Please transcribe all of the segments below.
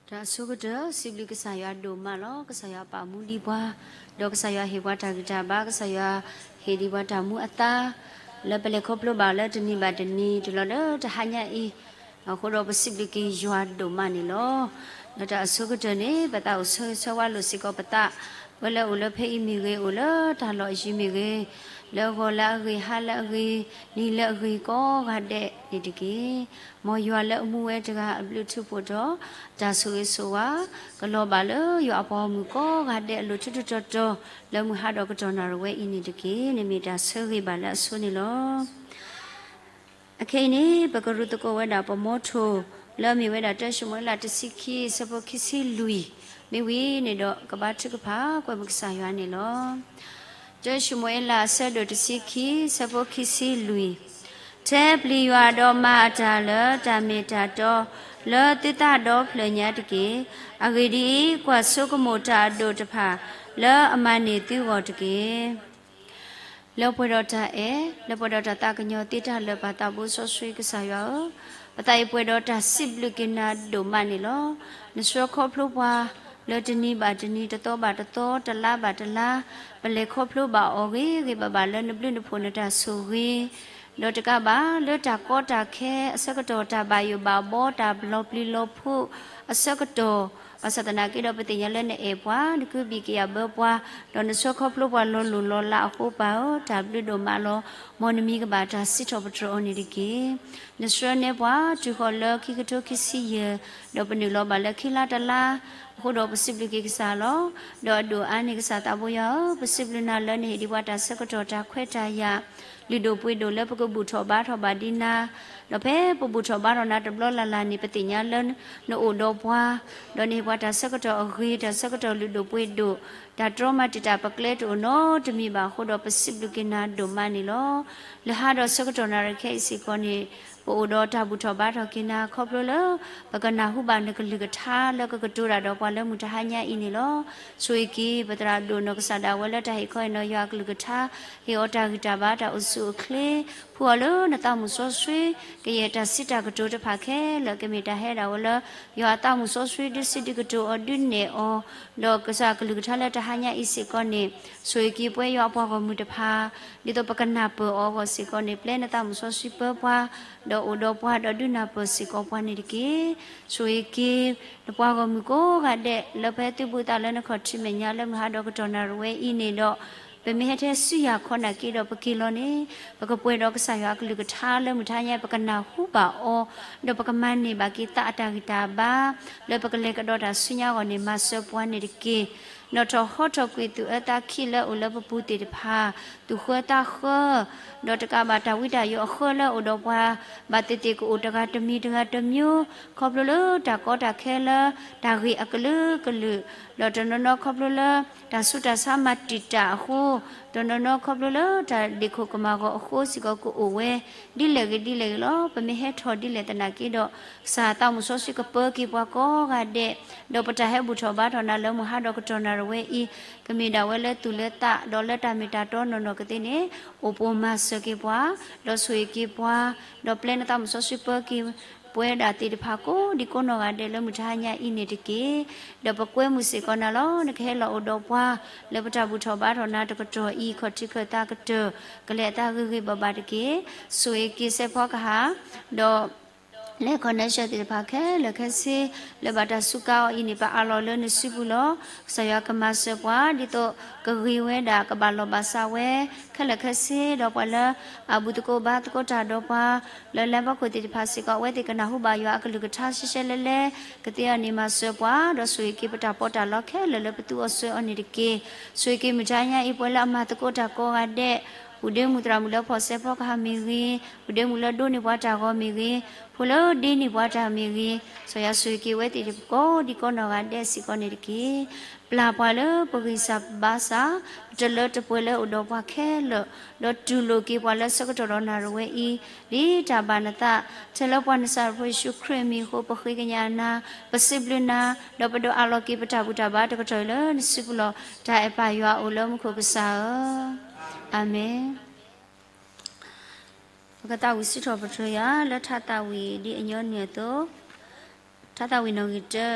တၢ်အဆိကတၢၢ် စံးဘျုးကစၢ်ယွၤဒိၣ်မးလီၤ. ကစၢ်ယွၤပာ်မူဒံးပှၤ, ဒီးကစၢ်ယွၤဟ့ၣ်ပှၤတၢ်ဂံၢ်တၢ်ဘါ, ကစၢ်ယွၤဟ့ၣ်ဒံးပှၤတၢ်မူအသါ, လၢပလဲၤခီဖျိဘၣ်လၢတနံၤဘၣ်တနံၤ တုၤလီၤလၢတဟါညါအံၤ, အဃိဒီးပစံးဘျုးက့ၤယွၤဒိၣ်မးန့ၣ်လီၤ. လၢတၢ်အဆိကတၢၢ်န့ၣ် ပသးအိၣ်ဆၢဂ့ၤဆၢဝါလိာ်စ့ၢ်ကီးပသး, ပဝဲလၢအိၣ်လၢဖဲအံၤမ့ၢ်ဂ့ၤ, အိၣ်လၢတၢ်လီၢ်အယံၤမ့ၢ်ဂ့ၤ, လၢဂီၤလၢအဂ့ၤ, ဟါလၢအဂ့ၤ, နံၤလၢအဂ့ၤကိးဂၤဒဲးန့ၣ်တက့ၢ်. မ်ယွၤလၢအမူဝဲတဂၤအဘျုးထူးဖှိၣ်ဒီး တၢ်ဆိၣ်ဂ့ၤဆိၣ်ဝါ ကလီၤဘၣ်လၢယွၤအပှၤဂီၢ်မုၢ်ကိးဂၤဒဲးအလိၤထူးထူးတီၤတီၤ လၢမုၢ်ဟါဒီးကတီၢ်နၣ်ရံၣ်ဝဲအံၤန့ၣ်တက့ၢ်. န့ၣ်မ့ၢ်တၢ်ဆၢဂ့ၤဘၣ်လၢအဆိန့ၣ်လီၤ. အခဲအံၤန့ၣ် ပကရူၢ်သကိးဝဲဒၣ်ပမိထိၣ် လၢအမ့ၢ်ဝဲဒၣ်တၢၡမူၤအ့လးတဆံခံ ဆၢဖိခံဆံလွံၢ်, မ့ၢ်ဝံၤန့ၣ်ဒီးကဘါထုကဖၣ်ကွဲမုာ်ကစၢ်ယွၤန့ၣ်လီၤ. တၢၡမူၤအ့လးအဆၢဒိၣ်တဆံခံ ဆၢဖိခံဆံလွံၢ်, ထဲပျံၤယွၤဒီးမၤအတၢ်လၢတၢ်မ့ၢ်တၢ်တီ လၢသုသးဒီဖျၢၣ်ညါတက့ၢ်. အဂ့ၢ်ဒ်အံၤ, ကွၢ်ဆိကမိၣ်တၢ်အဒိၣ်တဖၣ် လၢအမၤန့ၢ်သုဂီၢ်တက့ၢ်. လၢပှဲၤဒီးတၢ်အဲၣ်, လၢပှဲၤဒီးတၢ်သးကညီၤသ့တၢ်လၢာ်ပၢ်သးဘိစီဆှံကစၢ်ယွၤဧၢ, ပသးအံၤပှဲၤဒီးတၢ်စံးဘျုးက့ၤနၤဒိၣ်မးန့ၣ်လီၤ. နဆှၢခီဖျိပှၤ လၢတနံၤဘၣ်တနံၤ, တသီဘၣ်တသီ, တလါဘၣ်တလါ, ပလဲၤခီဖျိဘၣ်အီၤဂ့ၤဂ့ၤဘၣ်ဘၣ်လၢနဘျုးနဖှိၣ်နတၢ်ဆိၣ်ဂ့ၤ, ဒီးတကးဘၣ်လၢတၢ်ကီတၢ်ခဲအဆၢကတီၢ်, တၢ်ဘၣ်ယိၣ်ဘၣ်ဘီ, တၢ်ဘျီပျံၤလီၤဖုးအဆၢကတီၢ်, ဘၣ်ဆၣ်သနာ်က့ဒီး ပသ့ၣ်ညါလၢနအဲၣ်ပှၤ, နကဘံၣ်က့ၤယၤဘၢပှၤ, ဒီးနဆှၢခီဖျိပှၤလီၤလိၢ်လီၤလးအဃိ ပၢ်ဧၢ, တၢ်ဘျုးဒိၣ်မးလီၤ. မ်နမံၤကဘၣ်တၢ်စံးထီၣ်ပတြၢၤအီၤန့ၣ်တက့ၢ်. နဆှၢနဲပှၤတုၤဃီၤလၢခံကထိခံဆံယဲၢ်, ဒီးပနုာ်လီၤဘၣ်လၢခံလါတလါ, အဃိဒီးပစံးဘျုးက့ၤကစၢ်လီၤ. ဒီးအဒိၣ်အါန့ၢ်ကစၢ်သးဘိယွၤဧၢ, ပစံးဘျုးနၤလၢနဟ့ၣ်ဒံးပှၤတၢ်ဆၢကတီၢ်တၢ်ခွဲးတၢ်ယာ် လုၢ်ဒိၣ်ပှ့ၤဒိၣ်လၢပကဘူၣ်ထီၣ်ဘါထီၣ်ဘၣ်ဒံးနၤ, ဒီးဖဲပဘူၣ်ထီၣ်ဘါထီၣ်နၤတဘျီလၢ်လၢ်န့ၣ် ပသ့ၣ်ညါလၢနအိၣ်ဒီးပှၤ, ဒီးနဟ့ၣ်ပှၤတၢ်ဆၢကတီၢ်အဂ့ၤ, တၢ်ဆၢကတီၢ်လုၢ်ဒိၣ်ပှ့ၤဒိၣ်, တၢ်တြီမၤတံာ်တာ်ပကျဲတအိၣ်နီတမံၤဘၣ်အဃိဒီး ပစံးဘျုးက့ၤနၤဒိၣ်မးန့ၣ်လီၤ. လၢဟါဒီးဆၢကတီၢ်နၣ်ရံၣ်ခဲအံၤစ့ၢ်ကီးန့ၣ်, ပအိၣ်ဒီးတၢ်ဘူၣ်ထီၣ်ဘါထီၣ်က့ၤနၤ ခီဖျိလၢ ပကနၢ်ဟူဘၣ်နကလုၢ်ကထါလၢကကတိၤတၢ်ဒီးပှၤလၢမုၢ်တဟါညါအံၤန့ၣ်လီၤ. ဆိၣ်ဂ့ၤက့ၤ ပသရၣ်ဒိၣ်နီၢ်ကစၢ်ဒၣ်ဝဲလၢတၢ်ဟ့ၣ်ခီဟ့ၣ်နီၤယွၤအကလုၢ်ကထါ, ဟ့ၣ်အီၤတၢ်ဂံၢ်တၢ်ဘါတၢ်အိၣ်ဆူၣ်အိၣ်ချ့, ဖှူအီၤလၢနသးမုၢ်စီဆှံ, ကယဲၢ်တၢ်စံးတၢ်ကတိၤတဖၣ်ခဲလၢာ် ကမ့ၢ်တၢ်ဟဲဒၣ်ဝဲလၢ ယွၤအသးမုၢ်စီဆှံဒုးစံးဒုးကတိၤအီၤဒုးနဲၣ်အီၤ, ဒီးကစၢ်ကလုၢ်ကထါလၢတဟါညါအံၤစ့ၢ်ကီးန့ၣ်, ဆိၣ်ဂ့ၤက့ၤပဝဲယွၤအပှၤဂီၢ်မုၢ်တဖၣ်, ဒ်သိးပကနၢ်ပၢၢ်အီၤအဂီၢ်စ့ၢ်ကီးန့ၣ်, ပျဲနသးမုၢ်စီဆှံပၢပှၤ, ဒီးအိၣ်ဒီးပှၤဒီးဒုးနၢ်ပၢၢ်စ့ၢ်ကီးပှၤန့ၣ်တက့ၢ်. ဆိၣ်ဂ့ၤက့ၤ နပှၤဂီၢ်မုၢ်ကိးဂၤဒဲး လၢပဟဲသုးဘူးသးလၢနခီၣ်ထံးမဲာ်ညါလၢမုၢ်ဟါဒီးကတီၢ်နၣ်ရံၣ်ဝဲအံၤန့ၣ်ဒီး, ပမ့ၢ်ဟဲထဲဆူယၤခီနာ်က့ဒီး ပက့ၤလီၤန့ၣ်, ပကပှဲၤဒီးကစၢ်ယွၤအကလုၢ်ကထါလၢမုၢ်တဟါညါ ပကနၢ်ဟူဘၣ်အီၤ, ဒီးပကမၤန့ၢ်ဘၣ်က့ၤသးအတၢ်ဂံၢ်တၢ်ဘါ, လၢပကလဲၤကဒီးတၢ်ဆူညါအဂီၢ်န့ၣ် မၤစၢၤပှၤန့ၣ်တက့ၢ်. နီၣ်ထီၣ်ဟီထီၣ်ကွံာ်သူၣ်အၢသးခံလၢအအိၣ်လၢပပူၤသ့ၣ်တဖၣ်, သူၣ်ဃၢသးဃၢ, ဒီးတကးဘၣ်တၢ်ဝံတၢ်ယိးအဃၢလၢအအိၣ်ဒီးပှၤ, ဘၣ်သ့ၣ်သ့ၣ်ကအိၣ်တဂၤတမံၤတဂၤတမျိုး, ခီဖျိလၢတၢ်ကီတၢ်ခဲလၢ တၢ်ဂ့ၢ်အကလုာ်ကလုာ်, ဒီးတနီၤနီၤခီဖျိလၢ တၢ်ဆူးတၢ်ဆါမၤတံာ်တာ်အဃိ, တနီၤနီၤခီဖျိလၢတၢ်ဒ့ၣ်ခိၣ်ကမၣ်ဂီၤအဃိစ့ၢ်ကီးကအိၣ်ဝဲ, ဒ်လဲၣ်ဂ့ၤဒ်လဲၣ်ဂ့ၤလီၤ. ပမ့ၢ်ဟဲထီၣ်ဒ်လဲၣ်သနာ်က့ဒီး, ကစၢ်သးမုၢ်စီဆှံကပၢက့ၤပှၤကိးဂၤဒဲး, ဒီးပတၢ်ဟဲဘူၣ်ထီၣ်ဘါထီၣ်နၤလၢမုၢ်ဟါဒီးကတီၢ်နၣ်ရံၣ်ဝဲအံၤ, ကမ့ၢ်ဒၣ်ဝဲလၢသူၣ်လၢသး, ဒီးလၢတၢ်မ့ၢ်တၢ်တီနီၢ်နီၢ်ကသ့န့ၣ်, အိၣ်ပိၢ်မၤစၢၤက့ၤပှၤ, ဒီးဆိၣ်ဂ့ၤက့ၤပှၤ, ဒီးပျဲနသးမုၢ်စီဆှံပၢက့ၤ ပဝဲဒၣ်သ့ၣ်တဖၣ်ကိးဒံကိးနီၢ်ဂၤဒဲးလၢမုၢ်တဟါညါအံၤန့ၣ်တက့ၢ်. ဒီးပကွဲမုာ်စ့ၢ်ကီးနၤလီၤ. နကဟဲလီၤအိၣ်ဒီးပှၤ လၢပတၢ်ဘူၣ်ထီၣ်ဘါထီၣ်နၤတကတီၢ်အံၤ ခီၣ်ထံးခၢၣ်သးကတၢၢ် ကလဲၤအသးဂ့ၤဂ့ၤဘၣ်ဘၣ်တက့ၢ်. ဆိၣ်ဂ့ၤက့ၤစဲးဖီကဟၣ်, ဒီး လဲၤ connection သ့ၣ်တဖၣ်ခဲလၢာ်ခဲဆ့ လၢဘၣ်တၢ်စူးကါအီၤအံၤန့ၣ် ပအးလီၤလၢနစုပူၤလီၤ. ကစၢ်ယွၤကမၤစၢၤပှၤ ဒ်သိးကဂ့ၤဝဲဒၣ် ကဘၣ်လီၢ်ဘၣ်စးဝဲ ခဲလၢာ်ခဲဆ့ ဒီးပှၤလၢအဘူးသကိးဘါသကိးတၢ်ဒီးပှၤ လၢလၢပှဲၤခိၣ်သ့ၣ်တဖၣ်စ့ၢ်ကီး အဝဲသ့ၣ်ကနၢ်ဟူဘၣ်ယွၤအကလုၢ်ကထါရှဲရှဲလဲလဲ ကသ့အီၤန့ၣ်မၤစၢၤပှၤ ဒီးဆိၣ်ဂ့ၤက့ၤပတၢ်ပီးတၢ်လီခဲလၢာ်လၢပသူအီၤစွဲအီၤန့ၣ်တက့ၢ်. ဆိၣ်ဂ့ၤက့ၤမုၢ်တဟါညါအံၤ ပှၤလၢအမၤသကိးတၢ်ကိးဂၤဒဲး ပုၢ်ဒ့မုၣ်သရၣ်မုၣ်လၢဖီၣ်စဲးဖီကဟၣ်မ့ၢ်ဂ့ၤ, ပုၢ်ဒ့မုၣ်လၢဒိးန့ၢ်ပှၤတၢ်ဂီၤမ့ၢ်ဂ့ၤ, ဖိလၢဒ့န့ၢ်ပှၤတၢ်မ့ၢ်ဂ့ၤ, ကစၢ်ယွၤဆိၣ်ဂ့ၤက့ၤအဝဲသ့ၣ်ကိးဒံကိးနီၢ်ဂၤဒဲးစ့ၢ်ကီးန့ၣ်တက့ၢ်. ပျၢ်ပှၤလၢပဂံၢ်စၢ်ဘါစၢ် ပတလၢတပှဲၤလၢအိၣ်ဒီးပှၤခဲလၢာ်, ဒီးတူၢ်လိာ်က့ၤပှၤလၢဆၢကတီၢ်ဒီးနၣ်ရံၣ်ဝဲအံၤ, ဒ်တၢ်ဘၣ်နသး, ထဲလၢပှၤနစၤရ့းဖိယ့ၣ်ၡူးခရံာ်အမံၤအဃိ ပဃ့ကညးနၤ, ပစံးဘျုးနၤ, ဒီးပဒိးအးလီၤက့ၤပတၢ်ဘူၣ်တၢ်ဘါတကတီၢ်အံၤလၢနစုပူၤလီၤ. တၢ်အဲၣ်ပၢ်ယွၤအိၣ်လၢမူခိၣ်ကစၢ်ဧၢ, အၤမ့ၣ်. ပကသးဝံၣ်စံးထီၣ်ပတြၢၤယွၤလၢထါသးဝံၣ်ဒ်အညီနုၢ်အသိး, ထါသးဝံၣ်နီၣ်ဂံၢ်တၢ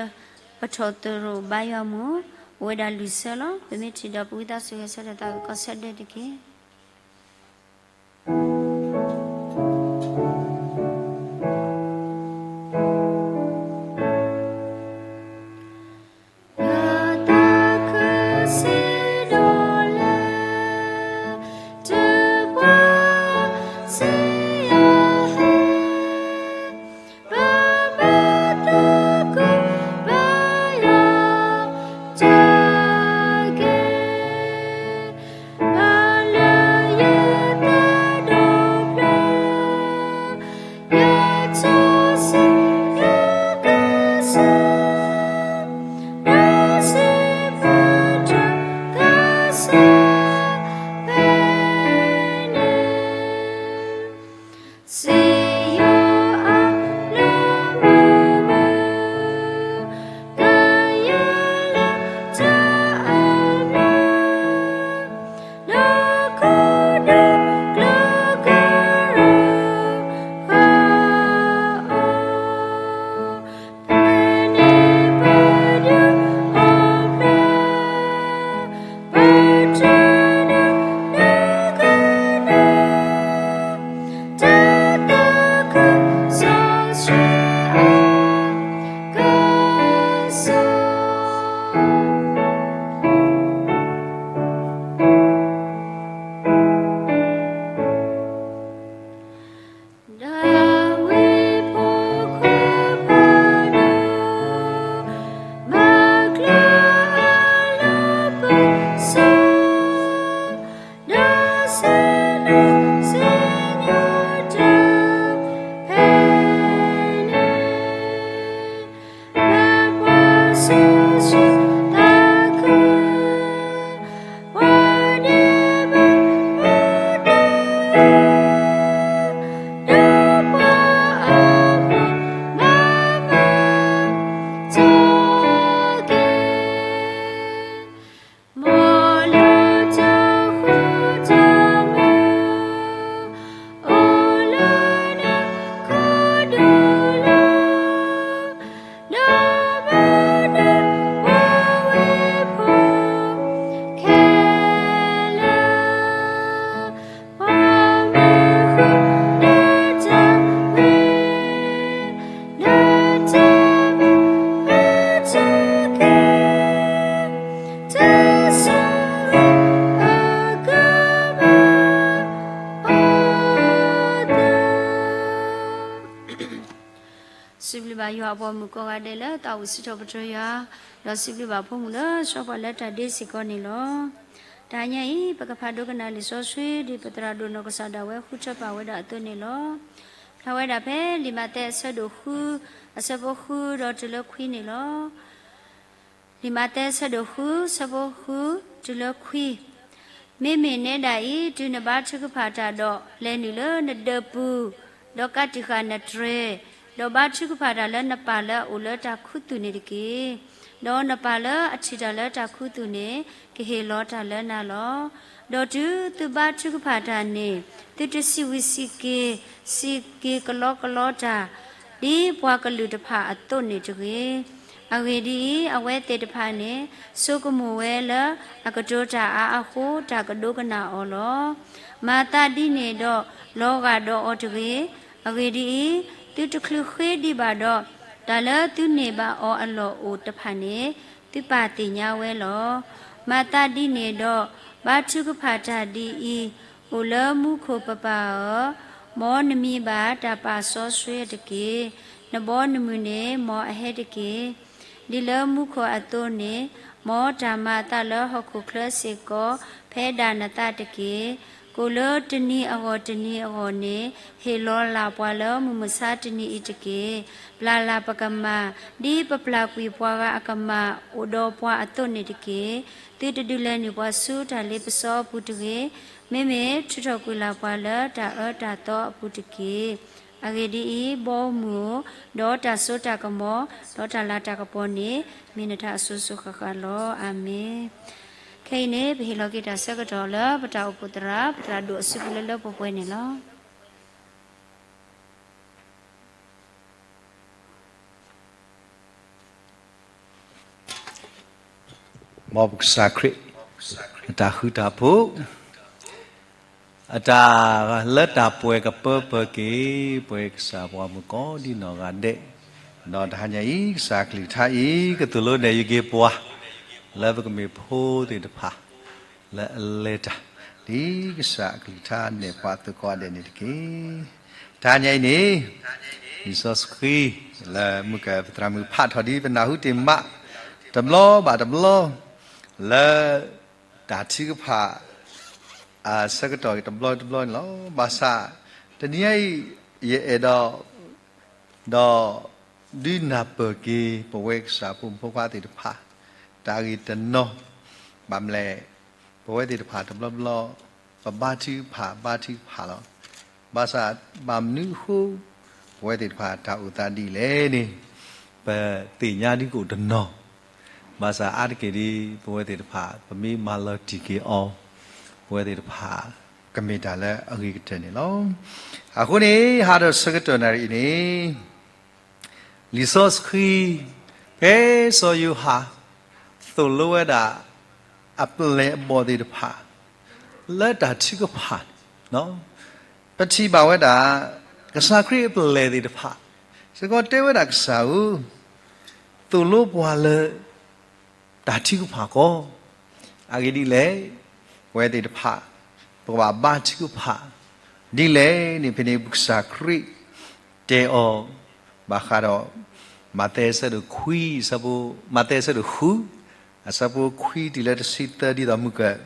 ပထီၣ်သရိာ်ဘါယွၤမုၢ် အိၣ်ဝဲဒၣ်လွံၢ်ဆၢလီၤ. ပမ့ၢ်ထံၣ်ဒီး ပဝံသးစူၤဂဲၤဆၢထၢၣ်သးဝံၣ်ကီးဆၢဒဲးတက့ၢ်. စံးဘျုးဘၣ်ယွၤအပှၤမုၣ်ကိးဂၤဒဲးလၢ သးအိၣ်စံးထီၣ်ပတြၢၤယွၤ, ဒီးစံးဘျုးဘၣ်ဖိမုၣ်လၢ ဆှၢပှၤလၢတၢ်ဒ့စ့ၢ်ကီးန့ၣ်လီၤ. တဟါညါအံၤ ပကဖးဒိကနၣ်လံာ်စီဆှံ ဒ်ပသရၣ်ဒိၣ်နီၢ်ကစၢ်ဒၣ်ဝဲ ဃုထၢပာ်ဝဲဒၣ်အသိးန့ၣ်လီၤ. ဖျါဝဲဒၣ်ဖဲ လံာ်မးသဲအဆၢဒိၣ်ဃု အဆၢဖိဃု ဒီးတုၤလၢခွံန့ၣ်လီၤ. လံာ်မးသဲအဆၢဒိၣ်ဃု ဆၢဖိဃု တုၤလၢခွံ. မ့မ့ၢ်နဲဒၣ်အံၤ တုၤနဘါထုကဖၣ်တၢ်ဒီး လဲၤနုာ်လၢနဒၢးပူၤ, ဒီးကးတံာ်ဃာ်နတြဲၤ, ဒီးဘါထုကဖၣ်တၢ်လၢနပၢ်လၢအအိၣ်လၢတၢ်ခူသူၣ်န့ၣ်တက့ၢ်. ဒီးနပၢ်လၢအထံၣ်တၢ်လၢတၢ်ခူသူၣ်န့ၣ် ကဟ့ၣ်လီၤတၢ်လၢနၤလီၤ. ဒီးတုၤသုဘါထုကဖၣ်တၢ်န့ၣ် သုတစံးဝံၤစံးက့ၤ, စံးက့ၤကလီကလီတၢ် ဒ်ပှၤကလုာ်တဖၣ်အသိးန့ၣ်တဂ့ၤ. အဂ့ၢ်ဒ်အံၤ, အဝဲသ့ၣ်တဖၣ်န့ၣ် ဆိကမိၣ်ဝဲလၢ အကတိၤတၢ်အါအဃိ တၢ်ကဒိကနၣ်အီၤလီၤ. မၤသးဒ်န့ၣ်ဒီး လီၤဂာ်ဒီးအီၤတဂ့ၤ. အဂ့ၢ်ဒ်အံၤ, သုတချုးဃ့ဒံးဘၣ်ဒီး တၢ်လၢသုန့ၢ်ဘၣ်အီၤအလီၢ်အိၣ်တဖၣ်န့ၣ် သုပၢ်သ့ၣ်ညါဝဲလီၤ. မၤသးဒ်န့ၣ်ဒီး ဘါထုကဖၣ်တၢ်ဒ်အံၤ, အိၣ်လၢမူခိၣ်ပပၢ်ဧၢ, မ်နမံၤဘၣ်တၢ်ပာ်စီဆှံတက့ၢ်. နဘီနမုၢ်န့ၣ် မ်အဟဲတက့ၢ်. ဒ်လၢမူခိၣ်အသိးန့ၣ်, မ်တၢ်မၤအသးလၢဟီၣ်ခိၣ်ချၢစ့ၢ်ကီး ဖဲဒၣ်နသးတက့ၢ်. ကိၣ်လၢတနံၤအဂီၢ်တနံၤအဂီၢ်န့ၣ် ဟ့ၣ်လီၤလၢ်ပှၤလၢမုၢ်မဆါတနံၤအံၤတက့ၢ်. ပျၢ်လၢ်ပကမၢ် ဒ်ပပျၢ်ကွံာ်ပှၤဂၤအကမၢ် အိၣ်ဒီးပှၤအသိးန့ၣ်တက့ၢ်. သုတဒုးလဲၤနုာ်ပှၤဆူတၢ်လ့ပစီအပူၤတဂ့ၤ. မ့မ့ၢ်ထုးထီၣ်ကွံာ်လၢ်ပှၤလၢတၢ်အၢတၢ်သီအပူၤတက့ၢ်. အဂ့ၢ်ဒ်အံၤ, ဘီမုၢ်ဧၢ, ဒီးတၢ်စိတၢ်ကမီၤ, ဒီးတၢ်လၤတၢ်ကပီၤန့ၣ် မ့ၢ်နတၢ်အစိၤစိၤဃၣ်ဃၣ်လီၤ. အၤမ့ၣ်. ခဲအံၤန့ၣ် ပဟ့ၣ်လီၤက့ၤတၢ်ဆၢကတီၢ်လၢ ပတၢ်အိၣ်ဖှိၣ်သရၣ် ပသရၣ်ဒိၣ်အစုပူၤလၢလၢပှဲၤပှဲၤန့ၣ်လီၤ. မ်ပကစၢ်ခရံာ် အတၢ်ဃူတၢ်ဖိး အတၢ်လၢတၢ်ပှဲၤကပၢပၢၤက့ၤ ပှၤကစၢ်ပှၤမုၣ်ကီးဒ်နီၢ်ဂၤဒဲး, ဒီးတဟါညါအံၤ ကစၢ်အကလုၢ်ကထါအံၤ ကသိၣ်လိနဲၣ်ယုာ်က့ၤပှၤ လၢပကမ့ၢ်ဖိသ့ၣ်တဖၣ် လၢအလဲၤတၢ် ဒ်ကစၢ်အကလုၢ်ကထါနဲၣ်ပှၤအသိးကိးဂၤဒဲးန့ၣ်တက့ၢ်. တဟါညါအံၤန့ၣ် လံာ်စီဆှံ လၢမုၢ်ကၢၢ်ပသရၣ်မုၣ်ဖးထီၣ်ဒ်ပနၢ်ဟူတ့ၢ်မး တဘျီဘၣ်တဘျီ လၢတၢ်ထုကဖၣ် အဆၢကတီၢ်တဘျီတဘျီန့ၣ်လီၤ. ဘၣ်ဆၣ် တနံၤအံၤ ယအဲၣ်ဒိး ဒီး ဒုးနၢ်ပၢၢ်က့ၤ ပဝဲကစၢ်ဖိမုၣ်ဖိခွါသ့ၣ်တဖၣ် တၢ်ဂ့ၢ်တနီၤ, ဘၣ်မနုၤလဲၣ် ပဝဲသ့ၣ်တဖၣ်တဘျီဘျီ ပဘါထုကဖၣ် ဘါထုကဖၣ်လီၤ. ဘၣ်ဆၣ် ဘၣ်မနုၤအဃိ ပဝဲသ့ၣ်တဖၣ်တၢ်အိၣ်သးဒ်လဲၣ်န့ၣ် ပသ့ၣ်ညါဒ်ကအိၣ်တနီၤ, ဘၣ်ဆၣ်အါတက့ၢ်ဒ် ပဝဲသ့ၣ်တဖၣ် ပမ့ၢ်မၤလီၤတံၢ်က့ၤအီၤ ပဝဲသ့ၣ်တဖၣ် ကမ့ၢ်တၢ်လၢအဂ့ၤကတၢၢ်န့ၣ်လီၤ. အဃိန့ၣ် ဟါဒီးဆၢကတီၢ်နၣ်ရံၣ်အံၤန့ၣ် လံာ်စီဆှံ ဖဲစီၤယိၤဟၣ် သိၣ်လိဝဲဒၣ် အပျဲၢ်အဘီၣ်သ့ၣ်တဖၣ် လၢတၢ်ထုကဖၣ်န့ၣ် ပထံၣ်ဘၣ်ဝဲဒၣ် ကစၢ်ခရံာ်အပျဲၢ်သ့ၣ်တဖၣ် စ့ၢ်ကီးတဲဝဲဒၣ်ကစၢ်ဧၢ သိၣ်လိပှၤလၢ တၢ်ထုကဖၣ်ကီး, အဂ့ၢ်ဒ်လဲၣ်, ပဝဲသ့ၣ်တဖၣ် ပကဘၣ်ဘါထုကဖၣ် ဒ်လဲၣ်န့ၣ် ဖဲန့ၣ်ပကစၢ်ခရံာ် တဲအီၤ ဘၣ်ဃးဒီး မးသဲအဆၢဒိၣ်ခွံ အဆၢဖိ, မးသဲအဆၢဒိၣ်ဃု အဆၢဖိခွံတုၤလၢတဆံသၢ ဒ်သိးမုၢ်ကၢၢ်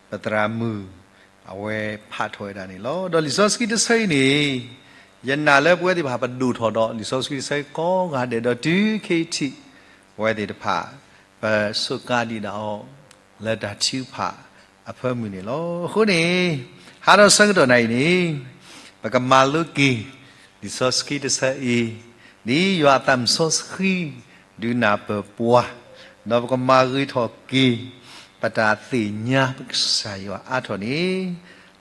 ပသရၣ်မုၣ် အဝဲဖးထီၣ်ဝဲဒၣ်န့ၣ်လီၤ. ဒီးလံာ်စီဆှံတဆၢအံၤန့ၣ် ယနာ်လၢပဝဲသ့ၣ်တဖၣ်ပဒိၣ်ထီၣ်ဒီး လံာ်စီဆှံတဆၢအံၤကိးဂၤဒဲးဒီးတုၤခဲအံၤထံး ပဝဲသ့ၣ်တဖၣ် ပစူးကါဒံးဒၣ်အီၤ လၢတၢ်ထုကဖၣ်အဖၢမုၢ်န့ၣ်လီၤ. အဃိန့ၣ် ဟါဒီးဆၢကတီၢ်နၣ်ရံၣ်န့ၣ် ပကမၤလိက့ၤ လံာ်စီဆှံတဆၢအံၤ ဒ်ယွၤအသးမုၣ်စီဆှံ ဒုးနၢ်ပၢၢ်ပှၤ, ဒီးပကမၤဂ့ၤထီၣ်က့ၤ ပတၢ်သ့ၣ်ညါပကစၢ်ယွၤအါထီၣ်န့ၣ်,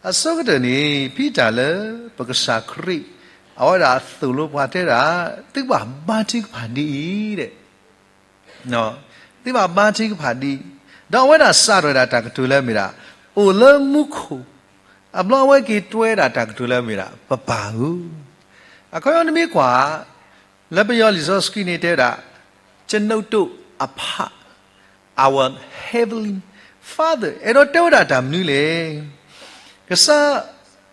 အဆိကတၢၢ်န့ၣ် ဖံးတၢ်လၢပကစၢ်ခရံာ် အဝဲဒၣ်သိၣ်လိပှၤတဲဒၣ် သုဘၣ်ဘါထုကဖၣ်ဒ်အံၤဒဲး သုဘၣ်ဘါထုကဖၣ်ဒ်အံၤ, ဒီးအဝဲဒၣ်စးထီၣ်ဝဲဒၣ်တၢ်ကတိၤလၢအမ့ၢ်ဒၣ် အိၣ်လၢမူခိၣ်, အဘျီအဝဲက့ၤတွဲဒၣ်တၢ်ကတိၤလၢအမ့ၢ်ဒၣ် ပပၢ်ဧၢ, အခီပညီနမ့ၢ်ကွၢ် လၢပယီၤလံာ်စီဆှံန့ၣ်တဲဝဲဒၣ် ကျွန်ုပ်တို့အဖ Our Heavenly Father အဲၣ်ဒိးတဲဝဲဒၣ်တၢ်မနုၤလဲၣ်. ကစၢ်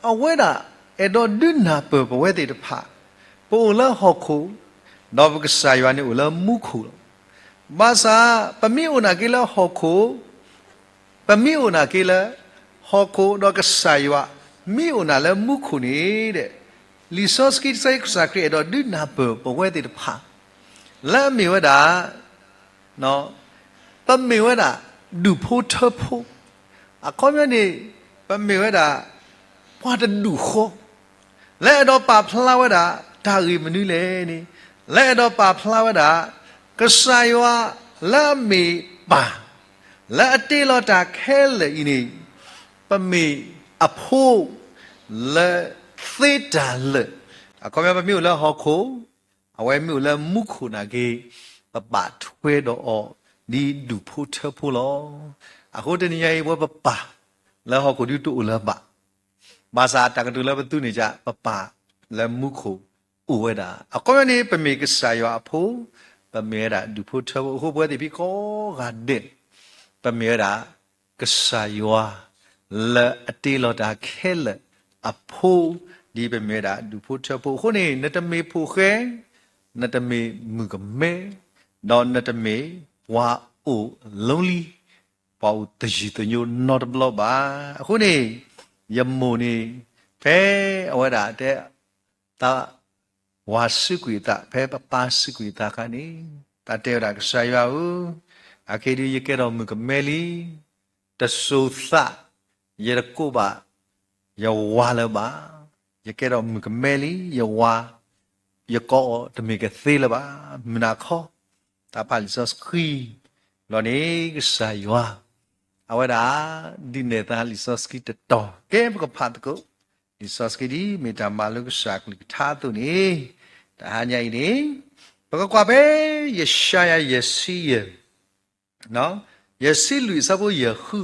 အဝဲဒၣ်အဲၣ်ဒိးဒုးနၢ်ပၢၢ်ပဝဲသ့ၣ်တဖၣ်, ပအိၣ်လၢဟီၣ်ခိၣ်, ဒီးပကစၢ်ယွၤန့ၣ်အိၣ်လၢမူခိၣ်လီၤ. ဘၣ်ဆၣ် ပမ့ၢ်အိၣ်နာ်က့လၢဟီၣ်ခိၣ်, ပမ့ၢ်အိၣ်နာ်က့လၢ ဟီၣ်ခိၣ်ဒီးကစၢ်ယွၤ မ့ၢ်အိၣ်နၤလၢမူခိၣ်န့ၣ်ဒဲး, လံာ်စီဆှံတဆၢအံၤ ကစၢ်ခရံာ်အဲၣ်ဒိးဒုးနၢ်ပၢၢ်ပဝဲသ့ၣ်တဖၣ် လၢအမ့ၢ်ဝဲဒၣ် ပမ့ၢ်ဝဲဒၣ် ဒူၣ်ဖိထၢဖိ, အခီပညီန့ၣ် ပမ့ၢ်ဝဲဒၣ် ပှၤတဒူၣ်ဃီ လၢအဲၣ်ဒိးပာ်ဖျါဝဲဒၣ် တၢ်ဂ့ၢ်မနုၤလဲၣ်န့ၣ်, လၢအဲၣ်ဒိးပာ်ဖျါဝဲဒၣ် ကစၢ်ယွၤလၢအမ့ၢ်ပၢ် လၢအတ့လီၤတၢ်ခဲလၢာ်အံၤန့ၣ် ပမ့ၢ်အဖိ လၢသ့တၢ်လၢာ်, အခီပညီ ပမ့ၢ်အိၣ်လၢဟီၣ်ခိၣ်, အဝဲမ့ၢ်အိၣ်လၢမူခိၣ်နာ်က့, ပဘၣ်ထွဲဒီးအီၤ ဒ်ဒူၣ်ဖိထၢဖိလီၤ. အဃိတနံၤညါအံၤ ပဝဲပပၢ်လၢဟီၣ်ခိၣ်ဒုးတအိၣ်လၢၤဘၣ်, ဘၣ်ဆၣ်တၢ်ကတိၤလၢပသူန့ၣ် ပပၢ်လၢမူခိၣ်အိၣ်ဝဲဒၣ်, အခီပညီန့ၣ် ပမ့ၢ်ကစၢ်ယွၤအဖိ, ပမ့ၢ်ဝဲဒၣ်ဒူၣ်ဖိထၢဖိ, အဃိပဝဲသ့ၣ်ဖံးကိးဂၤဒဲး ပမ့ၢ်ဝဲဒၣ် ကစၢ်ယွၤ လၢအတ့လီၤတၢ်ခဲလၢာ်အဖိ, ဒ်ပမ့ၢ်ဝဲဒၣ်ဒူၣ်ဖိထၢဖိအဃိန့ၣ် နတမ့ၢ်ဖိၣ်ဃဲ, နတမ့ၢ်မုၣ်ကမဲ, ဒီးနတမ့ၢ်ပှၤအိၣ် lonely, ပှၤအိၣ်သယုၢ်သညိနီတဘျီဘၣ်. အဃိန့ၣ် ယမိၢ်န့ၣ် ဖဲအဝဲဒၣ်တဲ သးဝၤစူးကွံာ်အသး ဖဲပပၢ်စူးကွံာ်အသးအခါန့ၣ် သးတဲဝဲဒၣ် ကစၢ်ယွၤဧၢ, အခဲအံၤဒုးယကဲထီၣ်မုၣ်ကမဲလံ, တစိၤသး ယတကိးဘၣ်ယဝၤလၢၤဘၣ်, ယကဲထီၣ်မုၣ်ကမဲလံ, ယဝၤ ယကိးအီၤတမ့ၢ်ကသ့လၢၤဘၣ်, မုၢ်နၤခီ သးဖးလံာ်စီဆှံလီၤန့ၣ် ကစၢ်ယွၤ အဝဲဒၣ် ဒုးနဲၣ်သးလံာ်စီဆှံတတီၤ, ကဲ ပကဖးသကိး လံာ်စီဆှံဒ်မ့ၢ်တၢ်မၤလိကစၢ်အကလုၢ်ကထါအသိးန့ၣ်, တဟါညါအံၤန့ၣ် ပကကွၢ်ဖဲ ယၡါယၤ ယဲၢ်ဆံယဲၢ်, ယ ယဲၢ်ဆံလွံၢ်အဆၢဖိယဲၢ်ဃု,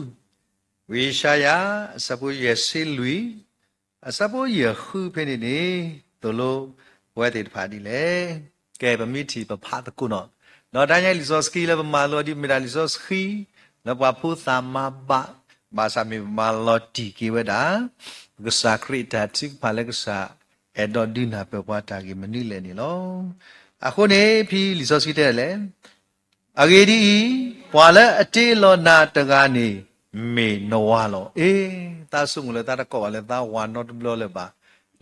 ဝံယၡါယၤ အဆၢဖိယဲၢ်ဆံလွံၢ် အဆၢဖိယဲၢ်ဃုဖဲန့ၣ်န့ၣ် သိၣ်လိပဝဲသ့ၣ်တဖၣ်ဒ်လဲၣ်. ကဲ ပမ့ၢ်ထံၣ်ပဖးသကိးနီၤ, ဒီးတၢ်ညါအံၤလံာ်စီဆှံလၢပမၤလိဒ်မ့ၢ်ဒၣ်လံာ်စီဆှံ လၢပှၤဖိသၣ်မၤဘၣ်, ဘၣ်ဆၣ်မ့ၢ်ပမၤလီၤတံၢ်က့ၤဝဲဒၣ် ပကစၢ်ခရံာ်အတၢ်ထုကဖၣ်လၢကစၢ်အဲၣ်ဒိးဒုးနၢ်ပၢၢ်ပှၤတၢ်ဂ့ၢ်မနုၤလဲၣ်န့ၣ်လီၤ. အဃိန့ၣ် ဖဲလံာ်စီဆှံတဲဒ်လဲၣ်, အဂ့ၢ်ဒ်အံၤ, ပှၤလၢအတ့လီၤနၤတဂၤန့ၣ် မ့ၢ်နဝၤလီၤ. အ့, သးဆိကမိၣ်လၢသးတကိးဘၣ်လၢသးဝၤနီတဘျီလၢၤဘၣ်.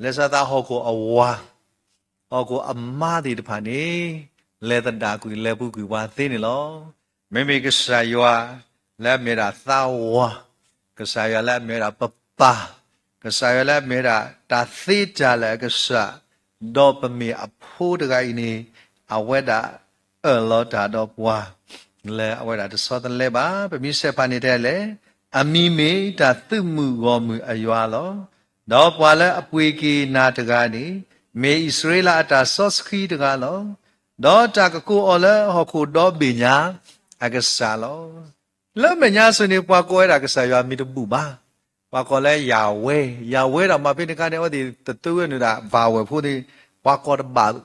လၢစးသးဟီၣ်ခိၣ်အဝၤ, ဟီၣ်ခိၣ်အမါသ့ၣ်တဖၣ်န့ၣ် လဲၤသဒၣ်ကွံာ်လဲၤပူၤကွံာ်ပှၤသ့န့ၣ်လီၤ. မ့မ့ၢ်ကစၢ်ယွၤလၢအမ့ၢ်ဒၣ်သးဝၤ, ကစၢ်ယွၤလၢအမ့ၢ်ဝဲဒၣ်ပပၢ်, ကစၢ်ယွၤလၢအမ့ၢ်ဝဲဒၣ်တၢ်သ့တၢ်လၢာ်အကစၢ်, ဒီးပမ့ၢ်အဖိတဂၤအံၤန့ၣ် အဝဲဒၣ်အၢၣ်လီၤတၢ်ဒီးပှၤ လၢအဝဲဒၣ်တဆီတလဲဘၣ်. ပမ့ၢ်ဆဲးဖးန့ၣ်တဲလဲၣ်, အမံၤမ့ၢ်တၢ်သုးမုၢ်ဂီၢ်မုၢ်အယွၤလီၤ. ဒီးပှၤလၢအပှ့ၤက့ၤနၤတဂၤန့ၣ် မ့ၢ်အံၣ်စရ့လးအတၢ်စီဆှံတဂၤလီၤ. ဒီးတၢ်ကကိးအီၤလၢဟီၣ်ခိၣ်ဒီဘ့ၣ်ညါအကစၢ်လီၤ. လၢမဲာ်ညါစိၤန့ၣ် ပှၤကိးဝဲဒၣ်ကစၢ်ယွၤမံၤတဘူၣ်ဘၣ်. ပှၤကိးလၢယၤဝဲ, ယၤဝဲဒၣ်မ့ၢ်ဖဲန့ၣ်အခါန့ၣ် အဝဲသ့ၣ်တတုၤဝဲနုာ်ဒၣ်ဘၣ်ဝဲၢ်ဖိန့ၣ် ပှၤကိးတဘၣ်.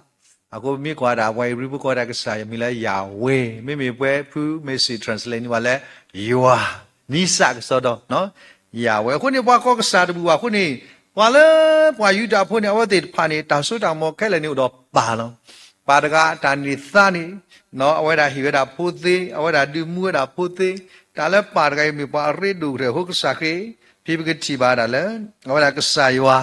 အဃိပမ့ၢ်ကွၢ်ဒၣ် ပှၤဧ့ၤဘြံၤဖိကိးဝဲဒၣ်ကစၢ်ယွၤမံၤလၢယၤဝဲ, မ့မ့ၢ်ပှၤဖု Message translate န့ၢ်ဝဲလၢ ယွၤ, နံစၢ်ကစီဒီ, ယၤဝဲ. အဃိန့ၣ် ပှၤကိးကစၢ်တဘူၣ်ဘၣ်အဃိန့ၣ် ပှၤလၢပှၤယူဒၤဖိန့ၣ် အဝဲသ့ၣ်တဖၣ်န့ၣ် တၢ်စိတၢ်ကမီၤခဲလၢာ်န့ၣ်အိၣ်ဒီးပၢ်လီၤ. ပၢ်တဂၤအတၢ်န့ၢ်သါန့ၣ် အဝဲဒၣ်ဟ့ၣ်ဝဲဒၣ်ဖိသ့, အဝဲဒၣ်ဒုးမူဝဲဒၣ်ဖိသ့, တၢ်လၢပၢ်တဂၤအံၤမ့ၢ်ပှၤအရ့ဒိၣ်ကတၢၢ်အဃိ ကစၢ်ခရံာ် ဖဲပကထံၣ်ဘၣ်ဒၣ်လၢ အဝဲဒၣ်ကစၢ်ယွၤ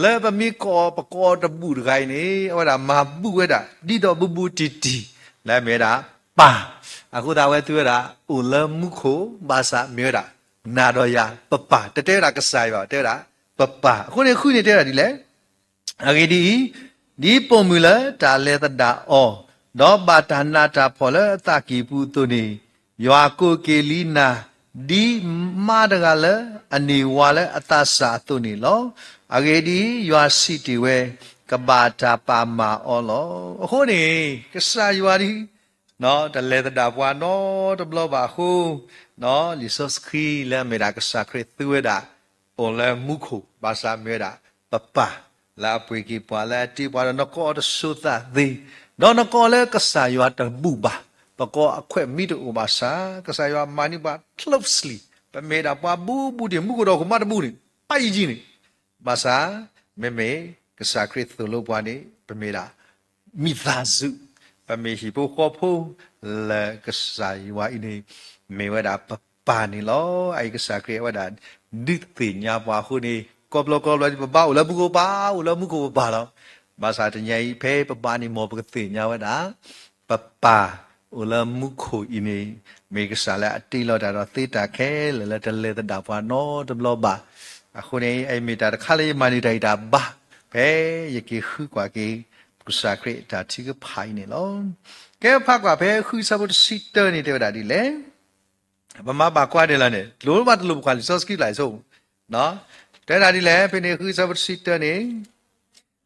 လၢပမ့ၢ်ကိးပကိးတဘူၣ်တဂၤအံၤန့ၣ် အဝဲဒၣ်မၤဘူၣ်ဝဲဒၣ် ဒ်သိးဘူးဘူးတံၢ်တံၢ် လၢအမ့ၢ်ဝဲဒၣ်ပၢ်, အဃိသတးအဝဲသ့ၣ်ဝဲဒၣ် အိၣ်လၢမူခိၣ် ဘၣ်ဆၣ်မ့ၢ်ဝဲဒၣ် နၤဒီးယၤ ပပၢ်, တတဲဝဲဒၣ်ကစၢ်ယွၤဘၣ်, တဲဝဲဒၣ် ပပၢ်. အဃိန့ၣ် ဃုန့ၣ်တဲဝဲဒၣ်ဒ်လဲၣ် အဂ့ၢ်ဒ်အံၤ, ဒ်ပိာ်မုၣ်လၢတၢ်လဲၤသဒၣ်အီၤ, ဒီးဘၣ်တၢ်နးတၢ်ဖှီၣ်လၢအသးကံၢ်ပူၤအသိးန့ၣ်, ယွၤကိးက့ၤလံနၤ, ဒ်မါတဂၤလၢအန့ၢ်ဝၤလၢအသးစၢ်အသိးန့ၣ်လီၤ. အဂ့ၢ်ဒ်အံၤ, ယွၤစံးတ့ၢ်ဝဲ, ကဘၣ်တၢ်ပာ်မၤအီၤလီၤ. အဃိန့ၣ် ကစၢ်ယွၤဒ် တလဲၤသဒၣ်ပှၤနီတဘျီဘၣ်အဃိ, လံာ်စီဆှံလၢအမ့ၢ်ဒၣ်ကစၢ်ခရံာ်သူဝဲဒၣ် အိၣ်လၢမူခိၣ် ဘၣ်ဆၣ်မ့ၢ်ဝဲဒၣ် ပပၢ်လၢအပှ့ၤက့ၤပှၤလၢအတ့ပှၤဒီး နကိးအီၤတစိၤသးသ့, ဒီးနကိးအီၤလၢကစၢ်ယွၤတဘူၣ်ဘၣ်, ပကိးအခွဲးမံတအိၣ်ဘၣ်ဆၣ် ကစၢ်ယွၤမၤန့ၢ်ပှၤ closely, ပမ့ၢ်ဒၣ်ပှၤဘူးဘူးတံၢ် မူခိၣ်ဒီးဟီၣ်ခိၣ်မးတဘူၣ်န့ၣ် ပၢ်ယံာ်ယံာ်န့ၣ်, ဘၣ်ဆၣ် မ့မ့ၢ်ကစၢ်ခရံာ်သိၣ်လိပှၤန့ၣ် ပမ့ၢ်ဒၣ် မိၢ်သးစူၤ, ပမ့ၢ်ဟံၣ်ဖိဃီဖိလၢကစၢ်ယွၤအံၤန့ၣ် မ့ၢ်ဝဲဒၣ်ပပၢ်န့ၣ်လီၤ. အအံၤကစၢ်ခရံာ်အဝဲဒၣ်ဒုးသ့ၣ်ညါပှၤအဃိန့ၣ် ကိးဘျီကိးဘျီဒ်ပဘါအိၣ်လၢမူခိၣ် ပဘါအိၣ်လၢမူခိၣ်ပပၢ်လီၤ. ဘၣ်ဆၣ်တနံၤအံၤ ဖဲပဘါန့ၣ် မ်ပကသ့ၣ်ညါဝဲဒၣ် ပပၢ်အိၣ်လၢမူခိၣ်အံၤန့ၣ် မ့ၢ်ကစၢ်လၢအတ့လီၤတၢ်ဒီးသ့တၢ်ခဲလၢာ်လၢတလဲၤသဒၣ်ပှၤနီတဘျီဘၣ်. အဃိန့ၣ် အအံၤမ့ၢ်တၢ်တခါလၢယမၤန့ၢ်တၢ်ဂံၢ်တၢ်ဘါ ဖဲယက့ၤဃုကွၢ်က့ၤ ကစၢ်ခရံာ်အတၢ်ထုကဖၣ်အံၤန့ၣ်လီၤ. ကဲဖးကွၢ်ဖဲဃုဆၢဖိတဆံတၢန့ၣ် တဲဝဲဒၣ်ဒ်လဲၣ်. ပမၤဘၣ်ကွၢ်ဒ်လဲၣ်န့ၣ် တလိၣ်ဘၣ်တလိၣ်ပကွၢ်လံာ်စီဆှံပျၢ်အံၤဆိ တဲဒၣ်ဒ်လဲၣ် ဖဲန့ၣ်ဃုဆၢဖိတဆံတၢန့ၣ်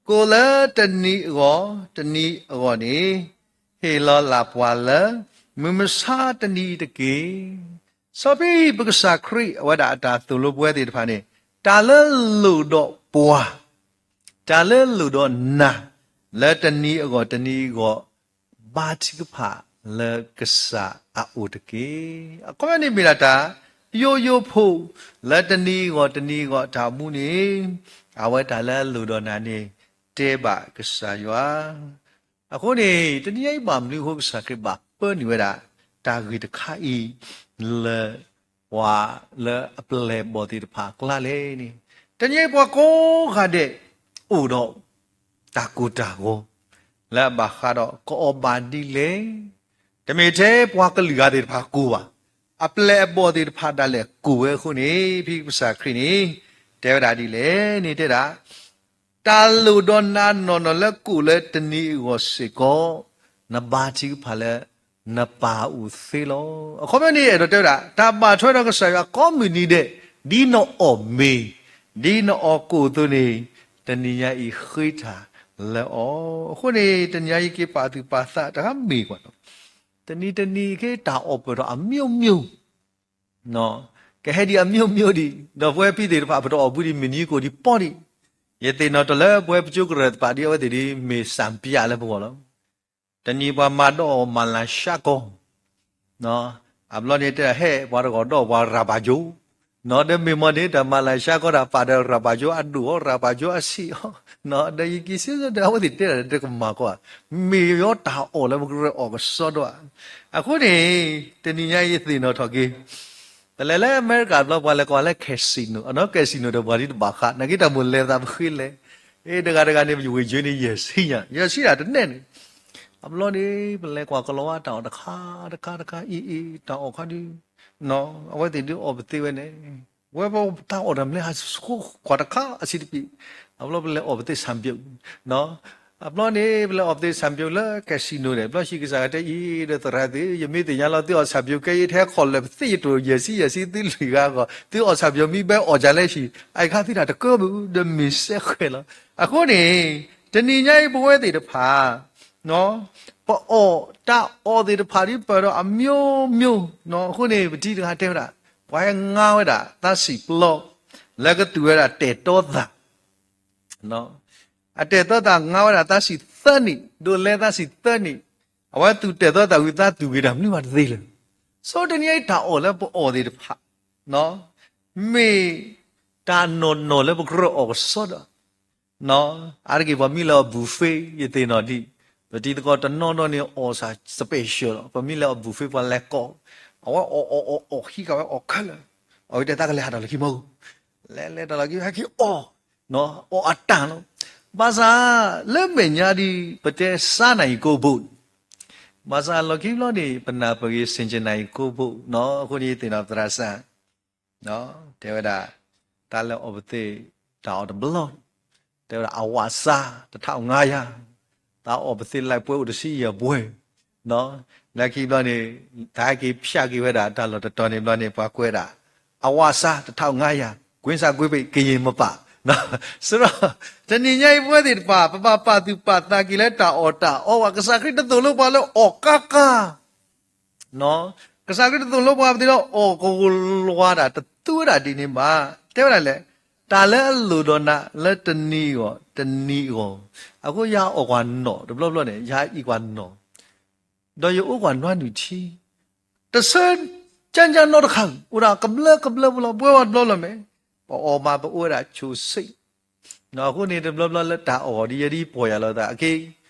ကိးလၢတနံၤအဂီၢ် တနံၤအဂီၢ်န့ၣ် ဟ့ၣ်လီၤလၢ်ပှၤလၢ မုၢ်မဆါတနံၤအံၤတက့ၢ်. စီၤပ့းပကစၢ်ခရံာ်အဝဲဒၣ်အတၢ်သိၣ်လိပဝဲသ့ၣ်တဖၣ်န့ၣ် တၢ်လၢလိၣ်ဒီးပှၤ တၢ်လၢလိၣ်ဒီးနၤ လၢတနံၤအဂီၢ်တနံၤအဂီၢ် ဘါထုကဖၣ်လၢကစၢ်အအိၣ်တက့ၢ်. အခီပညီန့ၣ်မ့ၢ်ဒၣ်တၢ်ယိယိဖိ လၢတနံၤအဂီၢ်တနံၤအဂီၢ်တၢ်မူန့ၣ် အဝဲတၢ်လၢအလိၣ်ဒီးနၤန့ၣ် တဲဘၣ်ကစၢ်ယွၤ. အဃိန့ၣ် တနံၤအံၤဘၣ်မနုၤအဃိကစၢ်ခရံာ်ဘၣ်ပၢနုာ်ဝဲဒၣ် တၢ်ဂ့ၢ်တခါအံၤ လၢ ပှၤလၢအပျဲၢ်အဘီၣ်သ့ၣ်တဖၣ်အကျါလဲၣ်န့ၣ်, တနံၤအံၤပှၤကိးဂၤဒဲး အိၣ်ဒီး တၢ်ကိၢ်တၢ်ဂီၤ လၢအဘၣ်ဃးဒီးကအီၣ်ဘၣ်ဒ်လဲၣ်, တမ့ၢ်ထဲပှၤကလုာ်ဂၤသ့ၣ်တဖၣ်ကိၢ်ဘၣ်, အပျဲၢ်အဘီၣ်သ့ၣ်တဖၣ်ဒၣ်လဲာ်ကိၢ်ဝဲအဃိန့ၣ် ဖဲကစၢ်ခရံာ်န့ၣ် တဲဝဲဒၣ်ဒ်လဲၣ်န့ၣ် တဲဒၣ် တၢ်လိၣ်ဒီးနၤနီၢ်နီၢ်လၢကိၣ်လၢတနံၤအဂီၢ်စ့ၢ်ကီး နဘါထုကဖၣ်လၢ နပၢ်အိၣ်သ့လီၤ. အခီပညီန့ၣ် အဲၣ်ဒိးတဲဝဲဒၣ် တၢ်ဘၣ်ထွဲဒီးကစၢ်ယွၤကိးမုၢ်နံၤဒဲး ဒ်နအီၣ်မ့ၤ ဒ်နအီၣ်ကိၣ်အသိးန့ၣ် တနံၤညါအံၤဃ့တၢ်လၢအီၤ. အဃိန့ၣ် တနံၤညါအံၤက့ၤပာ်သူၣ်ပာ်သးတၢ်မ့ၢ်ကွၢ် တနံၤတနံၤက့ၤတၢ်အီၣ်ပၢၢ်ထီၣ်အမျိုးမျိုး ကဟဲဒံးအမျိုးမျိုးဒံး, ဒီးပဝဲဖံသ့ၣ်တဖၣ် ပတအီၣ်ဘှံးဒံး မုၢ်နံၤကိၣ်ဒံးပီဒံး, ယသ့ၣ်နီၣ်တၢ်လၢပဝဲပကၠိကရၢၢ်သ့ၣ်တဖၣ်ဒ်အဝဲသ့ၣ်ဒ် မ့ၢ်စၣ်ပၠးလၢပဂီၢ်လီၤ. တနံၤပှၤမၤဒီးအီၣ်မၤလၤဆှါကီၢ် အဘျီန့ၣ်တဲဒၣ်ဟဲ ပှၤတဂီၢ်ဒီးပှၤရၤပာ်ကၠိ, နီၢ်ဒီးမ့ၢ်မ့ၢ်န့ၣ် တၢ်မၤလၤဆှါကီၢ်တၢ်ပာ်ဒီးရၤပာ်ကၠိ အဒိၣ်အီၤ ရၤပာ်ကၠိအဆံးအီၤ, နီၢ်ဒီးယက့ၤစံးဒီး အဝဲသ့ၣ်တဲဒၣ်တကမၤကီၢ်ဧါ, မ့ၢ်ယီတၢ်အီၣ်လၢပကရၢအီၣ်ကစီဒီဧါ. အဃိန့ၣ် တနံၤညါယသ့ၣ်နီၣ်ထီၣ်က့ၤ ပလဲၤလၢအမဲရကၤဘျီ ပှၤလဲၤကွၢ်လၢ casino, အနီၢ် casino ဒီးပှၤဒ်တဘၣ်ဃး နာ်က့တၢ်မိၣ်လဲၤသးပဃ့လဲၤ, အ့ တဂၤတဂၤန့ၣ် ပယဝ့ၢ်ယွ့န့ၣ် ယဲၢ်ဆံညါ ယဲၢ်ဆံဒၣ်တနဲၣ်န့ၣ်, အဘျီန့ၣ် ပလဲၤကွၢ်ကလီၤဝါတၢ်အီၣ်တခါတခါတခါအံၤအံၤ တၢ်အီၣ်ခါဒုး, အဝဲသ့ၣ်ဒုးအီၣ်ပသ့ဝဲန့ၣ်, ဝဲပတၢ်အီၣ်တၢ်မနုၤလဲၣ် ဟးကွၢ်တခါအဆံးတပံး, အဘျီပလဲၤအီၣ်ပသ့ၣ်ဆၣ်ပၠိၣ် အဘျီန့ၣ် ပလဲၤအီၣ်ပသ့ၣ်ဆၣ်ပၠိၣ်လၢ casino န့ၣ် ဘျီဆံးကစၢ်ကတဲအံၤဒီးသရၣ်သ့ၣ် ယမ့ၢ်သ့ၣ်ညါလီၤ သုအီၣ်ဆၣ်ပၠိၣ်ကဲယဲ ထဲခီၣ်လၢာ်ပသ့ၣ်ယတိၢ်ယဲၢ်ဆံယဲၢ်ဆံသုလွံၢ်ဂၤအဂီၢ် သုအီၣ်ဆၣ်ပၠိၣ်မ့ၢ်ဘဲအီၣ်ကလဲၣ်ဆံး အအံၤခါသုတၢ်တကၢဘၣ်ဒီးမ့ၢ်စဲဃဲၤလီၤ. အဃိန့ၣ် တနံၤညါအံၤပဝဲသ့ၣ်တဖၣ် ပအီၣ်တၢ်အီၣ်သ့ၣ်တဖၣ်ဒ်ပၢၢ်ဒီးအမျိုးမျိုး, အဃိန့ၣ် ပထံၣ်တဂၤတဲဝဲဒၣ် ပှၤဟဲငါဝဲဒၣ်သးစံာ်ပျီ လၢကသူၣ်ဝဲဒၣ်တဲာ်တီသး အတဲာ်တီသးငါဝဲဒၣ်သးစံာ်သၢနံၣ် ဒိးလဲသးစံာ်သၢနံၣ်, အဝဲသူၣ်တဲာ်တီသးဝံၤ သးသူၣ်ဂ့ၤတၢ်မနုၤမးတသ့လၢၤ. ဆိတနံၤအံၤတၢ်အီၣ်လၢပအီၣ်သ့ၣ်တဖၣ် မ့ၢ်တၢ်နီၢ်နီၢ်လၢပကရၢအီၣ်ကစီဒီ အါတက့ၢ်ပှၤမံလၢအီၣ် buffet ယသ့ၣ်နီၣ်ဒံး, ပတံၤသကိးတနီၤနီၤန့ၣ် အီၣ်စၢ် special လီၤ. ပမံလၢအီၣ် buffet ပှၤလဲၤကိး, အဝဲအီၣ်အီၣ်အီၣ်အီၣ်ဟံးဃာ်ဝဲအီၣ်ခဲလၢာ်, အဝဲတဲသးကလဲၤဟးထီၣ်လၢခံမီၢ်, လဲၤလဲၤထီၣ်လီၤက့ၤဟဲက့ၤအီၣ်, အီၣ်အတၢ်လီၤ. ဘၣ်ဆၣ်လၢမဲာ်ညါဒံး ပတဲစါနၤအံၤကိးဘိၣ်, ဘၣ်ဆၣ်လီၢ်ခံဘျီန့ၣ် ပနၢ်ပၢၢ်ဂ့ၤ ဆင်ခြင်နၤအံၤကိးဘိၣ်နီၤ, အဃိန့ၣ်ယသ့ၣ်နီၣ်သရၣ်စၢ် တဲဝဲဒၣ် တၢ်လၢအီၣ်ပသ့ၣ်တၢ်အီၣ်တဘျီ, တဲဝဲဒၣ် အဝၣ်စါ တထးငါးယၤ, တၢ်အီၣ်ပသ့ၣ် like ပွဲအိၣ်တဆံယဲၢ်ပွဲ, လၢခံဘျီန့ၣ် တၢ်ဟဲက့ၤဖျါက့ၤဝဲဒၣ်တၢ်လီၢ်တတီၤန့ၣ်ဘျီန့ၣ် ပှၤကွဲးဒၣ် အဝၣ်စါ တထးငါးယၤ, ကွ့စၢ်ကွ့ပ့း ကရင်မပာ် စရီ တနံၤညါအံၤပဝဲသ့ၣ်တဖၣ် ပဘၣ်ပာ်သူၣ်ပာ်သးက့ၤလၢတၢ်အီၣ်တၢ်အီဝဲ, ကစၢ်ခရံာ်တသိၣ်လိပှၤလၢအီၣ်ကါကါ ကစၢ်ခရံာ်တသိၣ်လိပှၤပသ့ၣ်ဒီးအီၣ်ကဝီၤလွၤဒၣ် တသူဝဲဒၣ်ဒ်န့ၣ်ဘၣ်. တဲဝဲဒၣ်လဲၣ်, တၢ်လၢအလိၣ်ဒီးနၤလၢတနံၤအဂီၢ် တနံၤအဂီၢ်, အဃိယဟးအီၣ်ကွၢ်နီၣ်တဘျီဘျီန့ၣ် ယဟးအံၤကွၢ်နီၣ်, ဒီးယအိၣ်ကွၢ်နွါနုၢ်ထံ တဆၢကၠါကၠါနီတခါ အိၣ်ဒၣ်ကဘျၢကဘျၢဖိလီၤ. ပဝဲဝဲတဘျီဘျီမ့ၢ် ပအီၣ်မးပအိၣ်ဝဲဒၣ်ဆိးဆ့ အဃိန့ၣ် တဘျီဘျီလၢတၢ်အီၣ်ဒ်ယဲဒ်ပီၢ်ယၤလိာ်သး အက့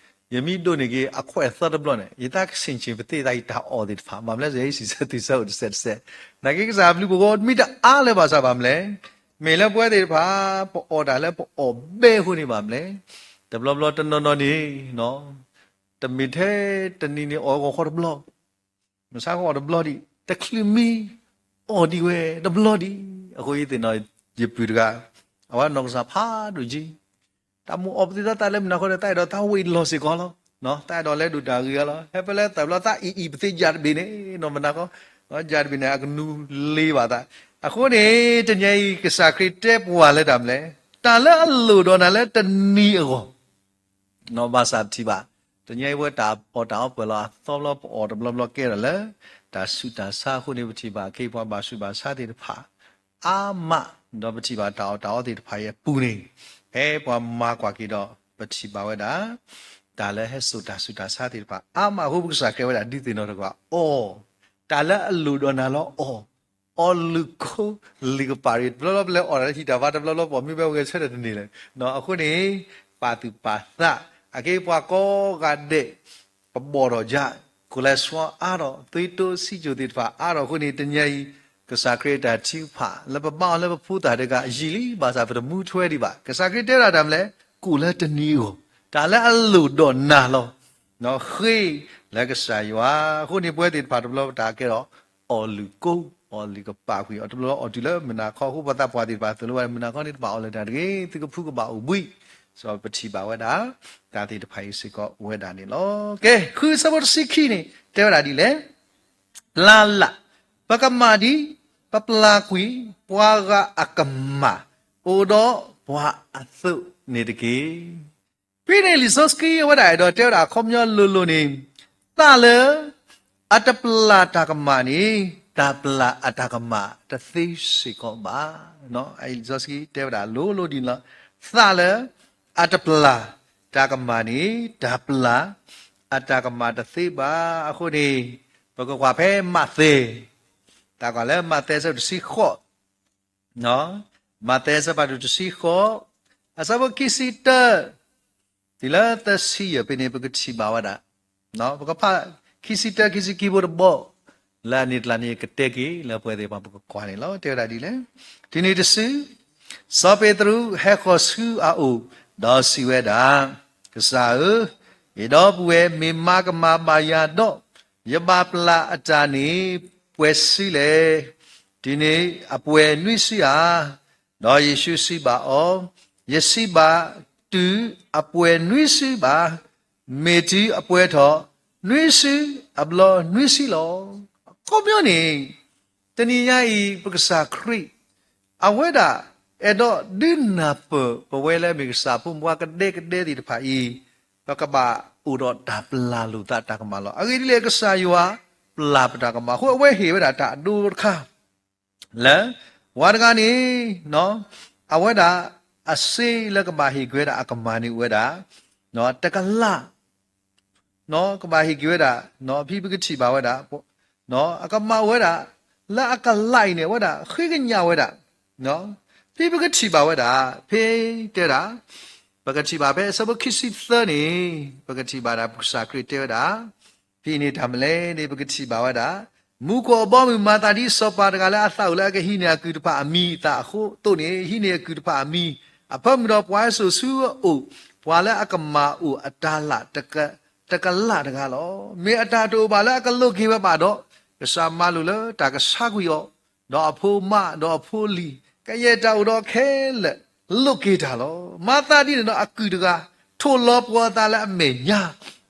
ယမ့ၢ်ဒိးန့ၢ်က့ၤအခွဲးအသီတဘျီန့ၣ် ယသးကဆ့ၣ်ဆ့ၣ်ပသ့ၣ်သးယတၢ်အီၣ်သ့ၣ်တဖၣ် ဘၣ်မနုၤလဲၣ် ယဟံးစံးဆၢသုးဆၢအိၣ်တစဲးတစဲး, နာ်က့ကစၢ်ဘျုးပဂီၢ် မ့ၢ်တအါလၢၤဘၣ်ဆၣ်ဘၣ်မလဲၣ်, မ့ၢ်လၢပဝဲသ့ၣ်တဖၣ် ပအီၣ်တၢ်လၢပအီၣ်ဘဲအဃိန့ၣ်ဘၣ်မလဲၣ်, တဘျီဘျီတနီၤနီၤန့ၣ် တမ့ၢ်ထဲတနံၤန့ၣ်အီၣ်ဂီၤခီတဘျီ မုၢ်ဆါခီအီၣ်တဘျီဒံး, တချုးမံ အီၣ်ဒံးဝဲတဘျီဒံး, အဃိယသ့ၣ်နီၣ် ယပုၢ်တဂၤ အဝဲနီၢ်ကစၢ်ဖးဒိၣ်က့, တၢ်မိၣ်အီၣ်ပသ့ၣ်သးတၢ်လၢမုၢ်နၤခီဒီး တၢ်အဲၣ်ဒိးတၢ်ဝံၤလီၢ်စ့ၢ်ကီးလီၤ, တၢ်အဲၣ်ဒိးလဲၤဒိၣ်တၢ်ဂ့ၤဂၤလီၤ, ဟဲဖဲလဲၣ်သၢဘျီသးအံၤအံၤပသ့ၣ်ယၤတဘ့ၣ်န့ၣ် နီၢ်မုၢ်နၤခီ, ယၤတဘ့ၣ်န့ၣ် အကနူၤလ့ဘၣ်သး, အဃိန့ၣ် တနံၤအံၤ ကစၢ်ခရံာ်တဲပှၤလၢတၢ်မလဲၣ်, တၢ်လၢအလိၣ်ဒီးနၤလၢတနံၤအဂီၢ် နီၢ်ဘၣ်ဆၣ်ပထံၣ်ဘၣ်, တနံၤအံၤပဝဲတၢ်အီၣ်တၢ်အီပှဲၤလီၤအသီဘျီ ပအီၣ်တဘျီဘျီကဲထီၣ်လၢ တၢ်ဆူးတၢ်ဆါအဃိန့ၣ် ပထံၣ်ဘၣ်အခ့အပှၤဘၣ်ဆူးဘၣ်ဆါသ့ၣ်တဖၣ် အါမး, ဒီးပထံၣ်ဘၣ်တၢ်အီၣ်တၢ်အီသ့ၣ်တဖၣ်အံၤအပူၤန့ၣ်, ဖဲပှၤမၤကွၢ်က့ၤဒီး ပထံၣ်ဘၣ်ဝဲဒၣ် တၢ်လၢဟဲစိာ်တၢ်ဆူးတၢ်ဆါသ့ၣ်တဖၣ် အါမးအဃိ ပကစၢ်ကဲဝဲဒၣ်ဒုးသ့ၣ်နီၣ်တက့ၢ် အီၣ်, တၢ်လၢအလိၣ်ဒီးနၤလီၤအီၣ် အီၣ်လုၢ်ကိ လံာ်ကပာ်ရံၣ် တဘျီဘျီပလဲၤအီၣ်တၢ်လၢဟံၣ်တၢ်ဘါ တဘျီဘျီပအီၣ်မ့ၢ်ဝဲဝဲဆၢထၢၣ်တန့ၢ်လၢၤ, အဃိန့ၣ် ပာ်သူၣ်ပာ်သး, အက့ပှၤကိးဂၤဒဲး ပဘီၣ်ထီၣ်ယါ, cholesterol အါထီၣ်, သွေးတိုး စံၣ်စိၤသ့ၣ်တဖၣ်အါထီၣ်အဃိန့ၣ် တနံၤအံၤ ကစၢ်ခရံာ်အတၢ်ထုကဖၣ် လၢပဘါအီၤလၢပဖိသၣ်တဂၤအယံာ်လံ ဘၣ်ဆၣ်ပတမူထွဲဒံးဘၣ်. ကစၢ်ခရံာ်တဲဝဲဒၣ်တၢ်မလဲၣ်, ကိၣ်လၢတနံၤအဂီၢ်, တၢ်လၢအလိၣ်ဒီးနၤလီၤ. ဃ့လၢကစၢ်ယွၤ, အဃိန့ၣ်ပဝဲသ့ၣ်တဖၣ်တဘျီပတၢ်ကဲဒီး အီၣ်လုၢ်ကိ, အီၣ်လုၢ်ကပာ်ကွံာ်အီၤ တဘျီဘျီအီၣ်တုၤလၢမုၢ်နၤခီ အဃိပှၤသးပှၢ်သ့ၣ်တဖၣ်သိၣ်လိဝဲ မုၢ်နၤခီန့ၣ်တဘၣ်အီၣ်လၢတၢ်တဂ့ၤ သုကဖူကဘၣ်အိၣ်ဘှံး, စီၤပထံၣ်ဘၣ်ဝဲဒၣ် တၢ်သ့ၣ်တဖၣ်အံၤစ့ၢ်ကီးအိၣ်ဝဲဒၣ်န့ၣ်လီၤ. ကဲ ဃုဆၢဖိတဆံခံန့ၣ် တဲဝဲဒၣ်ဒ်လဲၣ် ပျၢ်လၢ်, ပကမၣ်ဒ်ပပျၢ်ကွံာ်ပှၤဂၤအကမၣ်, အိၣ်ဒီးပှၤအသိးန့ၣ်တက့ၢ်. ဖဲန့ၣ်လံာ်စီဆှံအဝဲဒၣ်အဲၣ်ဒိးတဲဝဲဒၣ်အခီပညီလိၤလိၤန့ၣ်, သးလၢအတပျၢ်တၢ်ကမၣ်န့ၣ် တၢ်ပျၢ်အတၢ်ကမၣ်တသ့စ့ၢ်ကီးဘၣ်. လံာ်စီဆှံတဲဝဲဒၣ်လိၤလိၤဒ်န့ၣ်လီၤ. သးလၢအတပျၢ်တၢ်ကမၣ်န့ၣ် တၢ်ပျၢ်အတၢ်ကမၣ်တသ့ဘၣ်. အဃိန့ၣ် ပကကွၢ်ဖဲမးသဲ, တၢ်ကွၢ်လၢမးသဲအဆၢဒိၣ်တဆံဃိး, မးသဲအဆၢဖးဒိၣ်တဆံဃိး, အဆၢဖိခံဆံတၢ တုၤလၢသၢဆံယဲၢ်ဖဲန့ၣ် ပကထံၣ်ဘၣ်ဝဲဒၣ်, ပကဖးခံဆံတၢ ခံဆံခံဖိတဘီ လၢအန့ၣ်တလၢ်န့ၣ် ကတဲက့ၤလၢပှၤသ့ၣ်တဖၣ် ပကကွၢ်န့ၣ်လီၤ. တဲဝဲဒၣ်ဒ်လဲၣ်, တုၤနံၤတစု စီၤပ့းတရူးဟဲဃီၤဆူအအိၣ်, ဒီးစံးဝဲဒၣ်, ကစၢ်ဧၢ, ယဒီပုၢ်ဝဲၢ်မ့ၢ်မၤကမၣ်ဘၣ်ယၤဒီး, ယဘၣ်ပျၢ်အတၢ်န့ၣ်ပှဲၤစုလဲၣ်. တုၤန့ၣ်အပှဲၤနွံစုဧါ. ဒီးယ့ၣ်ၡူးစံးဘၣ်အီၤ, ယစံးဘၣ်တုၤအပှဲၤနွံစုဘၣ်, မ့ၢ်တုၤအပှဲၤထီၣ်နွံစုအဘျီနွံစုလီၤ. အခီပညီန့ၣ် တနံၤညါအံၤ ပကစၢ်ခရံာ် အဝဲဒၣ်အဲၣ်ဒိးဒုးနၢ်ပၢၢ်ပဝဲလၢမ့ၢ်ကစၢ်အဖိမုၣ်ဖိခွါကဒဲကဒဲသ့ၣ်တဖၣ်အံၤ, ပကဘၣ်အိၣ်ဒီးတၢ်ပျၢ်လိာ်သးတၢ်ကမၣ်လီၤ. အဂ့ၢ်ဒ်လဲၣ် ကစၢ်ယွၤပျၢ်ပတၢ်ကမၣ်အဃိ အဝဲဟ့ၣ်ဝဲဒၣ်တၢ်အဒိတခါ လၢ ပှၤတဂၤန့ၣ် အဝဲဒၣ်အစ့လၢကဘၣ်ဟ့ၣ်က့ၤဝဲဒၣ်အကမၣ်န့ၣ်အိၣ်ဝဲဒၣ် တကလး, ကဘၣ်ဟ့ၣ်က့ၤဝဲဒၣ်, ဖဲပကထံၣ်ဘၣ်ဝဲဒၣ် အကမၣ်အိၣ်ဝဲဒၣ် လၢအကလးအံၤန့ၣ် အဝဲဒၣ်ဃ့ကညးဝဲဒၣ်, ဖဲပကထံၣ်ဘၣ်ဝဲဒၣ် ဖဲတဲဒၣ် ပကထံၣ်ဘၣ်ဖဲအဆၢဖိခံဆံသၢန့ၣ် ပကထံၣ်ဘၣ်ဒၣ် ပကစၢ်ခရံာ်တဲဝဲဒၣ် ဖဲအံၤန့ၣ်တၢ်မနုၤလဲၣ်န့ၣ် ပကထံၣ်ဘၣ်ဝဲဒၣ် မူခိၣ်အဘီအမုၢ်မၤသးဒ်စီၤပၤတဂၤလၢအသးအိၣ်လၢအကဟံးန့ၢ်အကုၢ်တဖၣ်အမံၤအသးအဃိအသိးန့ၣ် ဟံးန့ၢ်အကုၢ်တဖၣ်အမံၤ, အဖၢမုၢ်ဒီးပှၤဟဲစိာ်ဆူအအိၣ် ပှၤလၢအကမၣ်အိၣ်အတၤလၣ် တကလးတဂၤလီၤ. မ့ၢ်အတၢ်တအိၣ်ဘၣ်လၢအကလိးက့ၤဝဲဘၣ်ဒီး ကစၢ်မၤလိာ်လၢတၢ်ကဆါကွံာ်အီၤ, ဒီးအဖိမါ ဒီးအဖိလံၤ ကယဲၢ်တၢ်အိၣ်ဒီးခဲလၢာ် လိးက့ၤတၢ်လီၤ. မၤသးဒ်န့ၣ်ဒီးအကုၢ်တဂၤ ထိၣ်လီၤပှီၤအသးလၢအမဲာ်ညါ,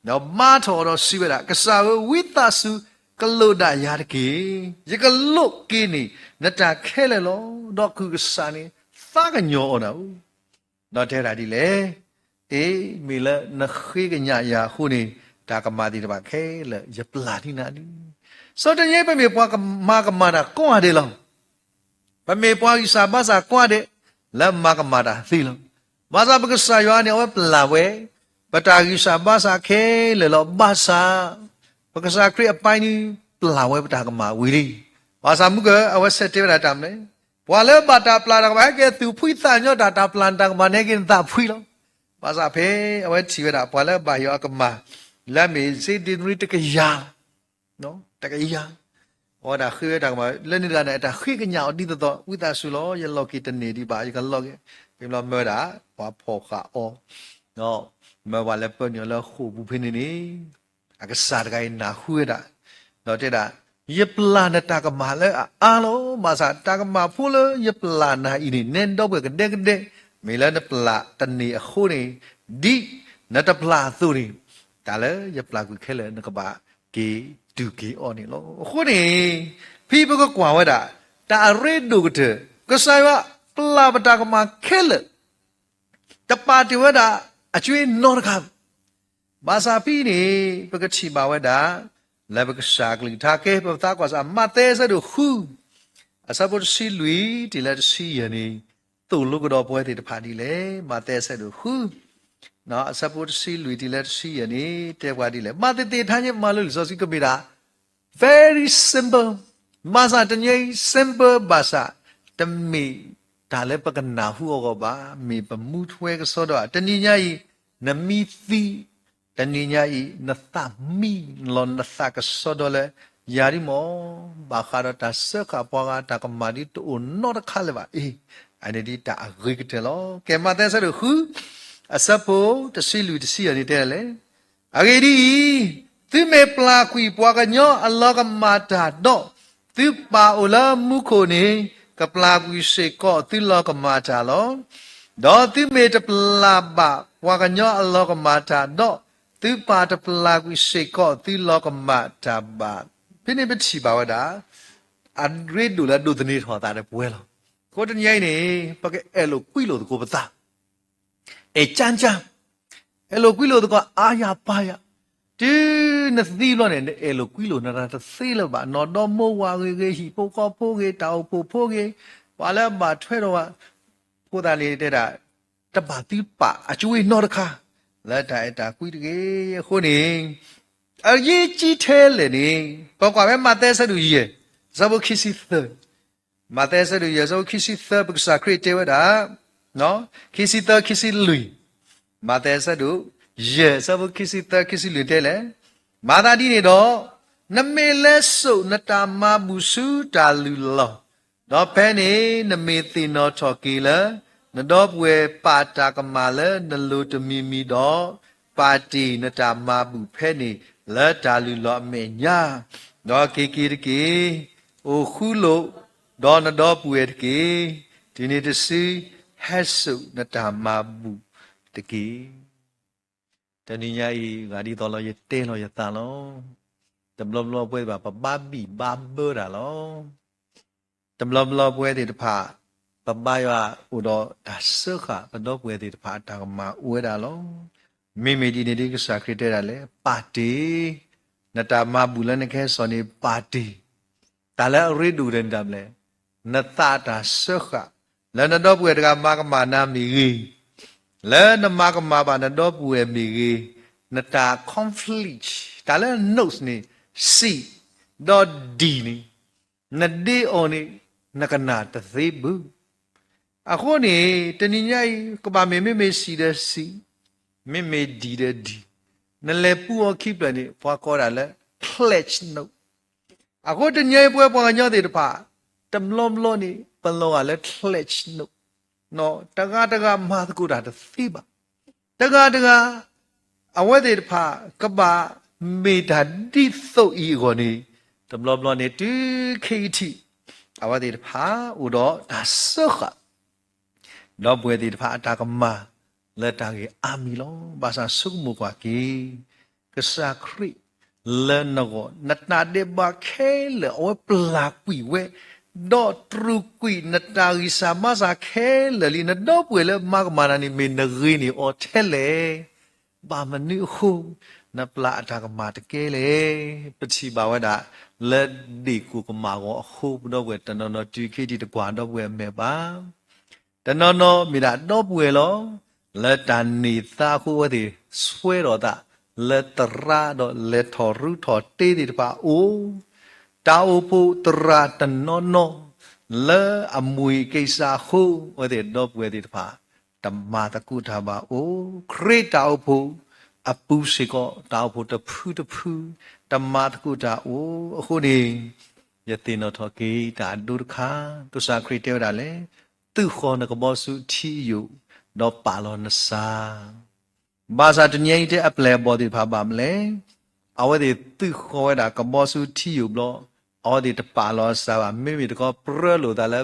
ဒီးဘါထီၣ်အီၤဒီးစံးဝဲဒၣ်, ကစၢ်ဧၢ, ဝံသးစူၤ ကလိးဒၣ်ယၤတက့ၢ်. ယကလိးက့ၤန့ၢ်နတၢ်ခဲလၢာ်လီၤ. ဒီးကုၢ်ကစၢ်န့ၣ် သးကညီၤအီၤနၤဧၢ ဒီးတဲဒၣ်ဒ်လဲၣ်, အ့, မ့ၢ်လၢနဃ့ကညးယၤအဃိန့ၣ် တၢ်ကမၣ်သ့ၣ်တဖၣ်ခဲလၢာ် ယပျၢ်န့ၢ်နၤလံ. စီၤတနံၤအံၤပမ့ၢ်ပှၤမၤကမၣ်တၢ်ကိးဂၤဒဲးလီၤ. ပမ့ၢ်ပှၤဂံၢ်စၢ်ဘါစၢ်ကိးဂၤဒဲး လၢမၤကမၣ်တၢ်သ့လီၤ. ဘၣ်ဆၣ်ပကစၢ်ယွၤန့ၣ် အဝဲပျၢ်ဝဲ ပတၢ်ဂံၢ်စၢ်ဘါစၢ်ခဲလၢာ်လီၤ. ဘၣ်ဆၣ် ပကစၢ်ခရံာ်အပၢ်န့ၣ် ပျၢ်ဝဲပတၢ်ကမၣ်ဝံၤလံ. ဘၣ်ဆၣ်မုၢ်ကၢၢ် အဝဲဆဲးတဲဝဲဒၣ်တၢ်မနုၤလဲၣ်, ပှၤလၢဘၣ်တၢ်ပျၢ်တၢ်ကမၣ် ဟဲက့ၤသူၣ်ဖှံသးညီတၢ် တၢ်ပျၢ်နတၢ်ကမၣ်န့ၣ် ဟဲက့ၤနသးဖှံလီၤ. ဘၣ်ဆၣ်ဖဲအဝဲထံၣ်ဝဲဒၣ် ပှၤလၢအဘၣ်ဟ့ၣ်အီၤအကမၣ် လၢအမ့ၢ်စ့ဒ့နရံတကယၤ တကယၤ, အဝဲဒၣ်ဃ့ဝဲတၢ်ကမၣ် လၢန့ၣ်တဂၤန့ၣ် အတၢ်ဃ့ကညးအီၤဒ်သိးသိး ဝံသးစူၤလီၤ ယလီၤက့ၤတန့ၢ်ဒံးဘၣ် ယကလီၤက့ၤ က့ၤဘျီမၢဒၣ် ပှၤဖီၣ်ဃာ်အီၤ, မၢပှၤလၢပၢနုာ်အီၤလၢဃိာ်ပူၤဖဲန့ၣ်န့ၣ်, အကစၢ်တဂၤအံၤနၢ်ဟူဝဲဒၣ်, ဒီးတဲဒၣ်, ယပျၢ်နတၢ်ကမၣ်လၢအအါလီၤ. ဘၣ်ဆၣ်တၢ်ကမၣ်ဖိလၢယပျၢ်နၤအံၤန့ၣ် နဲဒီပုၢ်ဝဲၢ်ကဒဲကဒဲ မ့ၢ်လၢနပျၢ်တန့ၢ်အဃိန့ၣ်, ဒ်နတပျၢ်အသိးန့ၣ်, တၢ်လၢယပျၢ်ကွံာ်ခဲလၢာ် နကဘၣ်က့ၤတူၢ်က့ၤအီၤန့ၣ်လီၤ. အဃိန့ၣ်, ဖဲပကကွၢ်ဝဲဒၣ် တၢ်အရ့ဒိၣ်ကတၢၢ် ကစၢ်ယွၤပျၢ်ပတၢ်ကမၣ်ခဲလၢာ် တပာ်တ့ၢ်ဝဲဒၣ်အကွ့နီတခါ, ဘၣ်ဆၣ်ဖဲအံၤန့ၣ် ပကထံၣ်ဘၣ်ဝဲဒၣ် လၢပကစၢ်အကလုၢ်ကထါ ကဲပသးကွၢ်စ့ၢ် မးသဲအဆၢဒိၣ်ဃု အဆၢဖိတဆံလွံၢ်တုၤလၢတဆံယဲၢ်န့ၣ် သိၣ်လိကဒီးပဝဲသ့ၣ်တဖၣ်ဒ်လဲၣ်. မးသဲအဆၢဒိၣ်ဃု အဆၢဖိတဆံလွံၢ်တုၤလၢတဆံယဲၢ်န့ၣ် တဲပှၤဒ်လဲၣ်. မၤသ့ၣ်သ့ၣ်တဖၣ်န့ၣ် မၤလိလံာ်စီဆှံကမ့ၢ်ဒၣ် very simple, မၤစၢ်တနံၤညါအံၤ simple ဘၣ်ဆၣ် တမ့ၢ်တၢ်လၢပကနၢ်ဟူအဂီၢ်ဘၣ်, မ့ၢ်ပမူထွဲကစီဒီဧါ. တနံၤညါအံၤ နမံသံ, တနံၤညါအံၤ နသးမံလီၤ နသးကစီဒီလၢ ယၤဒ်မ့ၢ် ဘၣ်ဃးဒီးတၢ်စၢဃာ်ပှၤဂၤ တၢ်ကမၣ်ဒ်တအိၣ်နီတခါလၢၤဘၣ်. အ့, အန့ၣ်ဒ်တၢ်အဂ့ၤကတၢၢ်လီၤ. ကဲ မးသဲအဆၢဒိၣ်ဃု အဆၢဖိတဆံလွံၢ်တဆံယဲၢ်န့ၣ်တဲဒ်လဲၣ်. အဂ့ၢ်ဒ်အံၤ, သုမ့ၢ်ပျၢ်ကွံာ်ပှၤကညီအလီၤကမၣ်တၢ်ဒီး, သုပၢ်အိၣ်လၢမူခိၣ်န့ၣ် ကပျၢ်ကွံာ်စ့ၢ်ကီးသုလီၤကမၣ်တၢ်လီၤ. ဒီးသုမ့ၢ်တပျၢ်ဘၣ်ပှၤကညီအလီၤကမၣ်တၢ်ဒီး, သုပၢ်တပျၢ်ကွံာ်စ့ၢ်ကီးသုလီၤကမၣ်တၢ်ဘၣ်. ဖဲန့ၣ်ပထံၣ်ဘၣ်ဝဲဒၣ် အရ့ဒိၣ်လၢအဒိးသန့ၤထီၣ်အသးဒီးပဝဲလီၤ. အဃိတနံၤညါအံၤန့ၣ် ပကအဲၣ်လိာ်ကွံလိာ်သကိးပသး အဲၣ်ကၠၢ်ကၠၢ်, အဲၣ်လိာ်ကွံလိာ်သကိးအါယၤပါယၤ, တုၤနသံဘျီန့ၣ် နအဲၣ်လိာ်ကွံလိာ်နသးတသ့လၢၤဘၣ်, နီၢ်ဒီမိၢ်ဝၤဂ့ၤဂ့ၤ, ဟံၣ်ဖိဃီဖိဂ့ၤ, တၢ်အိၣ်ဖှိၣ်ဖိဂ့ၤ, ပှၤလၢအဘၣ်ထွဲဒီးဝဲ, အဃိသတးန့ၣ်တဲဒၣ်, တဘၣ်သုပာ်အကၠိဝ့ၢ်နီတခါ လၢတၢ်အဲၣ်တၢ်ကွံတဂ့ၤ. အဃိန့ၣ် အရေးကြီးထဲလဲၣ်န့ၣ်, ပကွၢ်ဖဲမးသဲအဆၢဒိၣ်ယဲၢ်, အဆၢဖိခံဆံသၢ, မးသဲအဆၢဒိၣ်ယဲၢ် အဆၢဖိခံဆံသၢ ပကစၢ်ခရံာ်တဲဝဲဒၣ်, ခံဆံသၢ ခံဆံလွံၢ်, မးသဲအဆၢဒိၣ်ယဲၢ် အဆၢဖိခံဆံသၢ ခံဆံလွံၢ်တဲလဲၣ်, မၤသးဒ်န့ၣ်ဒီး, နမ့ၢ်လဲၤစိာ်နတၢ်မၤဘူၣ်ဆူတၢ်လုၢ်လီၢ်, ဒီးဖဲန့ၣ်နမ့ၢ်သ့ၣ်နီၣ်ထီၣ်က့ၤလၢ နဒီပုၢ်ဝဲၢ်ပာ်တၢ်ကမၣ်လၢနလိၤတမံၤမံၤဒီး, ပာ်တ့ၢ်နတၢ်မၤဘူၣ်ဖဲန့ၣ်လၢတၢ်လုၢ်လီၢ်အမဲာ်ညါ, ဒီးက့ၤက့ၤတက့ၢ်, အိၣ်ဃူလိာ်, ဒီးနဒီပုၢ်ဝဲၢ်တက့ၢ်. တုၤန့ၣ်တစု, ဟဲစိာ်နတၢ်မၤဘူၣ်တက့ၢ်. တနံၤညါအံၤ ဂၤဒ်သိးလီၤ ယတဲလီၤယသးလီၤ. တဘျီဘျီပဝဲသ့ၣ်တဖၣ် ပဘၣ်ဘံၣ်ဘၣ်ဘၢတၢ်လီၤ. တဘျီဘျီပဝဲသ့ၣ်တဖၣ် ပဘၣ်ယွၤအိၣ်ဒီးတၢ်စၢဃာ် ပဒီပုၢ်ဝဲၢ်သ့ၣ်တဖၣ်အတၢ်ကမၣ်အိၣ်ဝဲဒၣ်လီၤ. မ့မ့ၢ်ဒ်န့ၣ်ဒ်ကစၢ်ခရံာ်တဲဒၣ်လဲၣ်, ပာ်တ့ၢ်, နတၢ်မၤဘူၣ်လၢနကဟဲစိာ်န့ၣ် ပာ်တ့ၢ်, တၢ်လၢအရ့ဒိၣ်ဒီးနတၢ်ဘျဲၣ်, နသးတၢ်စၢဃာ်, လၢနဒီပုၢ်ဝဲၢ်တဂၤမၤကမၣ်နၤမ့ၢ်ဂ့ၤ, လၢနမၤကမၣ်ဘၣ်နဒီပုၢ်ဝဲၢ်မ့ၢ်ဂ့ၤ, နတၢ် conflict တၢ်လၢ notes န့ၣ်, စံး, ဒီးဒံၣ်န့ၣ်, နဒ့အီၤန့ၣ်, နကနၣ်တသ့ဘၣ်. အဃိန့ၣ် တနံၤညါအံၤ ကဘၣ်မ့ၢ် မ့မ့ၢ်စံးဒီးစံး, မ့မ့ၢ်ဒံၣ်ဒီးဒံၣ်, နလဲၤပူအီၤခံဖျၢၣ်န့ၣ် ပှၤကိးဒၣ်လၢ pledge note. အဃိတနံၤညါအံၤ ပဝဲပှၤကညီသ့ၣ်တဖၣ် တဘျီဘျီန့ၣ် ပလီၤဂာ်လၢ pledge note, တဂၤတဂၤမၤသကိးတၢ်တသ့ဘၣ်. တဂၤတဂၤ အဝဲသ့ၣ်တဖၣ် ကဘၣ်မ့ၢ်တၢ်ဒ်သိးအံၤအဂီၢ်န့ၣ်, တဘျီဘျီန့ၣ် တုၤခဲအံၤထံး အဝဲသ့ၣ်တဖၣ်အိၣ်ဒီးတၢ်စၢဃာ် ဒီပုၢ်ဝဲၢ်သ့ၣ်တဖၣ်အတၢ်ကမၣ် လၢတၢ်ဂ့ၢ်အါမံၤလီၤ. ဘၣ်ဆၣ်ဆိကမိၣ်ကွၢ်က့ၤ, ကစၢ်ခရံာ်လၢနဂီၢ် နတၢ်ဒဲးဘးခဲလၢာ် အဝဲပျၢ်ကွံာ်ဝဲ, ဒီးတြူာ်ကွံာ်နတၢ်ဂံၢ်စၢ်ဘါစၢ်ခဲလၢာ်လံ. နဒီပုၢ်ဝဲၢ်လၢမၤကမၣ်နၤန့ၣ် မ့ၢ်နဂ့ၤန့ၢ်အီၤထဲလဲၣ်. ဘၣ်မနုၤအဃိ နပျၢ်အတၢ်ကမၣ်တကဲလဲၣ်. ပထံၣ်ဘၣ်ဝဲဒၣ် လၢဒ့ၣ်ကိၢ်ကမၣ်ဂီၤအဃိ ပဒီပုၢ်ဝဲၢ်တနီၤနီၤ တုၤခဲအံၤထံးတကွၢ်ဒီပုၢ်ဝဲၢ်အမဲာ်ဘၣ်. တနီၤနီၤမ့ၢ်ဒၣ်ဒီပုၢ်ဝဲၢ်လီၤ. လၢတၢ်န့ၢ်သါအဃိ အဝဲသ့ၣ်ဆှၢထီၣ်သး လၢသရၣ်ဒီးလဲၤထီၣ်ရူထီၣ်တ့သ့ၣ်တဖၣ်အအိၣ်, တၢ်အိၣ်ဖှိၣ်သရၣ်တနီၤနီၤ လၢအမှံၤကံၢ်စၢ်အဃိ အဝဲသ့ၣ်ဒီပုၢ်ဝဲၢ်သ့ၣ်တဖၣ် တမၤသကိးတၢ်ဘၣ်အိၣ်, ခရံာ်တၢ်အိၣ်ဖှိၣ်အပူၤစ့ၢ်ကီး တၢ်အိၣ်ဖှိၣ်တဖုတဖု တမၤသကိးတၢ်အိၣ်. အဃိန့ၣ် ယသ့ၣ်နီၣ်ထီၣ်က့ၤတၢ်အဒိတခါ, ကစၢ်ခရံာ်တဲဝဲဒၣ်လဲၣ်, သုးဃီၤနကဘီဆူထံယိာ်, ဒီးပာ်လီၤနစၢ် ဘၣ်ဆၣ်တနံၤအံၤတဲအပျဲၢ်အဘီၣ်သ့ၣ်တဖၣ်ဘၣ်မနုၤလဲၣ်, အဝဲသ့ၣ်သုးဃီၤဝဲဒၣ်ကဘီဆူထံယိာ်ဘျီ, အဝဲသ့ၣ်တပာ်လီၤအစၢ်ဘၣ်, မ့မ့ၢ်တခီပြၢလိာ်သးလၢ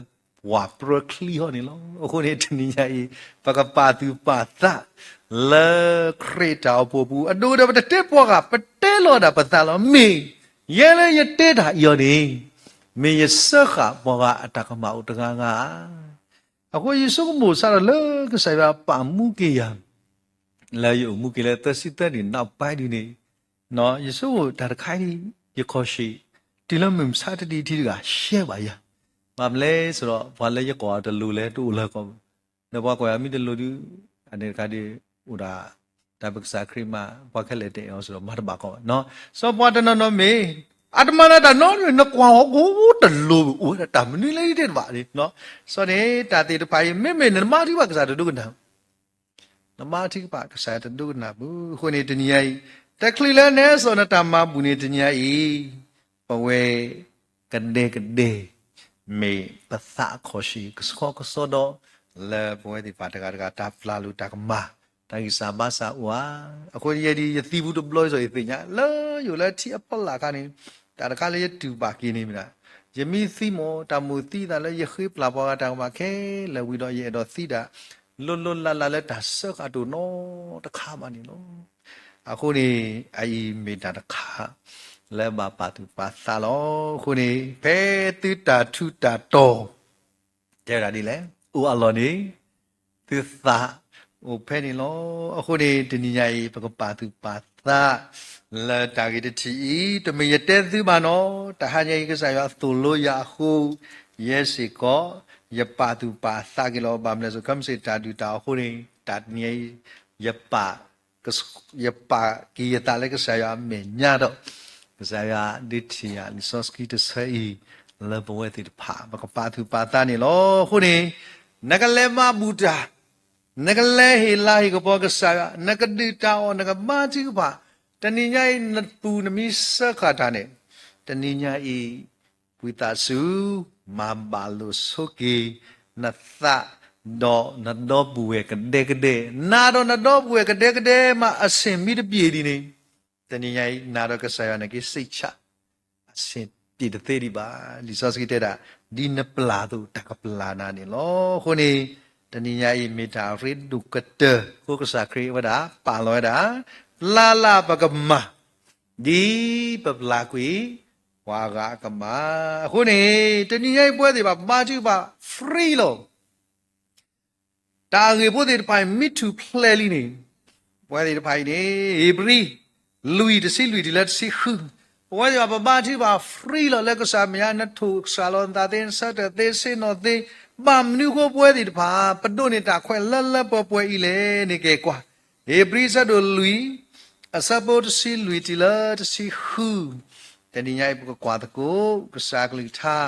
ပှၢ်ပြၢချံဟီၣ်န့ၣ်လီၤ. အဃိန့ၣ်တနံၤညါအံၤ ပကပာ်သူၣ်ပာ်သး လၢခရံာ်တၢ်အိၣ်ဖှိၣ်အပူၤ, အဒိဒီးပတတဲပှၤဂၤ ပတဲလီၤဒၣ်ပသးလီၤ. မ့ၢ်ယဲလၢယတဲတၢ်အံၤအီၤန့ၣ်, မ့ၢ်ယစၢဃာ်ပှၤဂၤအတၢ်ကမၣ်အိၣ်တဂၤဂၤဧါ. အဃိယဆိကမိၣ်စးထီၣ်လၢကစၢ်ယွၤပာ်မူက့ၤယၤ လၢယအိၣ်မူက့ၤလၢသၢဆံသၢနံၣ် နောက်ပိုင်းဒ်န့ၣ်, ယဆိကမိၣ်တၢ်တခါအံၤ ယခီၣ်ဆံး တုၤလၢမုၢ်မဆါတနံၤထံးတဂၤ ရှဲဘၣ်ယၤ, ဘၣ်မနုၤလဲၣ်ဆိုဒီး ပှၤလၢယကိးအီၤတလိၤလဲၣ် တအိၣ်လၢၤကီး, ဒီးပှၤကိးယၤမ့ၢ်တလိၤဒုး အန့ၣ်တခါဒုး အိၣ်ဒၣ် တၢ်ပကစၢ်ခရံာ်မး ပှၤခဲလၢာ်တအဲၣ်အီၤဆိုဒီးမၤတဘၣ်ကီးဘၣ်နီၤ. စီၤပှၤတနီၤနီၤမ့ၢ် အတမၤနၤတၢ်နီတမံၤ နကွၢ်အီၤကိးတလိၤ အိၣ်ဝဲဒၣ်တၢ်မနုၤလဲၣ်တဲတဘၣ်န့ၣ်, စီၤန့ၣ် တၢ်သ့ၣ်တဖၣ်အံၤ မ့မ့ၢ်နမၤထံၣ်ဘၣ်ကစၢ်တဒိကနၣ် နမၤထံၣ်ဘၣ်ကစၢ်တဒိကနၣ်ဘၣ်. အဃိန့ၣ်တနံၤညါအံၤ တချုးလၢနဟဲစိာ်နတၢ်မၤဘူၣ်န့ၣ်တနံၤညါအံၤ, ပဝဲကဒဲကဒဲ မ့ၢ်ပသးခီၣ်ဆံးကဆှီကဆှီဒီး လၢပဝဲသ့ၣ်တဖၣ်တဂၤတဂၤ တၢ်ပျၢ်လိာ်တၢ်ကမၣ် တၢ်ဂံၢ်စၢ်ဘါစၢ်အိၣ်ဧါ. အဃိယဲဒၣ် ယသံဘူးတဘျီအံၤ ယသ့ၣ်ညါ လၢယအိၣ်လၢထံအဖီလာ်အခါန့ၣ် တၢ်တခါလၢယတူၢ်ဘၣ်က့ၤန့ၣ်မ့ၢ်ဒၣ် ယမ့ၢ်သံမ့ၢ် တၢ်မိၣ်သံသးလၢယဃ့ပျၢ်ပှၤဂၤတၢ်ကမၣ်ခဲလၢာ်ဝံၤဒီး ယအဲၣ်ဒိးသံဒၣ် လိၤလိၤလၢ်လၢ်လၢတၢ်စၢဃာ်တအိၣ်နီတခါဘၣ်န့ၣ်လီၤ. အဃိန့ၣ် အအံၤမ့ၢ်တၢ်တခါ လၢဘၣ်ပာ်သူၣ်ပာ်သးလီၤ. အဃိန့ၣ် ဖဲသုတၢ်ထူးတၢ်တီၤ တဲဝဲဒၣ်ဒ်လဲၣ်, အိၣ်အလီၢ်န့ၣ် သုသးအိၣ်ဖဲန့ၣ်လီၤ. အဃိန့ၣ် တနံၤညါအံၤ ပကပာ်သူၣ်ပာ်သး ပကပာ်သူၣ်ပာ်သး လၢတၢ်ဂ့ၢ်တထံၣ်အံၤ, တမ့ၢ်ယတဲသုဘၣ်နီၤ, တဟါညါအံၤ ကစၢ်ယွၤသိၣ်လိယၤအဃိ, ယဲစ့ၢ်ကီး ယပာ်သူၣ်ပာ်သးက့ၤလီၤ. ဘၣ်မနုၤလဲၣ်, ခီမ့ၢ်စ့ၢ်တၢ်ဒုၣ်တၢ်အီၤအဃိန့ၣ်, တနံၤအံၤ ယပာ် ယပာ်က့ၤယသးလၢကစၢ်ယွၤအမဲာ်ညါဒီး, ကစၢ်ယွၤဒုးထံၣ်ယၤလံာ်စီဆှံတဆၢအံၤ လၢပဝဲသ့ၣ်တဖၣ် ပကပာ်သူၣ်ပာ်သးန့ၣ်လီၤ. အဃိန့ၣ် နကလဲၤမၤဘူၣ်တၢ်, နကလဲၤဟ့ၣ်လၤဟ့ၣ်ကပီၤကစၢ်ယွၤ, နကဒုၣ်တၢ်အီၣ် နကဘါထုကဖၣ်, တနံၤညါအံၤ နပူၤနမံစၢဃာ်တၢ်န့ၣ်, တနံၤညါအံၤ ဝံသးစူၤ မၤဘၣ်လိာ်ဆိက့ၤနသး, ဒီးနဒီပုၢ်ဝဲၢ်ကဒဲကဒဲ, နၤဒီးနဒီပုၢ်ဝဲၢ်ကဒဲကဒဲမး အဆင်မ့ၢ်တပြေဒံးန့ၣ်, တနံၤညါအံၤ နၤဒီးကစၢ်ယွၤန့ၣ်က့ၤစိတ်ချ အဆင်ပြေတသ့ဒံးဘၣ်. လံာ်စီဆှံတဲဒၣ်, ဒ်နပျၢ်အသိး တၢ်ကပျၢ်နၤန့ၣ်လီၤ. အဃိန့ၣ် တနံၤညါအံၤ မ့ၢ်တၢ်ရ့ဒိၣ်ကတၢၢ်အဃိ ကစၢ်ခရံာ်ဝဲဒၣ် ပာ်လီၤဝဲဒၣ်, ပျၢ်လၢ်ပကမၤ ဒ်ပပျၢ်ကွံာ် ပှၤဂၤအကမၤ. အဃိန့ၣ် တနံၤညါအံၤ ပဝဲသ့ၣ်တဖၣ် ဘါထုကဖၣ် free လီၤ. တၢ်အဂ့ၢ်ဖိသ့ၣ်တဖၣ်အံၤ မ့ၢ်ထူၣ်ဖျဲးလံန့ၣ်, ပဝဲသ့ၣ်တဖၣ်အံၤန့ၣ် ဧ့ၤဘြံၤ လွံၢ် တဆံလွံၢ်တုၤလၢတဆံဃု, ပဝဲသ့ၣ်တဖၣ် ပဘါထုကဖၣ် free လီၤလၢကစၢ်မဲာ်ညါ, နထိၣ်စှၤလီၤနသးသ့, နဆၢထၢၣ်သ့, ဆ့ၣ်နီၤသ့, ဘၣ်မနုၤအဃိပဝဲသ့ၣ်တဖၣ် ပဒိးန့ၢ်တၢ်ခွဲးလၢလၢပှဲၤပှဲၤအံၤလဲၣ်န့ၣ် ကဲကွၢ် ဧ့ၤဘြံၤ အဆၢဒိၣ်လွံၢ် အဆၢဖိတဆံလွံၢ်တုၤလၢတဆံဃု, တနံၤညါအံၤ ပကကွၢ်သကိး ကစၢ်ကလုၢ်ကထါ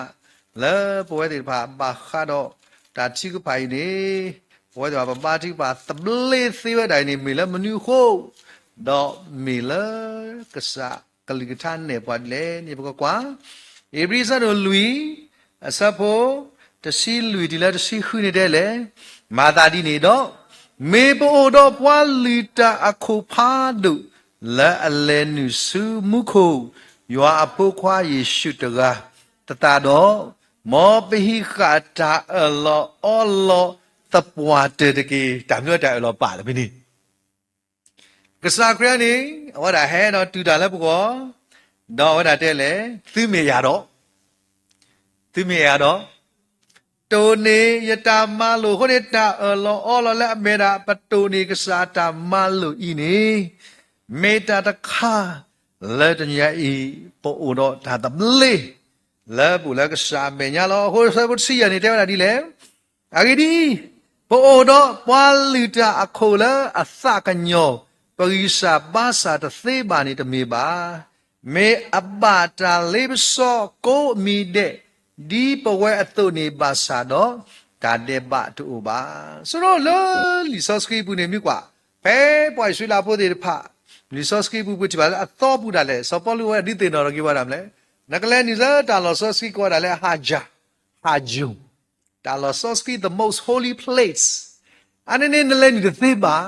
လၢပဝဲသ့ၣ်တဖၣ် ဘၣ်ဃးဒီးတၢ်ထုကဖၣ်အံၤန့ၣ်, ပဝဲသ့ၣ်တဖၣ် ပဘါထုကဖၣ်သဘျ့သ့ဝဲဒၣ်အံၤန့ၣ် မ့ၢ်လၢမနုၤအဃိ, ဒီးမ့ၢ်လၢကစၢ်ကလုၢ်ကထါနဲၣ်ပှၤဒ်လဲၣ်န့ၣ် ပကကွၢ် ဧ့ၤဘြံၤ အဆၢဒိၣ်လွံၢ် အဆၢဖိ တဆံလွံၢ်တုၤလၢတဆံဃုန့ၣ်တဲလဲၣ်, မၤသးဒ်န့ၣ်ဒီး, မ့ၢ်ပအိၣ်ဒီးပှၤလုၢ်တၢ်အခိၣ်ဖးဒိၣ် လၢအလဲၤနုာ်ဆူမူခိၣ်, ယွၤအဖိခွါယ့ၣ်ၡူးတဂၤ, သတးဒီး, မ်ပဟံးဃာ်တၢ်အၢၣ်လီၤအီလီၤသပှၢ်တၢၢ်တက့ၢ်. တၢ်မနုၤတၢ်အၢၣ်လီၤပာ်လၢဖဲန့ၣ် ကစၢ်ခရံာ်န့ၣ် အဝဲဒၣ်ဟဲဒီးတုၤတၢ်လၢပဂီၢ်, ဒီးအဝဲဒၣ်တဲလဲၣ်, သုမ့ၢ်ယၤဒီး, သုမ့ၢ်ယၤဒီး, တိၢ်န့ၢ်ယတၢ်မၤလိာ်အဃိန့ၣ် တၢ်အၢၣ်လီၤအီလီၤလၢအမ့ၢ်ဒၣ် ပတိၢ်န့ၢ်ကစၢ်တၢ်မၤလိာ်အံၤန့ၣ်, မ့ၢ်တၢ်တခါ လၢတနံၤအံၤ ပအိၣ်ဒီးတၢ်သဘျ့ လၢပအိၣ်လၢကစၢ်အမဲာ်ညါလီၤ. အဃိ ဆၢဖိတဆံယဲၢ်န့ၣ် တဲဝဲဒၣ်ဒ်လဲၣ်, အဂ့ၢ်ဒ်အံၤ, ပအိၣ်ဒီးပှၤလုၢ်တၢ်အခိၣ်လၢအသးကညီၤ, ပဂံၢ်စၢ်ဘါစၢ်တသ့ဘၣ်န့ၣ်တမ့ၢ်ဘၣ်. မ့ၢ်အဘၣ်တၢ်လ့ပစီကိးမံၤဒဲး, ဒ်ပဝဲအသိးန့ၣ်ဘၣ်ဆၣ်ဒီး, တၢ်ဒဲးဘးတအိၣ်ဘၣ်. ဆိဒိၣ်လၢလံာ်စီဆှံပူၤန့ၣ်မ့ၢ်ကွၢ်, ဖဲပှၤအံၣ်စရ့လးဖိသ့ၣ်တဖၣ်, လံာ်စီဆှံပူၤပထံၣ်ဘၣ်လၢအသီပူၤဒၣ်လဲာ် စီၤပီလူးဝဲဒၣ်ဒုးသ့ၣ်နီၣ်ထီၣ်က့ၤဝဲဒၣ်မနုၤလဲၣ်, နကလဲၤနုာ်လၢတၢ်လီၢ်စီဆှံကိးဝဲဒၣ်လၢ ဟးယၢ်, ဟးယၢ် တၢ်လီၢ်စီဆှံ the most holy place, အါန့ၢ်န့ၣ်နလဲၤနုာ်တသ့ဘၣ်.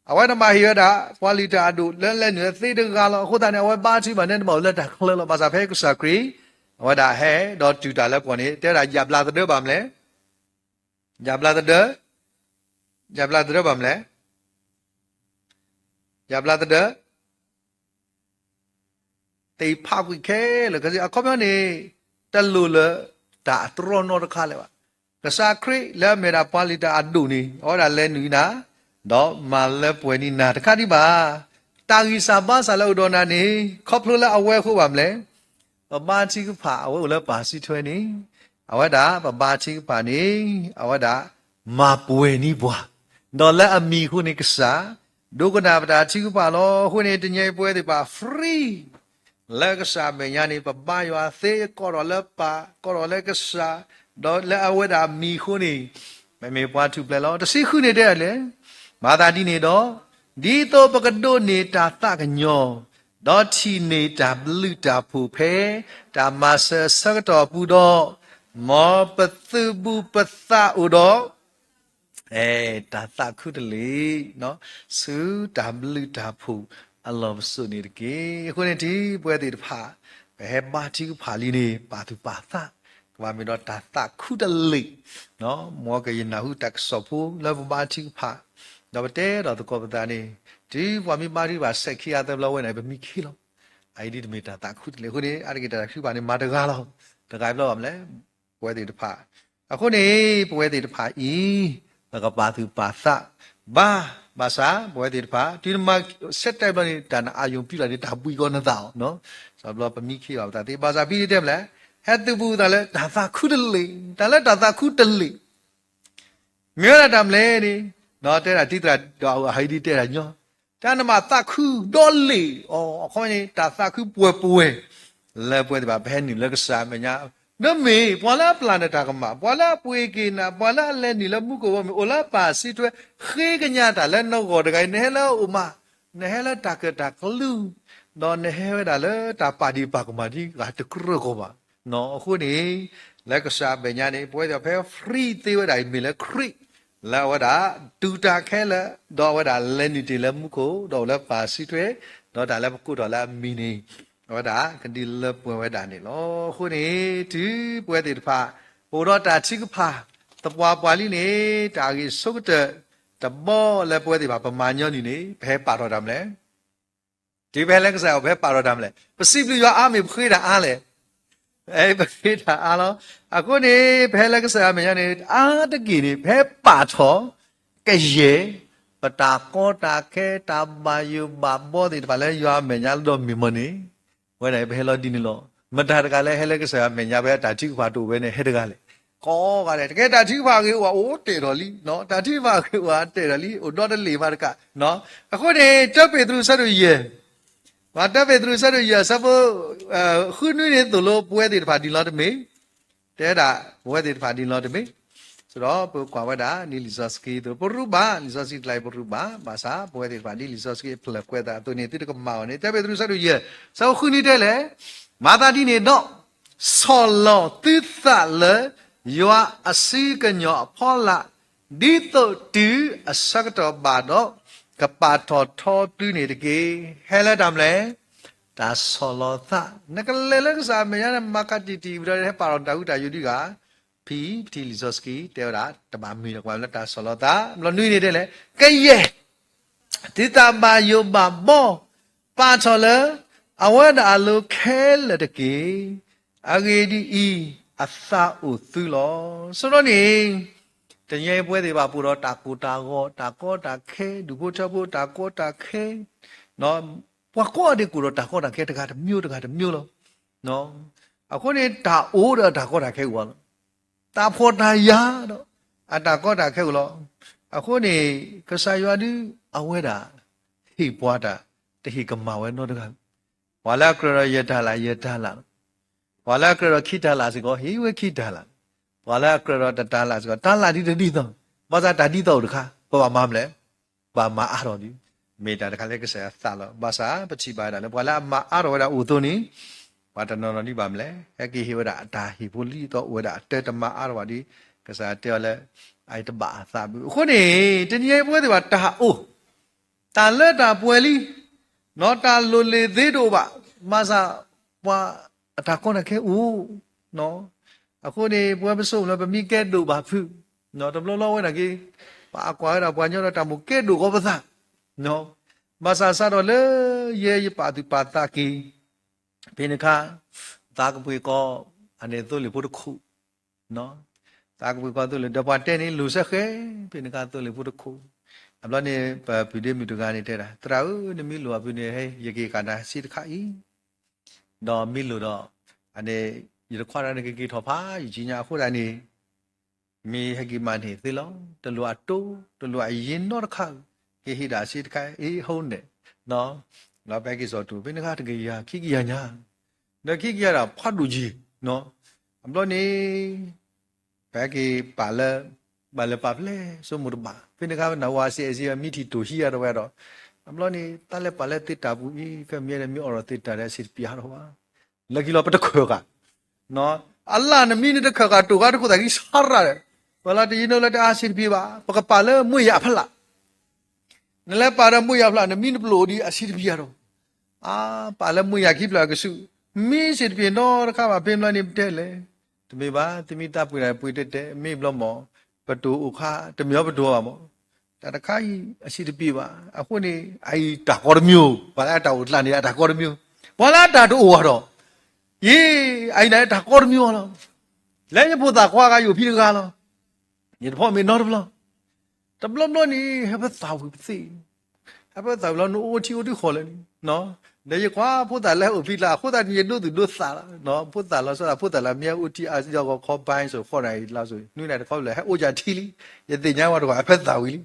အဝဲန့ၣ်မၤဟ့ၣ်ဝဲဒၣ် ပှၤလုၢ်တၢ်အဒိၣ်လၢလဲၤနုာ်သ့တဂၤလီၤ. အဃိသတးန့ၣ် အဝဲဘါထုကဖၣ်န့ၣ်တဘၣ်အိၣ်လၢတၢ်ချၢလီၤ. ဘၣ်ဆၣ်ဖဲကစၢ်ခရံာ် အဝဲဒၣ်ဟဲဒီးတုၤတၢ်လၢပဂီၢ်န့ၣ် တဲဝဲဒၣ် ယၣ်ဘျါသဒၢဘၣ်မနုၤလဲၣ်, ယၣ်ဘျါသဒၢ, ယၣ်ဘျါသဒၢဘၣ်မနုၤလဲၣ်, ယၣ်ဘျါသဒၢ သ့ၣ်ဖးကွံာ်ခဲလၢာ်ခဲဆ့ အခီပညီန့ၣ် တလိၣ်လၢတၢ်အတြီနီတခါလၢၤဘၣ်. ကစၢ်ခရံာ်လၢအမ့ၢ်ဒၣ်ပှၤလုၢ်တၢ်အဒိၣ်န့ၣ် အဝဲဒၣ်လဲၤနုာ်နၤ, ဒီးမၤလၢပှဲၤန့ၢ်နၤတခါဒံးဘၣ်. တၢ်ဂံၢ်စၢ်ဘါစၢ်လၢအိၣ်ဒီးနၤန့ၣ် ခီဖျိလၢအဝဲအဃိဘၣ်မနုၤလဲၣ်, ပဘါထုကဖၣ်အဝဲအိၣ်လၢပၢ်စုထွဲန့ၣ်, အဝဲဒၣ်ပဘါထုကဖၣ်န့ၣ် အဝဲဒၣ်မၤပှဲၤန့ၢ်ပှၤ, ဒီးလၢအမံၤအဃိန့ၣ်ကစၢ် ဒိကနၣ်ပတၢ်ထုကဖၣ်လီၤ. အဃိန့ၣ် တနံၤအံၤပဝဲသ့ၣ်တဖၣ် free လၢကစၢ်အမဲာ်ညါန့ၣ် ပဘါယွၤသ့ ကိးထီၣ်လၢပၢ် ကိးထီၣ်လၢကစၢ်, ဒီးလၢအဝဲဒၣ်အမံၤအဃိန့ၣ် ပမ့ၢ်ပှၤထူၣ်ဖျဲးလီၤ. တဆံဃုန့ၣ်တဲလဲၣ်, မၤသးဒ်န့ၣ်ဒီး, ဒ်သိးပကဒိးန့ၢ်တၢ်သးကညီၤ, ဒီးထံၣ်န့ၢ်တၢ်ဘျုးတၢ်ဖှိၣ်ဖဲ တၢ်မၤစၢၤအဆၢကတီၢ်အပူၤဒီး, မ်ပသုးဘူးပသးအိၣ်ဒီး တၢ်သးခူတလ့ၢ်, ဆူတၢ်ဘျုးတၢ်ဖှိၣ်အလီၢ်ပစိာ်န့ၣ်တက့ၢ်. အဃိန့ၣ် တံၤပဝဲသ့ၣ်တဖၣ် ပဟဲဘါထုကဖၣ်လံန့ၣ် ပာ်သူၣ်ပာ်သး ကဘၣ်မ့ၢ်ဒီးတၢ်သးခူတလ့ၢ်, မ်ကယနၢ်ဟူတၢ်ကစီၣ်ဖိလၢပဘါထုကဖၣ်, ဒီးပတဲဒီးသကိးပသးန့ၣ်, တုၤပှၤမ့ၢ်ဘါထုကဖၣ်စဲးခံဂၤသၢဘျီဝဲန့ၣ် ပမံခ့လီၤ. အအံၤဒ်တမ့ၢ်တၢ်သးခူတလ့ၢ်အဃိန့ၣ် အါတက့ၢ်တၢ်ထုကဖၣ်န့ၣ် မၤတဂၤလီၤ. တဂၤဘျီဘၣ်မနုၤလဲၣ် ပဝဲသ့ၣ်တဖၣ်. အဃိန့ၣ် ပဝဲသ့ၣ်တဖၣ်အံၤ ပကပာ်သူၣ်ပာ်သးဘၣ် ဘၣ်ဆၣ်ပဝဲသ့ၣ်တဖၣ် တုၤနမၤဆဲးတဲာ်ဘျီန့ၣ် တၢ်နအါယိၤပံလီၤန့ၣ် တၢ်ဘှံးကီးနသးအီၤ, စီၤဘျီပမံခ့ဘၣ်ပသးသ့ ဘၣ်ဆၣ်ဖဲတဲမလဲၣ်, ဟဲသုးဘူးသးလၢ တၢ်သးခုတလ့ၢ်, တၢ်လၢတၢ်သးခုတလ့ၢ် မ့ၢ်ဝဲဒၣ်တၢ်မလဲၣ်န့ၣ်, တဲဒၣ်တံသရၣ်ဒီးအဟဲဒ်တဲဒၣ်ညီ, တၢ်နဘၣ်သးခုဒီလ့ၢ်အီၤ, အခီပညီန့ၣ် တၢ်သးခုပှဲၤပှဲၤ, လၢပဝဲသ့ၣ်တဖၣ် ပဟဲနုာ်လၢကစၢ်အမဲာ်ညါ, ဒီးမ့ၢ်ပှၤလၢအပျၢ်နတၢ်ကမၣ်, ပှၤလၢအပှ့ၤက့ၤနၤ, ပှၤလၢအလဲၤနုာ်လၢမူခိၣ်ဘီမုၢ် အိၣ်လၢပၢ်စံးထွဲ, ဃ့ကညးတၢ်လၢနဂီၢ်တဂၤအံၤ နဟဲလၢအအိၣ်မး, နဟဲလၢတၢ်ကၢၣ်တၢ်ကလုၢ်, ဒီးနဟဲဝဲဒၣ်လၢတၢ်ပာ်ဒံးပာ်ကမၣ်ဒ်ဂၤတကြၢးကီးဘၣ်. အဃိန့ၣ် လၢကစၢ်အမဲာ်ညါန့ၣ် ပဝဲသ့ၣ်တဖၣ် free သ့ဝဲဒၣ်အံၤ မ့ၢ်လၢခရံာ် လၢအဝဲဒၣ် တူၢ်တၢ်ခဲလၢာ်, ဒီးအဝဲဒၣ်လဲၤနုာ်တ့ၢ်လၢမူခိၣ်, ဒီးအိၣ်လၢပၢ်စံးထွဲ, ဒီးတၢ်လၢပကိးထီၣ်လၢအမံၤန့ၣ် အဝဲဒၣ်ကဒုးလၢပှဲၤဝဲဒၣ်န့ၣ်လီၤ. အဃိန့ၣ် တုၤပဝဲသ့ၣ်တဖၣ် ပအိၣ်ဒီးတၢ်ထုကဖၣ် သပှၢ်ပှၢ်လံန့ၣ် တၢ်အဂ့ၤဆိကတၢၢ် တဘီလၢပဝဲသ့ၣ်တဖၣ် ပမၤညီနုၢ်န့ၣ် ပဟဲပာ်ထီၣ်တၢ်မလဲၣ်. တုၤပဟဲလၢကစၢ်အအိၣ် ပဟဲပာ်ထီၣ်တၢ်မလဲၣ်. ပစံးဘျုးယွၤအါမ့ၢ်ပဃ့တၢ်အါလဲၣ်. အဲ ပဃ့တၢ်အါလီၤ. အဃိန့ၣ် ပဟဲလၢကစၢ်ယွၤအမဲာ်ညါန့ၣ် အါတက့ၢ်န့ၣ် ပဟဲပာ်ထီၣ် ကယဲၢ် ပတၢ်ကီတၢ်ခဲ တၢ်ဘၣ်ယိၣ်ဘၣ်ဘီသ့ၣ်တဖၣ်လၢယွၤအမဲာ်ညါလၢဒီးမ့ၢ်မနုၤန့ၣ် ဝဲဒၣ်ပဟဲလီၤဒ်န့ၣ်လီၤ. မတၤတဂၤလၢဟဲလၢကစၢ်ယွၤအမဲာ်ညါ ပဟဲတၢ်ထုကဖၣ်တအိၣ်ဝဲန့ၣ် ဟဲတဂၤလဲၣ်. ကိးဂၤဒဲး တကဲတၢ်ထုကဖၣ်အဂ့ၤအိၣ် အိၣ်တဲာ်ထီၣ်လံ, တၢ်ထုကဖၣ်အဂ့ၤအိၣ်တဲာ်ထီၣ်လံ, အိၣ်ဒီတလ့ၢ်မးတကး. အဃိန့ၣ် တၢပ့းတရူးဆၢဒိၣ်ယဲၢ်, တၢပ့းတရူးဆၢဒိၣ်ယဲၢ် ဆၢဖိ ဃုနွံန့ၣ်သိၣ်လိပဝဲသ့ၣ်တဖၣ်ဒ်လီၤတမ့ၢ်, တဲဒၣ်ပဝဲသ့ၣ်တဖၣ်ဒ်လီၤတမ့ၢ်. ဒီးပကွၢ်ဝဲဒၣ် ဒ်လံာ်စီဆှံက့ၤသိး ပရူးဘၣ်, လံာ်စီဆှံတကျါအံၤပရူးဘၣ်, ဘၣ်ဆၣ်ပဝဲသ့ၣ်တဖၣ် ဒ်လံာ်စီဆှံအဖျၢၣ်ကွဲးသးအသိးန့ၣ် သုတကမၣ်အီၤန့ၣ် တၢပ့းတရူးဆၢဒိၣ်ယဲၢ် ဆၢဖိဃုနွံတဲလဲၣ်, မၤသးဒ်န့ၣ်ဒီး ဆီၣ်လီၤသုသးလၢ ယွၤအစုကညီၤအဖီလာ်, ဒ်သိးတုၤအဆၢကတီၢ်ဘၣ်ဒီး ကပာ်ထီၣ်ထီသုန့ၣ်တက့ၢ်. ဟဲလၢတၢ်မလဲၣ်, တၢ်ဆီၣ်လီၤသး, နကလဲၤလၢကစၢ်အမဲာ်ညါန့ၣ် မၤကတံၢ်တံၢ်ဝံၤဒီး ဟဲပာ်လီၤတၢ်ဟူတၢ်ယိာ်ဒ်ဂၤ, ဖံဖံလံာ်စီဆှံတဲဝဲဒၣ် တဘၣ်မ့ၢ်ဒီးကွၢ်လၢတၢ်ဆီၣ်လီၤသး, ဘျီနွံန့ၣ်တဲလဲၣ်, ကယဲၢ် သုသးဘၣ်ယိၣ်ဘၣ်ဘီ ပာ်ထီၣ်လၢ အဝဲဒၣ်အလိၤခဲလၢာ်တက့ၢ်. အဂ့ၢ်ဒ်အံၤ, အသးအိၣ်သုလီၤ. ဆိဒီးန့ၣ် တနံၤအံၤပဝဲသ့ၣ်ဘၣ်ပအိၣ်ဒီးတၢ်ကိၢ်တၢ်ဂီၤ တၢ်ကီတၢ်ခဲ ဒူၣ်ဖိထၢဖိတၢ်ကီတၢ်ခဲ, ပှၤကိးဂၤဒဲးကိၢ်ဒီးတၢ်ကီတၢ်ခဲတဂၤတမျိုးတဂၤတမျိုးလီၤ. အဃိန့ၣ် တၢ်အိၣ်ဒီးအတၢ်ကီတၢ်ခဲအိၣ်လီၤ. တၢ်ဖှီၣ်တၢ်ယာ်ဒီး အတၢ်ကီတၢ်ခဲအိၣ်လီၤ. အဃိန့ၣ် ကစၢ်ယွၤဒုး အဝဲဒၣ် ဟ့ၣ်ပှၤတၢ် တဟ့ၣ်ကမၣ်ဝဲနီတဂၤ, ပှၤလၢအကြၢးဒီးယဲၢ်တၤလၣ် ယဲၢ်တၤလၣ်, ပှၤလၢအကြၢးဒီးခံတၤလၣ်စ့ၢ်ကီး ဟ့ၣ်ဝဲခံတၤလၣ်, ပှၤလၢအကြၢးဒီးတတၤလၣ်စ့ၢ်ကီး တၤလၣ်ဒ်တဒ်သိး, ဘၣ်ဆၣ်တၢ်ဒ်သိးအိၣ်တခါ ပဘၣ်မၤမလဲၣ်, ဘၣ်မၤအါထီၣ်ဒ်, မ့ၢ်တၢ်တခါလၢကစၢ်ယွၤသးလီၤ. ဘၣ်ဆၣ်ပထံၣ်ဘၣ်ဝဲဒၣ်လၢပှၤလၢအမၤအါထီၣ်ဝဲဒၣ်အိၣ်အသိးန့ၣ် ပှၤတနီၤနီၤဒ်ဘၣ်မလဲၣ်, ဟဲက့ၤဟ့ၣ်ဝဲဒၣ်အတၢ်ဟ့ၣ်ဖိလံအသိး အိၣ်ဝဲဒၣ်အတၢ်တမၤအါထီၣ်ဘၣ်ဒ် ကစၢ်ယွၤတဲအီၤလၢ အအံၤတဘၣ်အသးဘၣ်. အဃိန့ၣ် တနံၤအံၤပဝဲသ့ၣ်တဖၣ်တၢ်အိၣ် တၢ်လၢတၢ်ပှဲၤလံ, တၢ်လိၣ်လ့ၤသ့တအိၣ်ဘၣ်, ဘၣ်ဆၣ်ပှၤအတၢ်ကီတၢ်ခဲအိၣ်, အဃိန့ၣ် ပဝဲပစိၤလၢပမ့ၢ်ကဲဒိၣ်ဘၣ်ဖုး, တဘျီလီၤဝဲဒၣ်က့ၤ ပှၤအကွၢ်ဝဲဒၣ်ပှၤညီဒီးတၢ်မိၣ်ကဲဒိၣ်ဂီၢ်ပသး, ဘၣ်ဆၣ်စးထီၣ်လၢယဲယပာ်သူၣ်ပာ်သးက့ၤ ဖဲန့ၣ်အခါ သးကပှ့ၤကီး အန့ၣ်သိလ့ၣ်ဖိတခိၣ်, သးကပှ့ၤကီးသိလ့ၣ် ဒီးပှၤတဲန့ၣ် လိၣ်စဲဃဲ, ဖဲန့ၣ်အခါသိလ့ၣ်ဖိတခိၣ်, အဘျီန့ၣ် ပပုၢ်ဒ့မုၣ်တဂၤန့ၣ်တဲဒၣ် သရၣ်ဧၢ နမ့ၢ်လိၣ်အဖုန့ၣ် ဟဲ ယကဟ့ၣ်ကဒါစ့တခါအံၤ, ဒီးမ့ၢ်လိၣ်ဒီး အန့ၣ် ယတခွါတဂၤန့ၣ် ကက့ၤထီၣ်ဖးယုၢ်ကံညါအဃိသတးန့ၣ် မ့ၢ်ဟဲက့ၤမၤန့ၢ်သ့လီၤ. တလိၣ်အတိ တလိၣ်အယ့နီတခါ, ကဟ့ၣ်ဒၣ်စ့တခါအံၤ ဟိန့ၣ်, ဒီးပဟဲက့ၤစိာ်တူာ် ဖဲန့ၣ်အခါတကယၤခံကယၤညါ, ဒီးခံကယၤဒၣ်ဖးဒိၣ်က့ၤ, အဘျီန့ၣ် ပဟဲက့ၤပာ်လၢ ဘၣ်လဲၤပာ်ဖဲလဲၣ် ဆိကမိၣ်တဘၣ်, ဖဲန့ၣ်အခါ နဝၤစံးအဲၣ်စံး မံထံၣ်တိၢ်ဟံးအါထီၣ်ဝဲဒီး, အဘျီန့ၣ် တၢ်လဲၤပာ်လၢသ့ၣ်တၢ်ပူၤအံၤ ခဲမံၤဒီး မ့ၢ်အိၣ်ဒီးသ့ၣ်တၢ်ဒီးအဆံးတပျံၤအါထီၣ်ဘၣ်, လၢခံလီၤပတခၢၣ်ဃာ် အလၢ်နမံန့ၣ်တခၢၣ်ဃာ်တိၢ်ဃာ်တခိၣ်သးကံဆါရၣ်ဒီး, ပှၤလၢတယံၤနီၢ်လၢတအါဆံးတပျံၤဘၣ် ပကပာ်လၢမွေ့ယၤဖျး, နလဲၤပာ်ဒီးမွေ့ယၤဖျး နမံနပျိၢ်ဒ်အဆံးတပျံၤအါထီၣ်, အါ ပာ်လၢမွေ့ယၤခံဖျၢၣ်ကဆူၣ်, မံဆံးတပျံၤနီတခါဘၣ် ဖဲဘျီန့ၣ်ပတဲလဲၣ်, တမ့ၢ်ဘၣ် သမံသးပှၢ်တၢ်ပှ့ၤတဲတဲ မ့ၢ်ဘျီမး ပတိၢ်အိၣ်ခါ တမ့ၢ်အီၤပတိၢ်ဘၣ်မး, တၢ်တခါအံၤအဆံးတပျံၤဘၣ်, အဃိန့ၣ် အအံၤတၢ်ကီတမျိုး, ပှၤလၢအတၢ်အိၣ်တကျါန့ၣ် အတၢ်ကီတမျိုး, ပှၤလၢအတၢ်တအိၣ်ဘၣ်ဒီး ယံၤ အအံၤန့ၣ်တၢ်ကီတမျိုးလီၤ, လၢယဖိသၣ်ခွါဂၤယအိၣ်ဖံးတဂၤလီၤ, ယတဖီမ့ၢ်နီတဘျီ, တ တဘျီဘျီန့ၣ် ဟဲဖဲသးဝံၤပသ့ၣ် ဟဲဖဲသးဝံၤလီၤ နအိၣ်ထံအိၣ်တခီလၢာ်န့ၣ်, ဒီးယကွၢ်ဖိသၣ်လၢဟဲအိၣ်ဖဲလၢ အဃိသတးန့ၣ် ယဒိသူၣ်ဒိသးလီၤ, ဖိသၣ်လီၤဆီသး ဖိသၣ်လၢမ့ၢ်ဟဲအိၣ်ထံအါစံၣ်အဂီၤခီ ဘါစိၤဃီနၤအံၤလါစိၤ နွံနၤတခီဖျၢၣ် ဟဲအိၣ်ယၤထံလံ, ယသ့ၣ်ညါဝဲတခီ ဟဲဖဲသးဝံၤ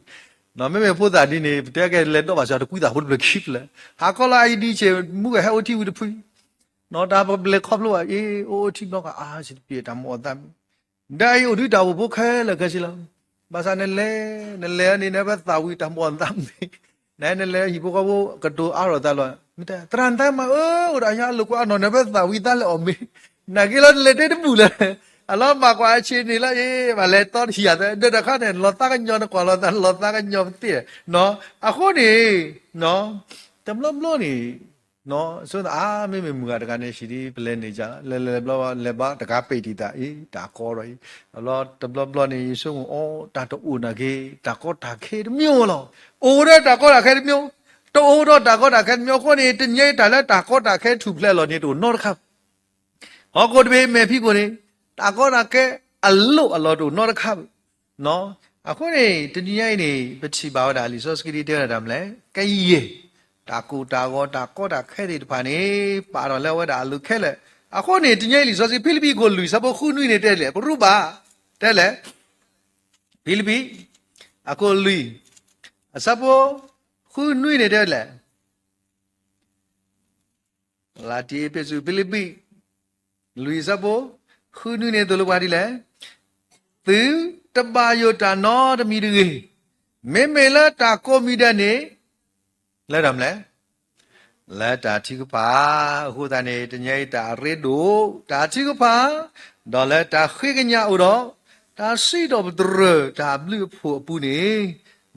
လံ, မ့မ့ၢ်ဖိသၣ်ဒ်န့ၣ် ပတဲကဲလဲၤဒီးဘၣ်စှၤတကွံသးဖိတဖျၢၣ်ခံဖျၢၣ်, ဟးကီလီၤ အအံၤဒ်ဆ့ၣ် မူကဟဲအိၣ်ထံဝံၤတဖု, တၢ်ပဘျဲၣ်ခီဖျိဘၣ် အ့ အိၣ်အိၣ်ထံဘျီကအါစံၣ်တပံၤ တၢ်မူအီၣ်သးမ့ၢ် ဒီးအံၤအိၣ်ဒုးတၢ်အိၣ်ဖှိၣ်ဖိခဲလၢာ်ခဲဆ့လီၤ. ဘၣ်ဆၣ်နလဲၤ နလဲၤန့ၣ် နဖဲသးဝံၤတၢ်မူအီၣ်သးမ့ၢ်, နနလဲၤဟံၣ်ဖိဃီဖိကတိၤအါထီၣ်သးလီၤ. မ့ၢ်တဲ သရၣ်သးမးဧၢ အိၣ်ဒီးယၤအလိာ်ကွဲအနီၢ် နဖဲသးဝံၤသးလဲၤအီၣ်မ့ၤ, နာ်က့လီၤနလဲၤတဲတဘူၣ်လၢၤ, အလီၤမၢ်ကွၢ်အဆ့ၣ်န့ၣ်လၢ အ့ ဘၣ်လဲၤတီတဟံၣ်ယၤသၢ ဒီးတခါန့ၣ် လီၤသးကညီၤနကွၢ်လီၤသး လီၤသးကညီၤပသ့ၣ်, အဃိန့ၣ် တဘျီဘျီန့ၣ် ဆိသးအါ မ့မ့ၢ်မုၢ်ဂၤတဂၤန့ၣ် ဟံၣ်ဒ်ပလဲၤန့ၣ်ယါ လဲၤလဲၤဘျီ လဲၤဘၣ်တဂၤပဲာ်တံၢ်သးအံၤ တၢ်ကီဒီးအံၤ, တဘျီဘျီန့ၣ် ယဆိကမိၣ်အီ တၢ်တအိၣ်နာ်က့ တၢ်ကီတၢ်ခဲတမံၤလီၤ. အိၣ်ဒီးတၢ်ကီတၢ်ခဲတမံၤ, တအိၣ်ဒီးတၢ်ကီတၢ်ခဲတမံၤအဃိန့ၣ် တနံၤအံၤတၢ်လၢတၢ်ကီတၢ်ခဲထူၣ်ဖျဲးအလီၢ်န့ၣ် တအိၣ်နီတခါ ဟီၣ်ခိၣ်တဘ့ၣ်မဲာ်ဖံးခိၣ်န့ၣ် တၢ်ကီတၢ်ခဲအလိၣ်အလီၢ်တအိၣ်နီတခါဘၣ်. အဃိန့ၣ် တနံၤညါအံၤန့ၣ် ပထံၣ်ဘၣ်ဝဲဒၣ်လံာ်စီဆှံဒ်တဲဝဲဒၣ်မလဲၣ် ကယဲၢ် တၢ်ကိၢ်တၢ်ဂီၤ တၢ်ကီတၢ်ခဲသ့ၣ်တဖၣ်န့ၣ် ပာ်ထီၣ်လၢအဝဲဒၣ်အလိၤခဲလၢာ်. အဃိန့ၣ် တနံၤညါအံၤလံာ်စီဆှံ ဖံလံးပံးခိၣ်လွံၢ်ဆၢဖိဃုနွံန့ၣ်တဲလဲၣ် ပရူးဘၣ် တဲလဲၣ် ဖံလံးပံး အခိၣ်လွံၢ် အဆၢဖိ ဃုနွံန့ၣ်တဲလဲၣ် လၢတံၤအ့းဖ့းစူး ဖံလံးပံး လွံၢ်ဆၢဖိ ဃုနွံန့ၣ်သိၣ်လိပှၤဒ်လဲၣ်, သုတဘၣ်ယိၣ်တၢ်နီတမံၤတဂ့ၤ, မ့မ့ၢ်လၢတၢ်ကိးမံၤဒဲးန့ၣ် လၢတၢ်မလဲၣ် လၢတၢ်ထုကဖၣ်, အဃိသတးန့ၣ် တနံၤအံၤတၢ်အရ့ဒိၣ် တၢ်ထုကဖၣ်, ဒီးလၢတၢ်ဃ့ကညးအိၣ်ဒီး တၢ်စံးထီၣ်ပတြၢၤတၢ်ဘျုးအဖှိၣ်အပူၤန့ၣ်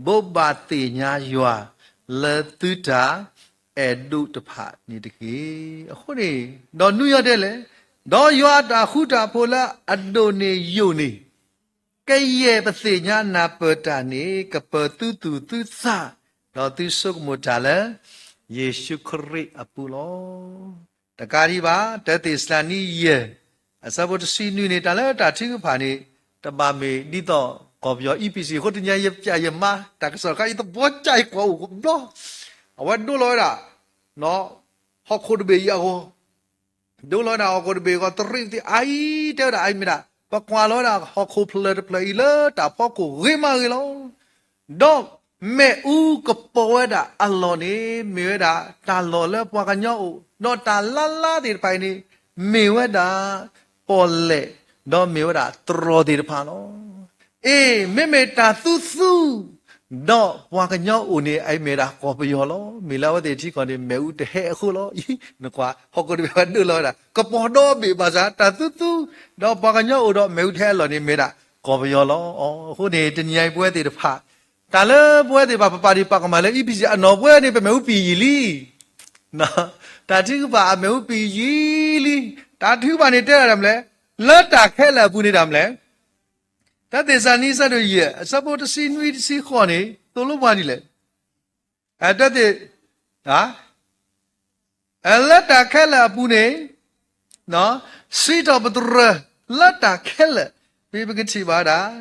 ဘိးဘၣ်သ့ၣ်ညါယွၤ လၢသုတၢ်အဲၣ်ဒိးတဖၣ်န့ၣ်တက့ၢ်. အဃိန့ၣ် ဒီးနွံယီၤတဲလဲၣ်, ဒီးယွၤအတၢ်ဃူတၢ်ဖိးလၢအဒိၣ်န့ၢ်ယိာ်န့ၣ် ကယဲၢ်ပသ့ၣ်ညါနၢ်ပၢၢ်တၢ်န့ၣ် ကပၢၤသုသူၣ်သုသး, ဒီးသုဆိကမိၣ်တၢ်လၢ ယ့ၣ်ၡူးခရံာ်အပူၤလီၤ. တကးဒံးဘၣ် တၢသ့းစၤလနံယဲၢ် အဆၢဖိတဆံနွံန့ၣ် တၢ်လၢတၢ်ထုကဖၣ်န့ၣ် တဘၣ်မ့ၢ်ဒ်သိးကီၢ်ပယီၤ E P C အဃိ တနံၤယပျဲယမါ တၢ်ကစီၣ်တခါ ယသဘှီကၢ်ယကွၢ်အိၣ်ဘျီ အဝဲဒိလီၤဝဲဒၣ် ဟီၣ်ခိၣ်တဘ့ၣ်အံၤအဂီၢ် ဒိလီၤဝဲဒၣ်ဟီၣ်ခိၣ်တဘ့ၣ်အဂီၢ် တရံးသ့ၣ်အါအံၤ တဲဝဲဒၣ်အအံၤမ့ၢ်ဒၣ် ပကွၢ်လီၤဝဲဒၣ်ဟီၣ်ခိၣ်ဖျၢၣ်တဖျၢၣ်အံၤလၢတၢ်ဖီခိၣ်ဂ့ၤမးဂ့ၤလီၤ. ဒီးမ့ၣ်အူကပီၤဝဲဒၣ်အလီၢ်န့ၣ် မ့ၢ်ဝဲဒၣ်တၢ်လီၢ်လၢပှၤကညီအိၣ်, ဒီးတၢ်လါလါသ့ၣ်တဖၣ်အံၤန့ၣ် မ့ၢ်ဝဲဒၣ်ပီၣ်လဲၣ်, ဒီးမ့ၢ်ဝဲဒၣ်တြီၤသ့ၣ်တဖၣ်လီၤ. အ့ မ့မ့ၢ်တၢ်သူသူ ဒီးပှၤကညီအိၣ်န့ၣ် အအံၤမ့ၢ်ဒၣ်ကီၢ်ပယီၤလီၤ. မ့ၢ်လၢအဝဲသ့ၣ်ထံကီၢ်န့ၣ် မ့ၣ်အူတဟဲအဃိလီၤ. အံၤ နကွၢ် ဟီၣ်ခိၣ်တဘ့ၣ်ဝဲဒၣ်ဒိလီၤဝဲဒၣ် ကပီၤဒီဘ့ၣ်ဘၣ်ဆၣ် တၢ်သူသူ ဒီးပှၤကညီအိၣ်ဒီးမ့ၣ်အူတဟဲအလီၢ်န့ၣ် မ့ၢ်ဒၣ်ကီၢ်ပယီၤလီၤ. အဃိန့ၣ် တနံၤအံၤပဝဲသ့ၣ်တဖၣ် တၢ်လၢပဝဲသ့ၣ်တဖၣ် ပပာ်ဒံးပာ်ကမၣ်လၢ E P C အနီၢ်ပဝဲန့ၣ် ပမ့ၣ်အူပံာ်ယံာ်လံ တၢ်ထုကဖၣ်အမ့ၣ်အူပံာ်ယံာ်လံ. တၢ်ထုကဖၣ်န့ၣ်တဲဒၣ်တၢ်မလဲၣ်, လၢတၢ်ခဲလၢာ်အပူၤန့ၣ်တၢ်မလဲၣ်, တၢသ့းစၤလနံ အဆၢဒိၣ်ယဲၢ် အဆၢဖိတဆံနွံတဆံဃိးန့ၣ် သိၣ်လိပှၤဒ်လဲၣ်, တၢသ့း လၢတၢ်ခဲလၢာ်အပူၤန့ၣ် စံးထီၣ်ပတြၢၤ လၢတၢ်ခဲလၢာ်, မ့ၢ်ပကထံၣ်ဘၣ်ဝဲဒၣ်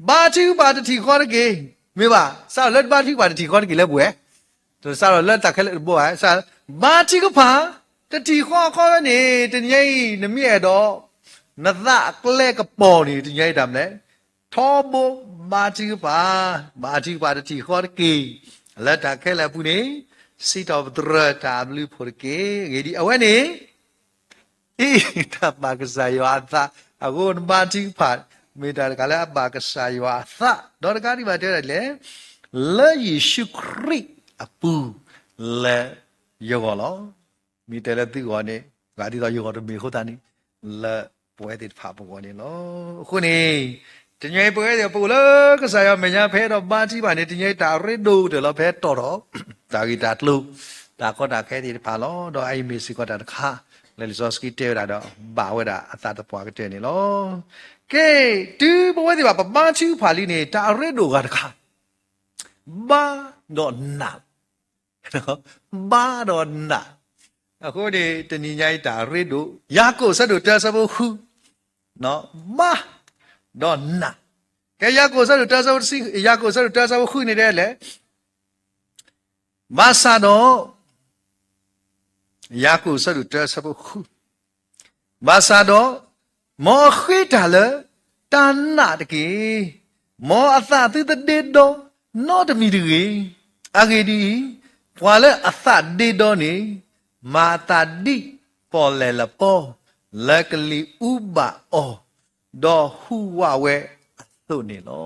ဘါထုကဖၣ်တထံၣ်ဃီတက့ၢ်, မ့ၢ်ဘၣ် စးထီၣ်လၢတဘါထုကဖၣ်တထံၣ်ဃီတက့ၢ်လၢပှဲၤ စးထီၣ်လၢတၢ်ခဲလၢာ်တဘိဘၣ်, ဘါထုကဖၣ် တထံၣ်ဃီဃီဝဲန့ၣ် တနံၤအံၤ နမ့ၢ်အဲၣ်ဒိး နသးအကျဲကပီၤန့ၣ် တနံၤအံၤတၢ်မလဲၣ်, ထီဘိဘါထုကဖၣ်, ဘါထုကဖၣ်တထံၣ်ဃီတက့ၢ်, လၢတၢ်ခဲလၢာ်အပူၤန့ၣ် စံးထီၣ်ပတြၢၤတၢ်အဘျုးအဖှိၣ်တက့ၢ်. အဂ့ၢ်ဒ်အံၤ အဝဲန့ၣ် အံၤ တၢ်ဘၣ်ကစၢ်ယွၤအသး, အဃိနဘါထုကဖၣ် မ့ၢ်တၢ်တခါလၢအဘၣ်ကစၢ်ယွၤအသး, ဒီးတကးဒံးဘၣ်တဲဝဲဒၣ်လဲၣ်, လၢယ့ၣ်ၡူးခရံာ်အပူၤ လၢယဂီၢ်လီၤ. မ့ၢ်တဲလၢသုဂီၢ်န့ၣ် ဂၤဒ်သိးယဂီၢ်တမ့ၢ်အဃိသတးန့ၣ် လၢပဝဲသ့ၣ်တဖၣ်ပဂီၢ်န့ၣ်လီၤ. အဃိန့ၣ် တနံၤအံၤပဝဲသ့ၣ်ပအိၣ်လၢကစၢ်ယွၤမဲာ်ညါ ဖဲအဲၣ်ဒိးဘါထုကဖၣ်န့ၣ် တနံၤအံၤတၢ်အရ့ဒိၣ်ကတၢၢ်လီၤ ဖဲတီၢ်ထီၣ် တၢ်ဂ့ၢ်တၢ်ကျိၤ တၢ်ကီတၢ်ခဲသ့ၣ်တဖၣ်လီၤ. ဒီးအအံၤမ့ၢ်စ့ၢ်ကီးတၢ်တခါ လၢလံာ်စီဆှံတဲဝဲဒၣ်ဒီး ဘၣ်ဝဲဒၣ်အသးသပှၢ်ကတၢၢ်န့ၣ်လီၤ. ကဲ တုၤပဝဲသ့ၣ်ဘၣ်ပဘါထုကဖၣ်လံန့ၣ် တၢ်အရ့ဒိၣ်ဂၤတခါ ဘါဒီးနာ် ဘါဒီးနာ်, အဃိန့ၣ် တနံၤညါအံၤတၢ်ရ့ဒိၣ် ယၤကိာ်ဆၢဒိၣ်တၢဆၢဖိဃု, ဘါဒီးနာ်, ကဲယၤကိာ်ဆၢဒိၣ်တၢ ဆၢဖိတဆံ, ယၤကိာ်ဆၢဒိၣ်တၢ ဆၢဖိဃုန့ၣ်ဒ်လဲၣ်. ဘၣ်ဆၣ်ဒီး ယၤကိာ်ဆၢဒိၣ်တၢ ဆၢဖိဃု, ဘၣ်ဆၣ်ဒီး မ်အဃ့တၢ်လၢတၢ်နာ်တက့ၢ်. မ်အသးသုတဒ့ဒီနီတမံၤတဂ့ၤ. အဂ့ၢ်ဒ်အံၤ, ပှၤလၢအသးဒ့ဒီန့ၣ် မၤအသးဒ်ပီၣ်လဲၣ်လပီ လၢကလံၤအူဘၣ်အီၤ, ဒီးဟူးဝးဝဲအသိးန့ၣ်လီၤ.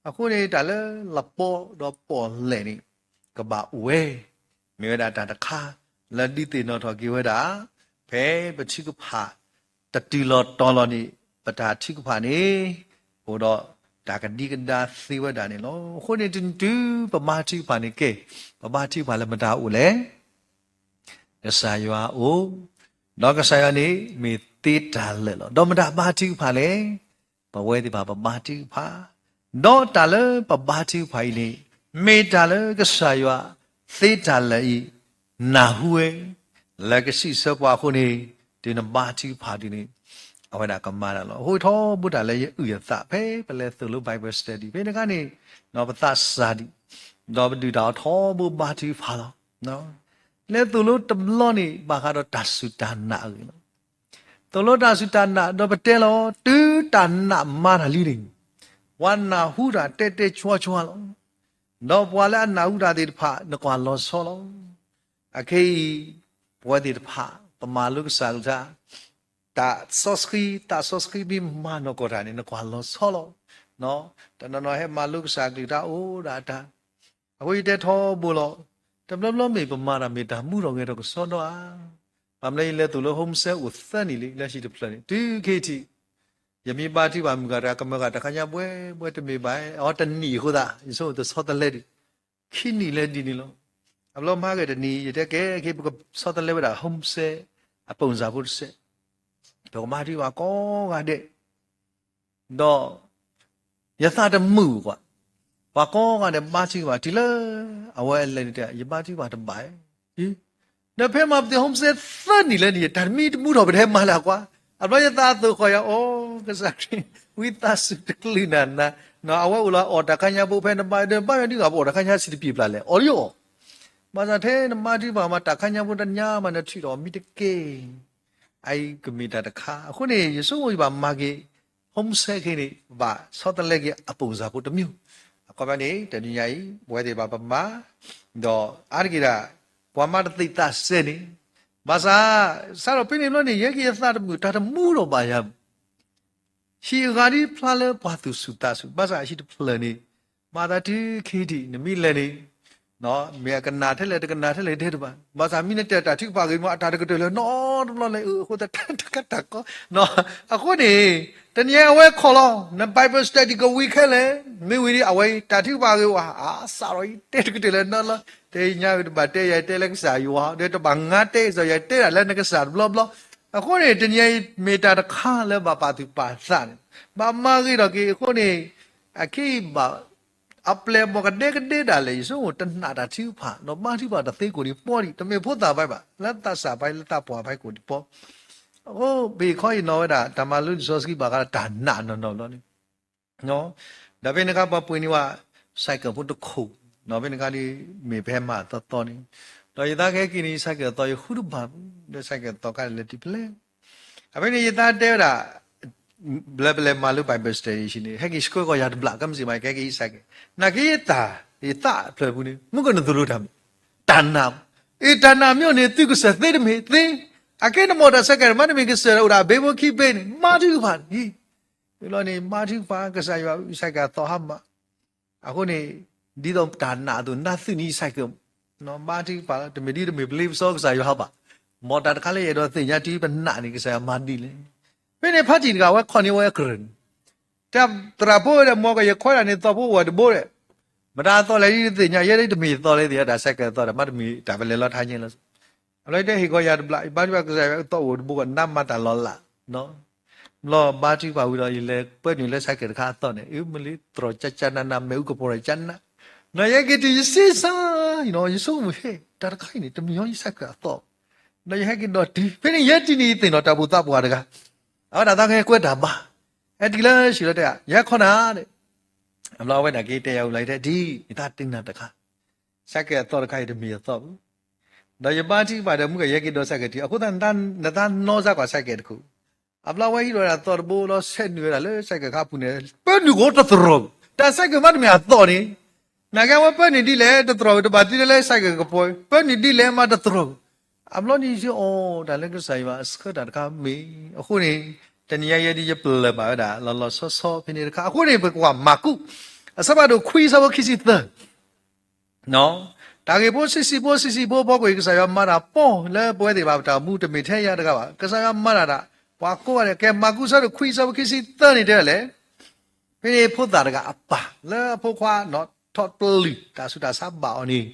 အဃိန့ၣ် တၢ်လၢလပီဒီးပီၣ်လဲၣ်န့ၣ် ကဘၣ်အိၣ်ဝဲ, မ့ၢ်ဝဲဒၣ်တၢ်တခါ လၢဒုးသ့ၣ်နီၣ်ထီၣ်က့ၤဝဲဒၣ် ဖဲပထုကဖၣ် တတုၤလီၤတီၤလီၤန့ၣ် ပတၢ်ထုကဖၣ်န့ၣ် အိၣ်ဒီးတၢ်ကဒံကဒါသ့ဝဲဒၣ်န့ၣ်လီၤ. အဃိန့ၣ် တနံၤတုၤပဘါထုကဖၣ်န့ၣ် ကဲ ပဘါထုကဖၣ်လၢမတၤအိၣ်လဲၣ်. ကစၢ်ယွၤအိၣ်, ဒီးကစၢ်ယွၤန့ၣ်မ့ၢ်သ့တၢ်လၢာ်လီၤ. ဒီးမတၤဘါထုကဖၣ်လဲၣ်. ပဝဲသ့ၣ်တဖၣ်ပဘါထုကဖၣ်, ဒီးတၢ်လၢပဘါထုကဖၣ်အံၤန့ၣ် မ့ၢ်တၢ်လၢကစၢ်ယွၤသ့တၢ်လၢာ်အံၤ နၢ်ဟူဝဲ လၢကစံးဆၢပှၤအဃိန့ၣ် တုၤနဘါထုကဖၣ်ဒ်န့ၣ် အဝဲဒၣ်ကမၤတၢ်လီၤ. အဃိထီဘိတၢ်လၢယအုၣ်ယသး ဖဲပလဲၤသိၣ်လိ Bible study ဖဲန့ၣ်အခါန့ၣ် ပသးစၢ်ဒံး ဒီးပဒုးတၢ်အီၤထီဘိဘါထုကဖၣ်လီၤ. လဲၤသိၣ်လိတဘျီန့ၣ် ဘၣ်ဃးဒီးတၢ်စူၢ်တၢ်နာ်အဂ့ၢ်လီၤ. သိၣ်လိတၢ်စူၢ်တၢ်နာ် ဒီးပတဲလီၤ တုၤတၢ်နာ်မၤတၢ်လံန့ၣ် ပှၤနၢ်ဟူတၢ်တဲတဲကွၢ်ကွၢ်လီၤ. ဒီးပှၤလၢအနၢ်ဟူတၢ်သ့ၣ်တဖၣ် နကွၢ်လီၤဆီလီၤ. အခဲအံၤ ပဝဲသ့ၣ်တဖၣ် ပမၤလိကစၢ်အကလုၢ်ကထါ တၢ်စီဆှံ သးစီဆှံမ့ၢ်မၤနီၢ်ကီၢ်တၢ်န့ၣ် နကွၢ်လီၤဆီလီၤ. တနီၤနီၤဟဲမၤလိကစၢ်အကလုၢ်ကထါအိၣ်ဒၣ်အတၢ် အဃိယတဲထီဘိလီၤ. တဘျီဘျီမ့ၢ်ပမၤတၢ်မ့ၢ်တၢ်မူထီၣ်ဂဲၤထီၣ်ကစီဒီဧါ. ဘၣ်မနုၤယလဲၤသိၣ်လိ home cell အိၣ်သၢနံၣ်လံ လၢဟံၣ်တဖျၢၣ်န့ၣ် တုၤခဲအံၤထံး ယမ့ၢ်ဘါထုကဖၣ်မုၢ်ဂၤတဂၤ ကမၢဂၤတၢ်ခါညါဘှဲဘှဲတမ့ၢ်ဘၣ် အီတနံၣ်အဃိသတး ယဆိကမိၣ်တဆီတလဲဒံး ခံနံၣ်လၢဒ်န့ၣ်လီၤ. အဘျီမၤဂ့ၤတနံၣ် ယတဲကဲ ခဲအံၤပကဆီတလဲဝဲဒၣ် home cell အပိၣ်စၢ်ဖိတစဲး ပကဘါထုကဖၣ်ကိးဂၤဒဲး ဒီး ယသးတမုာ်ကွၢ်, ပှၤကိးဂၤဒဲးဘါထုကဖၣ် တုၤလၢ အဝဲလဲၤန့ၣ်တဲ ယဘါထုကဖၣ်တဘၣ်, ဒီးဖဲမၤပသ့ၣ် home cell သၢနံၣ်လၢန့ၣ် တၢ်တမံတမူထီၣ် ပတဟဲမၤလၢကွၢ်, အဘျီယသးအသိၣ်ဃီယၤ အိ ကစၢ်ခရံာ် ဝံသးစူၤတကလုာ်နၤနၤ, အဝဲအိၣ်လီၤအီၣ်တၢ်ခါညါဖိဖဲနဘါ ဒီးဘါယွၤဒုးဂၤပအီၣ်တၢ်ခါညါစံးတပံၢ်ပျၢ်လဲၣ် အီၣ်လံအီၣ်, ဘၣ်ဆၣ်ထဲနဘါထုကဖၣ်မး တၢ်ခါညါဖိတညါမး နထုးထီၣ်မံတက့ၢ် အအံၤကမ့ၢ်တၢ်တခါ အဃိန့ၣ် ယဆိကမိၣ်ယဘၣ်မၤက့ၤ home cell ခဲအံၤန့ၣ် ဘၣ်ဆီတလဲက့ၤအပိၣ်စၢ်ဖိတမံၤ, အခီပညီန့ၣ် တနံၤညါအံၤ ပဝဲသ့ၣ်ဘၣ်ပမၤ, ဒီးအါတက့ၢ်ဒၣ် ပှၤမၤတသ့ၣ်သးစဲန့ၣ်, ဘၣ်ဆၣ် စးထီၣ်ဖဲန့ၣ်ဘျီန့ၣ် ယဲက့ၤယသးတမုာ် တၢ်တမူထီၣ်ဘၣ်ယၤ ဟံၣ်အဂၤဒ်ဖျါလၢပှၤသူၣ်ဆူၣ်သးဆူၣ် ဘၣ်ဆၣ်ဟံၣ်တဖျၢၣ်န့ၣ် မၤသးတုၤခဲအံၤထံး နမ့ၢ်လဲၤန့ၣ် မ့ၢ်အကနၣ်ထဲလဲၣ်တကနၣ်ထဲလဲၣ်တဲတဘၣ်, ဘၣ်ဆၣ်မ့ၢ်နတဲတၢ်ထုကဖၣ်ဂ့ၤမး အတၢ်တကတၢၢ်လၢနီတဘျီလဲၣ် အဃိသတးတၢ်ကတၢၢ်ကီ, အဃိန့ၣ် တနံၤအံၤအဝဲခိးလီၤ န Bible study ကဝံၤခဲလၢာ်, မ့ၢ်ဝံၤဒီး အဝဲတၢ်ထုကဖၣ်ဂ့ၤဝဲ အါစးထီၣ်အံၤ တဲတကတၢၢ်လၢနီတဘျီ, တဲညါဝံၤတဘၣ်တဲယၤတဲလၢကစၢ်ယွၤ ဒီးတဘၣ်ငါတဲကစၢ်ယွၤ တဲဒၣ်လၢနကစၢ်တဘျီဘျီ, အဃိန့ၣ် တနံၤအံၤမ့ၢ်တၢ်တခါလၢဘၣ်ပာ်သူၣ်ပာ်သးန့ၣ် ဘၣ်မၤဂ့ၤထီၣ်က့ၤ အဃိန့ၣ် အခဲအံၤဘၣ် အပျဲၢ်အဘီၣ်ကဒဲကဒဲဒၣ်လဲာ် ယဆိကမိၣ်တနာ်တၢ်ထုကဖၣ် ဒီးဘါထုကဖၣ်တသ့ကိၢ်ဒံးပီဒံး တမ့ၢ်ဖိသၣ်ဘၣ်ဘၣ် လၢသးစၢ်ဘၣ် လၢသးပှၢ်ဘၣ်ကိၢ်ဒံးပီ, အဃိ ပဟ့ၣ်ခီအံၤနီၣ်ဝဲဒၣ် တၢ်မၤလိလံာ်စီဆှံဘၣ်ဃးဒီးတၢ်နာ်နီၢ်နီၢ်ဘျီန့ၣ် ဒီးဖဲန့ၣ်အခါ ပှၤပှ့ၤန့ၢ်ဝဲ cycle ဖိတခိၣ်, ဒီးဖဲန့ၣ်အခါဒီး မ့ၢ်ပဟဲမၤသီသီန့ၣ်, ဒီးယသးကဟဲက့ၤန့ၣ် cycle သီယဃုတဘၣ်, ဒီး cycle သီခါလဲၤတုၤဖဲလဲၣ်, အဖဲန့ၣ်ယသးတဲဝဲဒၣ် ဘျၢပလဲၤမၤလိ Bible study ဆံးန့ၣ် ဟဲက့ၤဆှၢကီးယၤတဘျီ ကဲမ့ၢ်စ့ၢ်မး ကဟဲက့ၤယ cycle, နာ်က့ယသး ယသးဖျၢၣ်ပူၤန့ၣ် မုၢ်ကနၣ်သိၣ်လိတၢ်မး, တၢ်နာ်, အ့ တၢ်နာ်မ့ၢ်အိၣ်န့ၣ် သုကစၢၢ်သ့တမ့ၢ်သ့, အကဲနမိၣ်တၢ် cycle မးတမ့ၢ်ကစၢၢ်အိၣ်ဒၣ်အဘ့ဖိခံဘ့န့ၣ် ဘါထုကဖၣ်န့ၣ် ဝံၤလီၤန့ၣ် ဘါထုကဖၣ် ကစၢ်ယွၤ cycle သီဟါမး, အဃိန့ၣ် ဒ်သိးတၢ်နာ်အသိး နၢ်သုန့ၢ် cycle, ဘါထုကဖၣ် တမ့ၢ်ဒ်တမ့ၢ်ပလ့ပစီကစၢ်ယွၤဟးဘၣ်, မ်တၢ်တခါလၢယအဲၣ်ဒိးသ့ၣ်ညါတုၤပနာ်န့ၣ် ကစၢ်ယွၤမၤဒ်လဲၣ်, ဖဲန့ၣ်ဖါတံၢ်တဂၤဝဲခီၣ်န့ၢ်ဝဲအကရၢၢ်န့ၣ်, တၢ်သရၣ်ဖိဝဲဒီး မ်ကယခွဲးဒၣ်န့ၣ် သီဖိအိၣ်ဝဲတဘိဒီး, မတၤသီလဲၣ်ဒ်တသ့ၣ်ညါ ယဲဒ်တမ့ၢ်သီလဲၣ်သ့ၣ်ညါ တၢ် cycle သီဒီး မးတမ့ၢ်တၢ်ပလဲၤလီၤထါညါလီၤ အလီၢ်တဲဟ့ၣ်ဂီၤယၤတဘျီ ယဘါထုကဖၣ်ကစၢ်ယွၤအသီအိၣ်တဘိကီး နးမၤတၢ်လီၤလး, ဘျီဘါထုကဖၣ်ဝံၤဒီး ယလဲၤပၢနုာ်လၢ cycle တခါအသီန့ၣ် အမ့ၢ်လံ တြီၤကၠၢ်ကၠၢ်နးနး မ့ၣ်အူကပီၤကၠၢ်နး, နီၢ်ယဟဲက့ၤတုၤယစ့စါ, ယဆိကမိၣ်ဟဲ တၢ်တခါအံၤန့ၣ် တမ့ၢ်ယ cycle အသီ, ဒီးယဟဲက့ၤဒီးတုၤ ဖဲန့ၣ်ယဲတုၤန့ၣ် ယသ့ၣ်နီၣ်တၢ်ဘူၣ်သးပှၢ်တဂၤ, အဝဲဒၣ်သးကဟဲကွဲတၢ်ဘါ ဟဲတုၤလၢ ဆံးလီၤတဲ ယဲခီနၤ, အဘျီအဝဲဒၣ်က့ၤတဲယၤဝံၤလီၤ ယတဲဒ် ယသးတ့ၢ်နၤတခါ, ဆဲးကဲးအသီၣ်တခါအံၤတမ့ၢ်ယသီၣ်ဘၣ်, ဒီးယဘါထုကဖၣ်ဒီး မုၢ်ကယဲၢ်က့ၤဒိးဆဲးကဲးထံ အဃိသတး နသးနီၣ်စၢ်ကွၢ်ဆဲးကဲးတခိၣ်, အဘျီအဝဲဟံးထီၣ်ဝဲဒၣ်သီၣ်တဘိလီၤ ဆဲးနုာ်ဝဲဒၣ်လၢဆဲးကဲးခါပူၤန့ၣ် ပၢနုာ်ကအိၣ်တသရိာ်, တၢ်ဆဲးကဲးမးတမ့ၢ်အသီၣ်န့ၣ်, နာ်က့အဝဲပၢနုာ်ဒ်လဲၣ်တသရိာ် တဘၣ်သံလၢဆဲးကဲးကပီၤ ပၢနုာ်ဒ်လဲၣ်မးတသရိာ်, အဘျီန့ၣ်ယစ့ၢ်အီၤ တၢ်လၢကစၢ်ယွၤအဆှၢတၢ်တခါမ့ၢ်, အဃိန့ၣ် တနံၤအံၤယဲဒ်ယပျၢၤဘၣ်ဝဲဒၣ် လီၤလီၤဆီဆီဖဲန့ၣ်တခါ အဃိန့ၣ် ပကွၢ်မၢ်ကူး အဆၢဖးဒိၣ်ခွံ အဆၢဖိခံဆံသၢ တၢ်ဂ့ၢ်ဖိဆံးဆံးဖိဆံးဆံးဖိအဖီခိၣ်အံၤ ကစၢ်ယွၤမၤတၢ်ပီၢ်လၢပဝဲသ့ၣ်တဖၣ်ပတၢ်အိၣ်မူ တမ့ၢ်ထဲယၤတဂၤဘၣ်, ကစၢ်ယွၤမၤတၢ်ဒၣ် ပှၤကိးဂၤဒဲး, ကဲ မၢ်ကူးအဆၢဒိၣ်ခွံ အဆၢဖိခံဆံသၢန့ၣ်တဲဒ်လဲၣ်, ဖဲန့ၣ်ဖိသၣ်တဂၤအပၢ်လၢအဖိခွါ ထီၣ်တပျုာ် တၢ်ဆူးတၢ်ဆါဘၣ်အီၤန့ၣ်,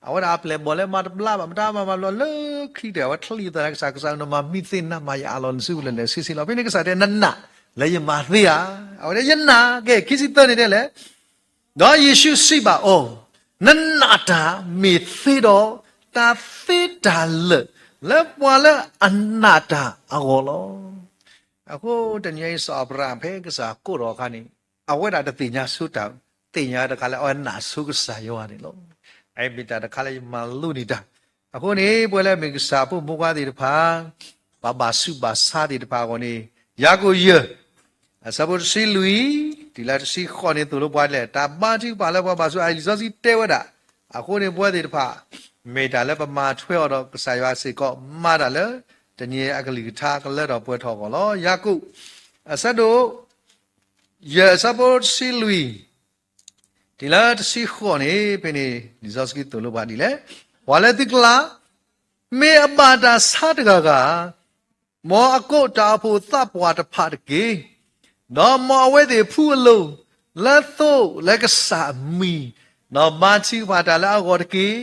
အဝဲဒၣ်အပျဲၢ်အဘီၣ်လၢမၤတဘျါဘၣ် မတၤမၤဘၣ်ဘျီလၢခံကတၢၢ် အဝဲချံသးလၢကစၢ်, ကစၢ်ဧၢ နမၤမံသ့ၣ်နၤမၤယအးလီၤ နစုပူၤလဲၤလဲၤဆ့ဆ့လီၤ. ဖဲန့ၣ်ကစၢ်တဲ နနာ်လၢယမၤသ့ဧါ, အဝဲတဲယနာ်, ကဲ ခံဆံသၢန့ၣ်တဲဒ်လဲၣ် ဒီးယ့ၣ်ၡူးစံးဘၣ်အီၤ, နနာ်တၢ်မ့ၢ်သ့ဒီး တၢ်သ့တၢ်လၢာ် လၢပှၤလၢအနာ်တၢ်အဂီၢ်လီၤ. အဃိတနံၤအံၤ စီၤအၤဘြၤဟၣ် ဖဲကစၢ်ကိးထီၣ်အခါန့ၣ် အဝဲဒၣ်တသ့ၣ်ညါဆိတၢ်, သ့ၣ်ညါတခါလၢအဝဲနာ်ဆိကစၢ်ယွၤန့ၣ်လီၤ. အအံၤမ့ၢ်တၢ်တခါလၢယမၤလိန့ၢ်တၢ်. အဃိန့ၣ် ပဝဲလၢအမ့ၢ်ကစၢ်အဖိမုၣ်ဖိခွါသ့ၣ်တဖၣ် ပှၤဘၣ်ဆူးဘၣ်ဆါသ့ၣ်တဖၣ်အဂီၢ်န့ၣ် ယၤကိာ်ယဲၢ် အဆၢဖိတဆံလွံၢ် တုၤလၢတဆံဃိးန့ၣ် သိၣ်လိပှၤဒ်လဲၣ်, တၢ်ဘါထုကဖၣ်လၢပှၤဘၣ်ဆူးအံၤ လံာ်စီဆှံတဲဝဲဒၣ်. အဃိန့ၣ် ပဝဲသ့ၣ်တဖၣ် မ့ၢ်တၢ်လၢပမၤထွဲအီၤဒီးကစၢ်ယွၤစ့ၢ်ကီး မၤတၢ်လၢ တနံၤအကလုၢ်ကထါကလၢထီၣ်ပှဲၤထီၣ်အဂီၢ်လီၤ. ယၤကိာ် အဆၢဒိၣ် ယဲၢ် အဆၢဖိတဆံလွံၢ် တုၤလၢတဆံဃိးန့ၣ် ဖဲန့ၣ် လံာ်စီဆှံသိၣ်လိပှၤဒ်လဲၣ်, ပှၤလၢသုကျါ မ့ၢ်အဘၣ်တၢ်ဆါတဂၤဂၤ မ်အကိးတၢ်အိၣ်ဖှိၣ်သးပှၢ်တဖၣ်တက့ၢ်. ဒီးမ်အဝဲသ့ၣ်ဖှူအလိၤ လၢသိလၢကစၢ်အမံၤ, ဒီးဘါထုကဖၣ်တၢ်လၢအဂီၢ်တက့ၢ်.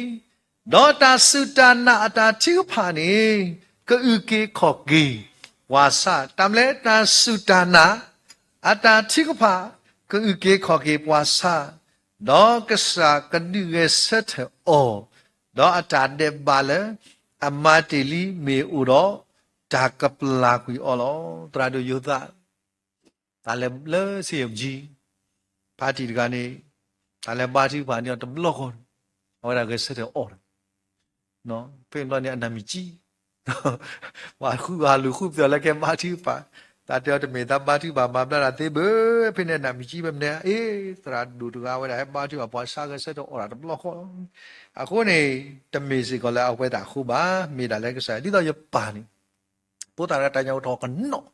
ဒီးတၢ်စူၢ်တၢ်နာ်အတၢ်ထုကဖၣ်န့ၣ် ကအုၣ်က့ၤခီၣ်က့ၤပှၤဆါ, တၢ်မနုၤလဲၣ် တၢ်စူၢ်တၢ်နာ် အတၢ်ထုကဖၣ် ကအုၣ်က့ၤခီၣ်က့ၤပှၤဆါ, ဒီးကစၢ်ကဒုးဂဲၤဆၢထၢၣ်အီၤ, ဒီးအတၢ်ဒဲးဘးလၢအမၤတ့ၢ်လံမ့ၢ်အိၣ်ဒီး တၢ်ကပျၢ်ကွံာ်အီၤလီၤ. သရၣ်ဒိၣ်ယိၤသး တၢ်လဲၤလၢ စီၣ်ယဲၣ်ပကၠံ ဖါတံၢ်တဂၤန့ၣ် တၢ်လဲၤဘါထုကဖၣ်န့ၣ်အီၤတဘျီဃီန့ၣ် အဝဲဒၣ်ဂဲၤဆၢထၢၣ်အီၤဒီး ဖဲန့ၣ်ဘျီန့ၣ် အနၢ်မံၤကံ ပှၤဃုအီၤလူၤဃုပသီၣ်လၢကဲဘါထုကဖၣ်, သးတဲအီၤတမ့ၢ်သးဘါထုကဖၣ်မၤဘျါတၢ်သ့ဘၣ်, ဖဲန့ၣ်အနၢ်မံၤကံ ဖဲမနုၤ အ့ သရၣ်ဒိၣ်တဂၤဝဲဒၣ်ဟဲဘါထုကဖၣ်ပှၤဆါဂဲၤဆၢထၢၣ်အီၤတဘျီဃီလီၤ. အဃိန့ၣ် တမ့ၢ်စ့ၢ်ကီးလၢအဝဲသ့ၣ်အဃိဘၣ်, မ့ၢ်ဒၣ်လၢကစၢ် ဒ်သိးယပၢ်န့ၣ် ဖိသၣ်တဂၤတၢ်ညၣ်အိၣ်ထီၣ်ကနီၣ်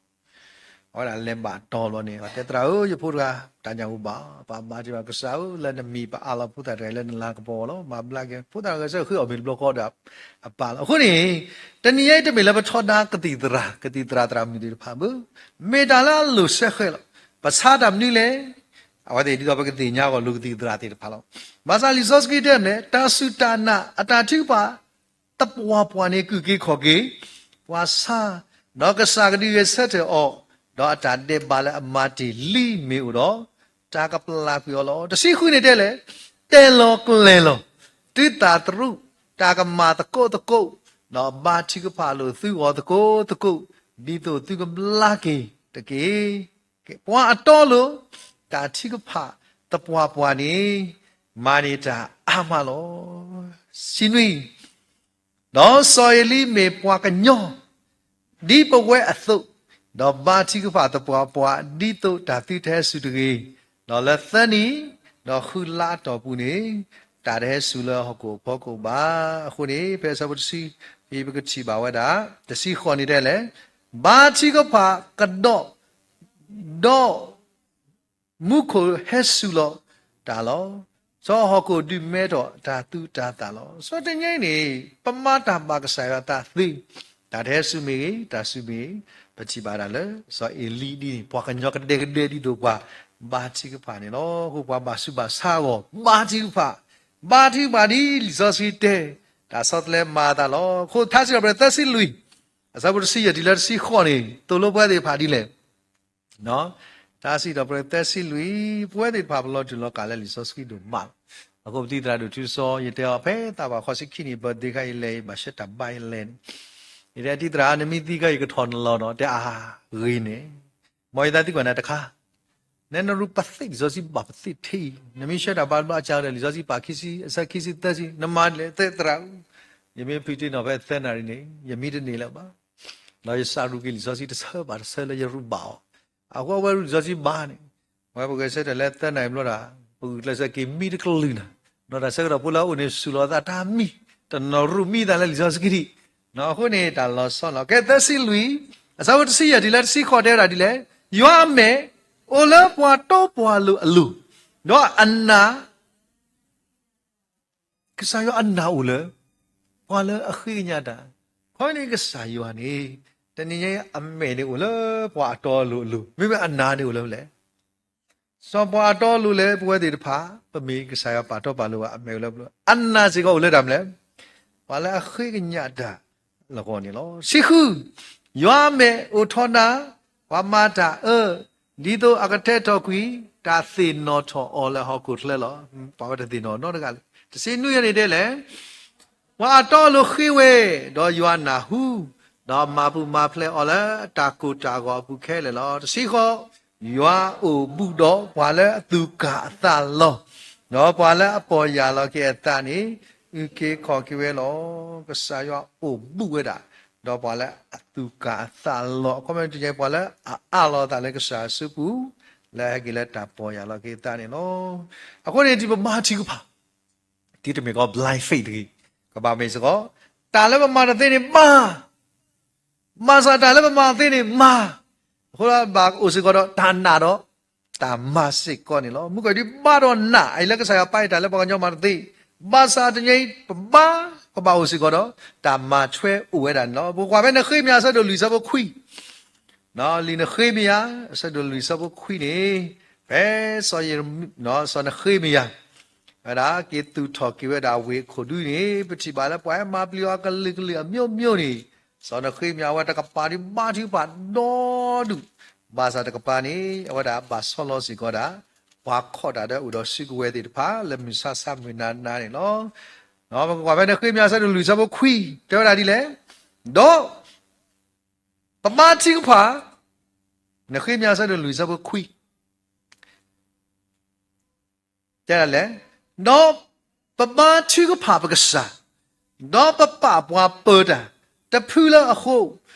အဝဲဒၣ်လဲၤဘၣ်တီၤဘျီန့ၣ် တဲသရၣ်ဧၢ ယဖိတဂၤ တၢ်ညၣ်အိၣ်ဘၣ် ပဘါထုကဖၣ် ကစၢ်ဧၢ လၢနမံၤပအးလီၤဖိသၣ်တဂၤအံၤလၢနလၤကပီၤလီၤ မၤဘျါက့ၤ ဖိသၣ်ဂဲၤဆၢထၢၣ်ဃ့အီၣ်မ့ၤတဘျီဃီဒီးအပၢ်လီၤ. အဃိန့ၣ် တနံၤအံၤတမ့ၢ်လၢပထီဒါကသံၣ်သရၣ် ကသံၣ်သရၣ်သရၣ်မုၣ်သ့ၣ်တဖၣ်ဘၣ်, မ့ၢ်တၢ်လၢအလိၤဆၢဃဲၤလီၤ. ပဆါတၢ်မနုၤလဲၣ်, အဝဲသ့ၣ်ဒ်သိးပကသ့ၣ်ညါအဂီၢ် လိၤကသံၣ်သရၣ်သ့ၣ်တဖၣ်လီၤ. ဘၣ်ဆၣ်လံာ်စီဆှံတဲန့ၣ် တၢ်စူၢ်တၢ်နာ်အတၢ်ထုကဖၣ် သပှၢ်ပှၢ်န့ၣ် ကအုၣ်က့ၤခီၣ်က့ၤပှၤဆါ, ဒီးကစၢ်ကဒုးဂဲၤဆၢထၢၣ်အီၤ, ဒီးအတၢ်ဒဲးဘးလၢအမၤတ့ၢ်လံမ့ၢ်အိၣ်ဒီး တၢ်ကပျၢ်ကွံာ်အီၤလီၤ. တဆံဃုန့ၣ်တဲလဲၣ်, တဲလီၤကျဲၤလီၤ သုသးတရူး တၢ်ကမၤသကိးသကိး, ဒီးဘါထုကဖၣ်လိာ်သုဂီၢ်သကိးသကိး, ဒ်သိးသုကဘျါက့ၤတက့ၢ်. ပှၤအတီအလိၤ တၢ်ထုကဖၣ်သပှၢ်ပှၢ်န့ၣ် မၤန့ၢ်တၢ်အါမးလီၤ. တဆံနွံ ဒီးစီၤအ့လံမ့ၢ်ပှၤကညီ ဒ်ပဝဲအသိး, ဒီးဘါထုကဖၣ်သပှၢ်ပှၢ် ဒ်သိးတၢ်သုတဟဲစူၤတဂ့ၤ, ဒီးလၢသၢနံၣ် ဒီးဃုလါအတီၢ်ပူၤန့ၣ် တၢ်တဟဲစူၤလၢဟီၣ်ခိၣ်အဖီခိၣ်ဘၣ်. အဃိန့ၣ် ဖဲအဆၢဖိတဆံ ပကထံၣ်ဘၣ်ဝဲဒၣ် တဆံဃိးန့ၣ်တဲလဲၣ်, ဘါထုကဖၣ်ကဒီး ဒီး မူခိၣ်ဟဲစူၤလီၤတၢ်လီၤ. စီၤဟီၣ်ခိၣ်ဒုးမဲထီၣ်တၢ်သူတၢ်သၣ်လီၤ. စီၤတနံၤအံၤန့ၣ် ပမၤတၢ်ဘၣ်ကစၢ်ယွၤအသးသ့, တၢ်တဟဲစူၤမ့ၢ်ဂ့ၤ, တၢ်စူၤမ့ၢ်ဂ့ၤ, ပထံၣ်ဘၣ်ဒၣ်လၢ စီၤအ့လံဒ်န့ၣ် ပှၤကညီကဒဲကဒဲဒ်သိးပှၤဘါထုကဖၣ်န့ၣ်လီၤ. အဃိပှၤဘၣ်ဆူးဘၣ်ဆါအဂီၢ် ဘါထုကဖၣ်, ဘါထုကဖၣ်ဒ်လံာ်စီဆှံတဲ တၢ်ဆီတလဲမၤအသးလီၤ. အဃိထါစံးထီၣ်ပတြၢၤသၢဆံလွံၢ် အဆၢဖိတဆံယဲၢ်တုၤလၢတဆံဃိးန့ၣ် သိၣ်လိပဝဲသ့ၣ်တဖၣ်ဒ်လဲၣ် ထါစံးထီၣ်ပတြၢၤသၢဆံလွံၢ် ပဝဲသ့ၣ်တဖၣ်ပလီၤတူာ်လီၤကာ်လၢလံာ်စီဆှံဒိၣ်မးလီၤ. အဃိပတံၤသရၣ်ဒိၣ်ထူစီ ယတဲအီၤဖဲသးဘၣ်ဃိးဆံခံနံၣ် ပသ့ခါအံၤလဲၣ် ယဘၣ်ဆှၢတၢ်ဘါယလဲၣ်န့ၣ်, ယတဲတံၤသရၣ် နမ့ၢ်သံခါအံၤကထီၣ်နလီၤနီၤ တဲအါဂ့ၤန့ၣ်, မ်ယသးသံကွၢ်နၤတခါ, နနရူၢ်ပသ့ၣ်လံာ်စီဆှံဘၣ်ပသ့ၣ်ထဲအံၤ, နမ့ၢ်ဆှၢတၢ်ဘါတဘျီအစှၤဒီး လံာ်စီဆှံပာ်ခံဆံ အဆၢခံဆံသၢဆံ နမၤဒ်လဲၣ်သ့ၣ်သရၣ်ဧၢ, ယမ့ၢ်ဖုးတ့ၢ်နီၣ် ဖဲသၢနၣ်ရံၣ်န့ၣ် ယမံတန့ၢ်လၢၤဘၣ်, ဒီးယစးရူၢ်က့ၤလံာ်စီဆှံတဆၢဘၣ်တဆၢလၢယရူၢ်ဘၣ်အီၤ, အဃိအဝဲရူၢ်လံာ်စီဆှံဘၣ်န့ၣ်, ဝဲပဂဲၤဆၢထၢၣ်လၢသၢနၣ်ရံၣ်ဘျီဒီး ပဂုာ်ကျဲးစၢးက့ၤမံတကလုာ်နၤ, ဒီးတၢ်ဆၢကတီၢ်ဖိလၢအအိၣ်န့ၣ် စူၢ်လီၤသးတၢ်မံ, တနီၣ်ရူၢ်မံသးလၢလံာ်စီဆှံဒံး, အဃိန့ၣ် တၢ်လီၤဆီလီၤ. ကဲသၢဆံလွံၢ်, အဆၢဖိတဆံယဲၢ်တုၤလၢတဆံဃိးတဲဝဲဒၣ်ဒ်လဲၣ်, ယွၤအမဲာ်အိၣ်လၢပှၤတီပှၤလိၤအလိၤ, ဒီးအနၢ် ကစၢ်ယွၤအနၢ်အိၣ်လၢ ပှၤလၢအဃ့ကညးတၢ်, ခီဖျိန့ၣ်ကစၢ်ယွၤန့ၣ် တနံၤညါအမဲာ်န့ၣ်အိၣ်လၢပှၤအတီအလိၤအလိၤ, မ့မ့ၢ်အနၢ်န့ၣ်အိၣ်လၢလဲၣ်, စီၤပှၤအတီအလိၤလၢပဝဲသ့ၣ်တဖၣ် ပမ့ၢ်ကစၢ်ယွၤပာ်တီပာ်လိၤဘၣ်အမဲာ်အိၣ်လၢပလိၤ, အနၢ်စ့ၢ်ကီးအိၣ်လၢတၢ်မနုၤလဲၣ်, ပှၤလၢအဃ့ကညးတၢ်လၢအဂီၢ်န့ၣ်လီၤ. ဆံဃု, ယွၤအမဲာ်အိၣ်ထီဒါ ပှၤမၤတၢ်အၢ, ဒ်သိးအကထဲးထီၣ်ကွံာ် တၢ်သ့ၣ်နီၣ်ထီၣ်အီၤလၢဟီၣ်ခိၣ်ချၢလီၤ. ပှၤဝဲတသ့ၣ်နီၣ်နီတဂၤလၢၤ. တဆံနွံန့ၣ်တဲလဲၣ်, ပှၤအတီအလိၤဃ့ဝဲ, ဒီးယွၤနၢ်ဟူ, ဒီးမၤပူၤမၤဖျဲးအီၤလၢတၢ်ကိၢ်တၢ်ဂီၤအပူၤခဲလၢာ်လီၤ. တဆံဃိး, ယွၤအိၣ်ဘူးဒီးပှၤလၢအသူၣ်ကၢ်အသးလီၤ, ဒီးပှၤလၢအပီၢ်ယၢ်လီၤက့ၤအသးန့ၣ် အုၣ်က့ၤခီၣ်က့ၤဝဲလီၤ. ကစၢ်ယွၤအိၣ်ဘူးဝဲဒၣ် ဒီးပှၤလၢအသူၣ်ကၢ်အသးလီၤ, အခီပညီတခါ ပှၤလၢအအးလီၤအသးလၢကစၢ်အစုပူၤ, လၢအဟဲက့ၤလၢတၢ်ပီၢ်ယၢ်လီၤက့ၤအသးန့ၣ်လီၤ. အဃိန့ၣ် တုၤပမၤထုကဖၣ်, တုၤတမ့ၢ်ကီး blind faith တဂ့ၤ, ကဘၣ်မ့ၢ်စ့ၢ်ကီး တၢ်လၢပမၤတသ့န့ၣ်မၤ ဘၣ်ဆၣ်တၢ်လၢပမၤသ့န့ၣ်မၤ, အဃိဒီးဘၣ်အိၣ်စ့ၢ်ကီးဒီးတၢ်နာ်ဒီး တၢ်မၤစ့ၢ်ကီးန့ၣ်လီၤ. မုၢ်ကီၢ်ဒုးဘါဒီးနာ် အံၤလၢကစၢ်ယွၤပာ်အံၤတၢ်လၢပှၤကညီမၤတသ့, ဘၣ်ဆၣ်တနံၤအံၤ ပဘါ ပဘၣ်အိၣ်စ့ၢ်ကီးဒီး တၢ်မၤထွဲအိၣ်ဝဲဒၣ်န့ၣ်လီၤ. ပကကွၢ်ဖဲနဃ့မယၤအဆၢဒိၣ်လွံၢ်အဆၢဖိခွံ လံာ်နဃ့မယၤ အဆၢဒိၣ်လွံၢ်အဆၢဖိခွံန့ၣ်, ဖဲ စီၤနဃ့မယၤ ဝဲဒၣ်က့ၤသူၣ်ထီၣ်က့ၤဝဲဒၣ်ဝ့ၢ်ခိၣ်ဒူန့ၣ် ပထံၣ်ဘၣ်လၢပှၤဟဲမၤပျံၤအီၤကလုာ်ကလုာ်အမျိုးမျိုးန့ၣ်, စီၤနဃ့မယၤအဝဲတကပၤဒုးဘါထုကဖၣ်ဒီဒူၣ်, ဘၣ်ဆၣ်တကပၤန့ၣ် အဝဲဒၣ်ဘၣ်ဆီလီၤစ့ၢ်ကီးဒၣ် ပှၤခီၣ်တၢ်ဒၢအိၣ်ဒီးစုကဝဲၤသ့ၣ်တဖၣ် လၢမုၢ်ဆါဆါမုၢ်နၤနၤန့ၣ်လီၤ. ပကကွၢ်ဖဲနဃ့မယၤအဆၢဒိၣ်လွံၢ်အဆၢဖိခွံ တဲဝဲဒၣ်ဒ်လဲၣ်, ဒီး ပဘါထုကဖၣ်, နဃ့မယၤအဆၢဒိၣ်လွံၢ်အဆၢဖိခွံ တဲဒ်လဲၣ်, ဒီးပဘါထုကဖၣ်ပကစၢ်, ဒီးပပာ်ပှၤပၢၤတၢ် တဖုလၢအဃိ,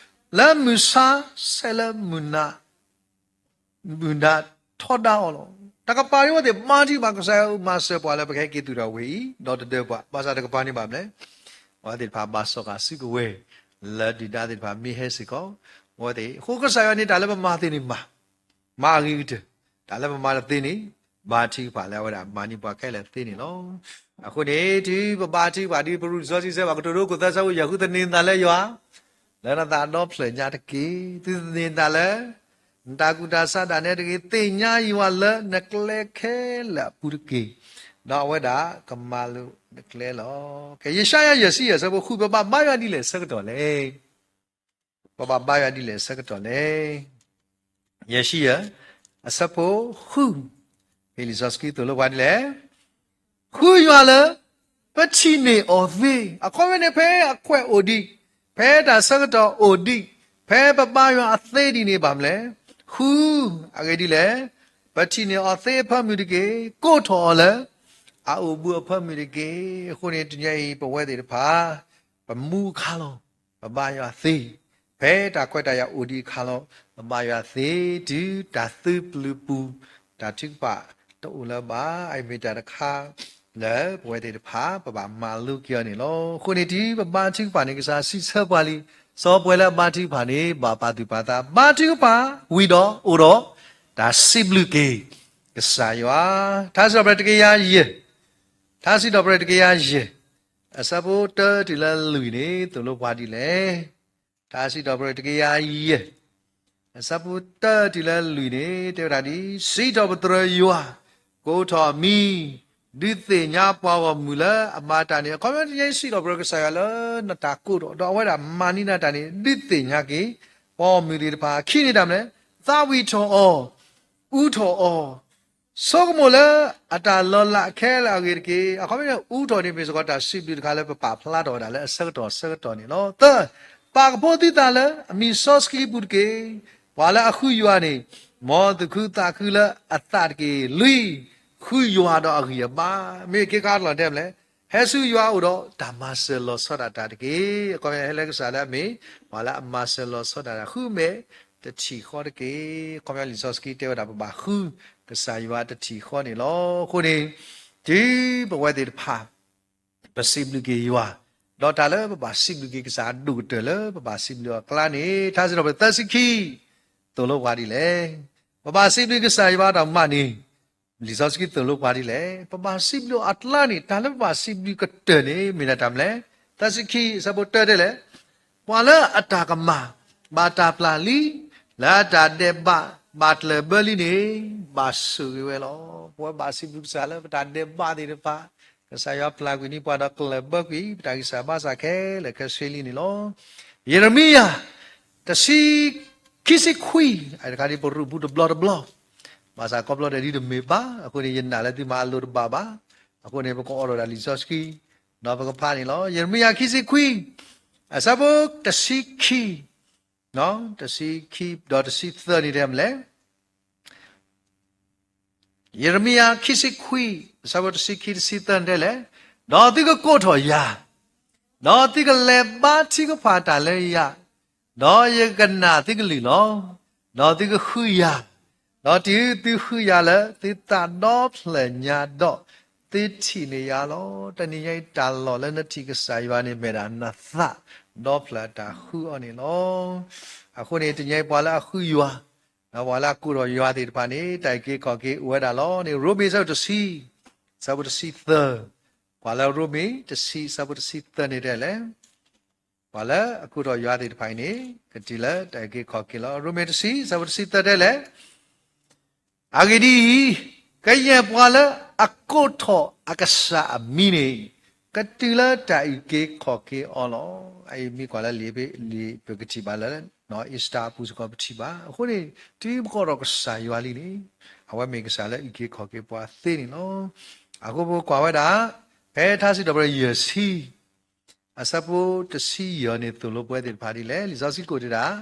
လၢမုၢ်ဆါဆဲးလၢမုၢ်နၤ မုၢ်နၤထီဒါအီၤလီၤ. တကပၤဒုးအဝဲသ့ၣ်ဘါထုကဖၣ် ကစၢ်ယွၤမၤစၢၤပှၤလၢပကဟဲက့ၤသူၣ်ထီၣ်ဝ့ၢ်အံၤ ဒီးတဒၢပှၤ, ဘၣ်ဆၣ်တကပၤန့ၣ်ဘၣ်မနုၤလဲၣ်, အဝဲသ့ၣ်တဖၣ်ဘၣ်စီၣ်ဃာ်စုကဝဲၤ လၢဒုၣ်ဒါသ့ၣ်တဖၣ်မ့ၢ်ဟဲစ့ၢ်ကီး, အဝဲသ့ၣ် အဃိကစၢ်ယွၤန့ၣ် တၢ်လၢပမၤသ့န့ၣ်မၤ, မၤအဂ့ၤကတၢၢ်, တၢ်လၢပမၤတသ့န့ၣ် ဘါထုကဖၣ်လၢအဝဲဒၣ်မၤန့ၢ်ပှၤခဲလၢာ်သ့န့ၣ်လီၤ. အဃိန့ၣ် တုၤပဘါထုကဖၣ်ဒ်ပရူၢ်လံာ်စီဆှံတဲဘၣ် ကတိၤဒိခိၣ်သၢဆၢဖိယဲၢ်ဃု သန့ၤနသးလၢယွၤ လၢနသးဒီဖျၢၣ်ညါတက့ၢ်. သုသန့ၤနသးလၢ နတၢ်ကူၣ်တၢ်ဆးဒၣ်နဲတဂ့ၤ, သ့ၣ်ညါယွၤလၢနကျဲခဲလၢာ်အပူၤတက့ၢ်, ဒီးအဝဲဒၣ်ကမၤလိာ်နကျဲလီၤ. ကဲ ယၡါယၤယဲၢ်ဆံယဲၢ်အဆၢဖိဃု ပဘၣ်ဘါယွၤဒ်လဲၣ်အဆၢကတီၢ်လဲၣ်. ပဘၣ်ဘါယွၤဒ်လဲၣ်အဆၢကတီၢ်လဲၣ်. ယဲၢ်ဆံယဲၢ် အဆၢဖိဃု, ဖဲလံာ်စီဆှံသိၣ်လိပှၤဒ်လဲၣ်, ဃုယွၤလၢ ပထံၣ်န့ၢ်အီၤသ့, အခီပညီန့ၣ် ဖဲအခွဲးအိၣ်ဒံး, ဖဲတၢ်ဆၢကတီၢ်အိၣ်ဒံး, ဖဲပဘါယွၤအသ့ဒ်န့ၣ်ဘၣ်မနုၤလဲၣ်, ဃု အဂ့ၢ်ဒ်လဲၣ်, ပထံၣ်န့ၢ်အီၤသ့အဖၢမုၢ်တက့ၢ်, ကိးထီၣ်အီၤလၢ အအိၣ်ဘူးအဖၢမုၢ်တက့ၢ်. အဃိန့ၣ် တနံၤအံၤ ပဝဲသ့ၣ်တဖၣ် ပမူအခါလီၤ, ပဘါယွၤသ့, ဖဲတၢ်ခွဲးတၢ်ယာ်အိၣ်ဒံးအခါလီၤ, ပဘါယွၤသ့ တုၤတၢ်သုပျုၤပူၤ, တၢ်ထုကဖၣ်တအိၣ်လၢၤဘၣ်. အအံၤမ့ၢ်တၢ်တခါ လၢပဝဲသ့ၣ်တဖၣ် ပဘၣ်မၤလိက့ၤအီၤန့ၣ်လီၤ. အဃိန့ၣ် တုၤပဘါထုကဖၣ်န့ၣ် ကစၢ်စံးဆၢပှၤလံ, စီၤပှဲၤလၢအဘါထုကဖၣ်န့ၣ် ဘၣ်ပာ်သူၣ်ပာ်သး, ဘါထုကဖၣ်ဝံၤဒီး အိၣ်ဒီးတၢ်စံးဘျုးက့ၤ ကစၢ်ယွၤ. ထါစံးထီၣ်ပတြၢၤတကယၤယဲၢ်, ထါစံးထီၣ်ပတြၢၤတကယၤယဲၢ် အဆၢဖိတၢတုၤလၢလွံၢ်န့ၣ် သိၣ်လိပှၤဒ်လဲၣ်. ထါစံးထီၣ်ပတြၢၤတကယၤယဲၢ် အဆၢဖိတၢတုၤလၢလွံၢ်န့ၣ် တဲဝဲဒၣ်ဒ်အံၤ, စံးထီၣ်ပတြၢၤယွၤ, ကိးထီၣ်အမံၤ, ဒုးသ့ၣ်ညါပှၤဂီၢ်မုၢ်လၢအမၤတၢ်န့ၣ်. အခီပညီ စံးထီၣ်ပတြၢၤကစၢ်ယွၤလၢနတၢ်ကိးထီၣ်, ဒီးအဝဲဒၣ်မၤန့ၢ်နၤတၢ်န့ၣ် ဒုးသ့ၣ်ညါက့ၤ ပှၤဂီၢ်မုၢ်သ့ၣ်တဖၣ်. ခံန့ၣ်တၢ်မနုၤလဲၣ်, သးဝံၣ်ထီၣ်အီၤ, အူထီၣ်အီၤ, ဆိကမိၣ်လၢအတၢ်လီၤလးခဲလၢာ်အဂ့ၢ်တက့ၢ်. အခီပညီ အူထီၣ်န့ၣ် မ့ၢ်စ့ၢ်ကီးတၢ်စံးဘျုးတခါလၢပပာ်ဖျါထီၣ်ဝဲဒၣ်လၢအဆၢကတီၢ်ဆၢကတီၢ်န့ၣ်လီၤ. သၢ, ပာ်ကဖိသုသးလၢအမံၤစီဆှံအပူၤတက့ၢ်. ပှၤလၢအဃုယွၤန့ၣ် မ်သုးခုသးခုလၢအသးတက့ၢ်. လွံၢ်, ဃုယွၤဒီးအဂံၢ်အဘါ, မ့ၢ်ခ့ခါတလီၤတဲမလဲၣ်, ဟဲဆူယွၤအအိၣ်ဒီးတၢ်မၤစၢၤလီၤဆီဒၣ်တၢ်တက့ၢ်. အခီပညီဟဲလၢကစၢ်လၢအမ့ၢ် ပှၤလၢအမၤစၢၤလီၤဆီဒၣ်တၢ် ဃုမဲာ်တထံၣ်ဃီတက့ၢ်. အခီပညီလံာ်စီဆှံတဲဝဲဒၣ် ပဘၣ်ဃုကစၢ်ယွၤတထံၣ်ဃီန့ၣ်လီၤ. အဃိန့ၣ် တုၤပဝဲသ့ၣ်တဖၣ် ပစံးဘျုးက့ၤယွၤ, ဒီးတၢ်လၢပဘၣ်စံးဘျုးက့ၤကစၢ်အဒိၣ်ကတၢၢ်လၢပဘၣ်စံးဘျုးအီၤအကျါန့ၣ် ထါစံးထီၣ်ပတြၢၤသၢဆံခံ သိၣ်လိပှၤဒ်လဲၣ်. ပဘၣ်စံးဘျုးကစၢ်ယွၤတၢ်မၤန့ၣ် လံာ်စီဆှံသိၣ်လိပှၤဒ်လဲၣ်. ပဘၣ်စံးဘျုးအီၤအကျါန့ၣ် တၢ်လၢပဘၣ်စံးဘျုးကတၢၢ်န့ၣ် မ့ၢ်ဒၣ်တၢ်မနုၤလဲၣ်. သၢဆံခံ အဆၢဖိတၢတဲလဲၣ်, ပှၤလၢအတၢ်ကမၣ် ဘၣ်တၢ်ပျၢ်လံ, လၢအတၢ်ဒဲးဘး ဘၣ်ကျၢၢ်ဘၢလံန့ၣ် ဘၣ်ဆိၣ်ဂ့ၤဝဲလီၤ. ပဝဲဘၣ်စံးဘျုးကစၢ်လၢပတၢ်ဒဲးဘးသ့ၣ်တဖၣ် ကစၢ်ယွၤပျၢ်ကွံာ်န့ၢ်ပှၤဒီးကျၢၢ်ဘၢကွံာ် ပတၢ်ဂံၢ်စၢ်ဘါစၢ်ခဲလၢာ်ခဲဆ့လံန့ၣ်လီၤ. ယံးရမံယၤ တဆံ ခံဆံခွံ, တခါဒ်ပရူးပူၤတဘျီတဘျီ, ဘၣ်ဆၣ်ခီဖျိဒ်တမ့ၢ်ဘၣ်, အဃိန့ၣ် ယနာ်လၢသုမၤအလိၤတဘၣ်ဘၣ်, အဃိန့ၣ် ပကအိးထီၣ်ဒၣ်လံာ်စီဆှံ ဒီးပကဖးန့ၣ်လီၤ. ယံးရမံယၤ ခံဆံခွံ, အဆၢဖိတဆံခံ, တဆံခံ ဒီးတဆံသၢန့ၣ်တဲမလဲၣ်. ယံးရမံယၤ ခံဆံခွံ, အဆၢဖိတဆံခံ တဆံသၢန့ၣ်တဲလဲၣ်, ဒီးသုကကိးထီၣ်ယၤ, ဒီးသုကလဲၤဘါထုကဖၣ်တၢ်လၢယၤ, ဒီးယကနာ်သုကလုၢ်လီၤ. ဒီးသုကဃုယၤ, ဒီးတုၤသုဃုယၤလၢသုသးဒီဖျၢၣ်ညါဒီး, သုထံၣ်န့ၢ်ယၤလီၤ. တနံၤညါအံၤ တၢ်လီၢ်လၢနထံၣ်ကစၢ်ယွၤန့ၣ် မ့ၢ်ဒၣ်နသးဒီဖျၢၣ်အတၢ်ဃုအီၤန့ၣ်လီၤ. အဃိန့ၣ် တနံၤညါအံၤ ပှၤလၢအဃုယွၤ, ဒီးပှၤလၢအကိးထီၣ်ယွၤသ့ၣ်တဖၣ်န့ၣ် တၢ်အုၣ်က့ၤခီၣ်က့ၤအိၣ်ဝဲဒၣ်လီၤန့ၣ် ရိမ့ၤ အဆၢဖိတဆံ, အဆၢဖိတဆံသၢ, ပှၤလၢရိမ့ၤတဆံ အဆၢဖိတဆံသၢန့ၣ်တဲလဲၣ်, ပှၤလၢအကိးထီၣ်ယွၤသ့ၣ်တဖၣ်အံၤန့ၣ် ကတုၤလၢတၢ်အုၣ်က့ၤခီၣ်က့ၤလီၤ. ရိမ့ၤတဆံ အဆၢဖိတဆံသၢတဲလဲၣ်, အဂ့ၢ်ဒ်အံၤ, ကယဲၢ်ပှၤလၢအကိးထီၣ်အကစၢ်အမံၤန့ၣ် ကတုၤလၢတၢ်အုၣ်က့ၤခီၣ်က့ၤအီၤလီၤ. အအံၤမ့ၢ်ကွၢ်လၢလံာ် ပကထံၣ်ဘၣ်လၢ အ့စတၢၤအပူၤစ့ၢ်ကီးပထံၣ်ဘၣ်. အဃိန့ၣ် တုၤပကိးထီၣ်ကစၢ်ယွၤလံန့ၣ် အဝဲမ့ၢ်ကစၢ်လၢအုၣ်က့ၤခီၣ်က့ၤပှၤသ့န့ၣ်လီၤ. အဃိပကွၢ်ဝဲဒၣ် ဖဲထါစံးထီၣ်ပတြၢၤယဲၢ်ဆံ အဆၢဖိတဆံယဲၢ်န့ၣ် သိၣ်လိပဝဲသ့ၣ်တဖၣ်ဒ်လဲၣ်. လံာ်စီဆှံကိးတ့ၢ်ဒၣ်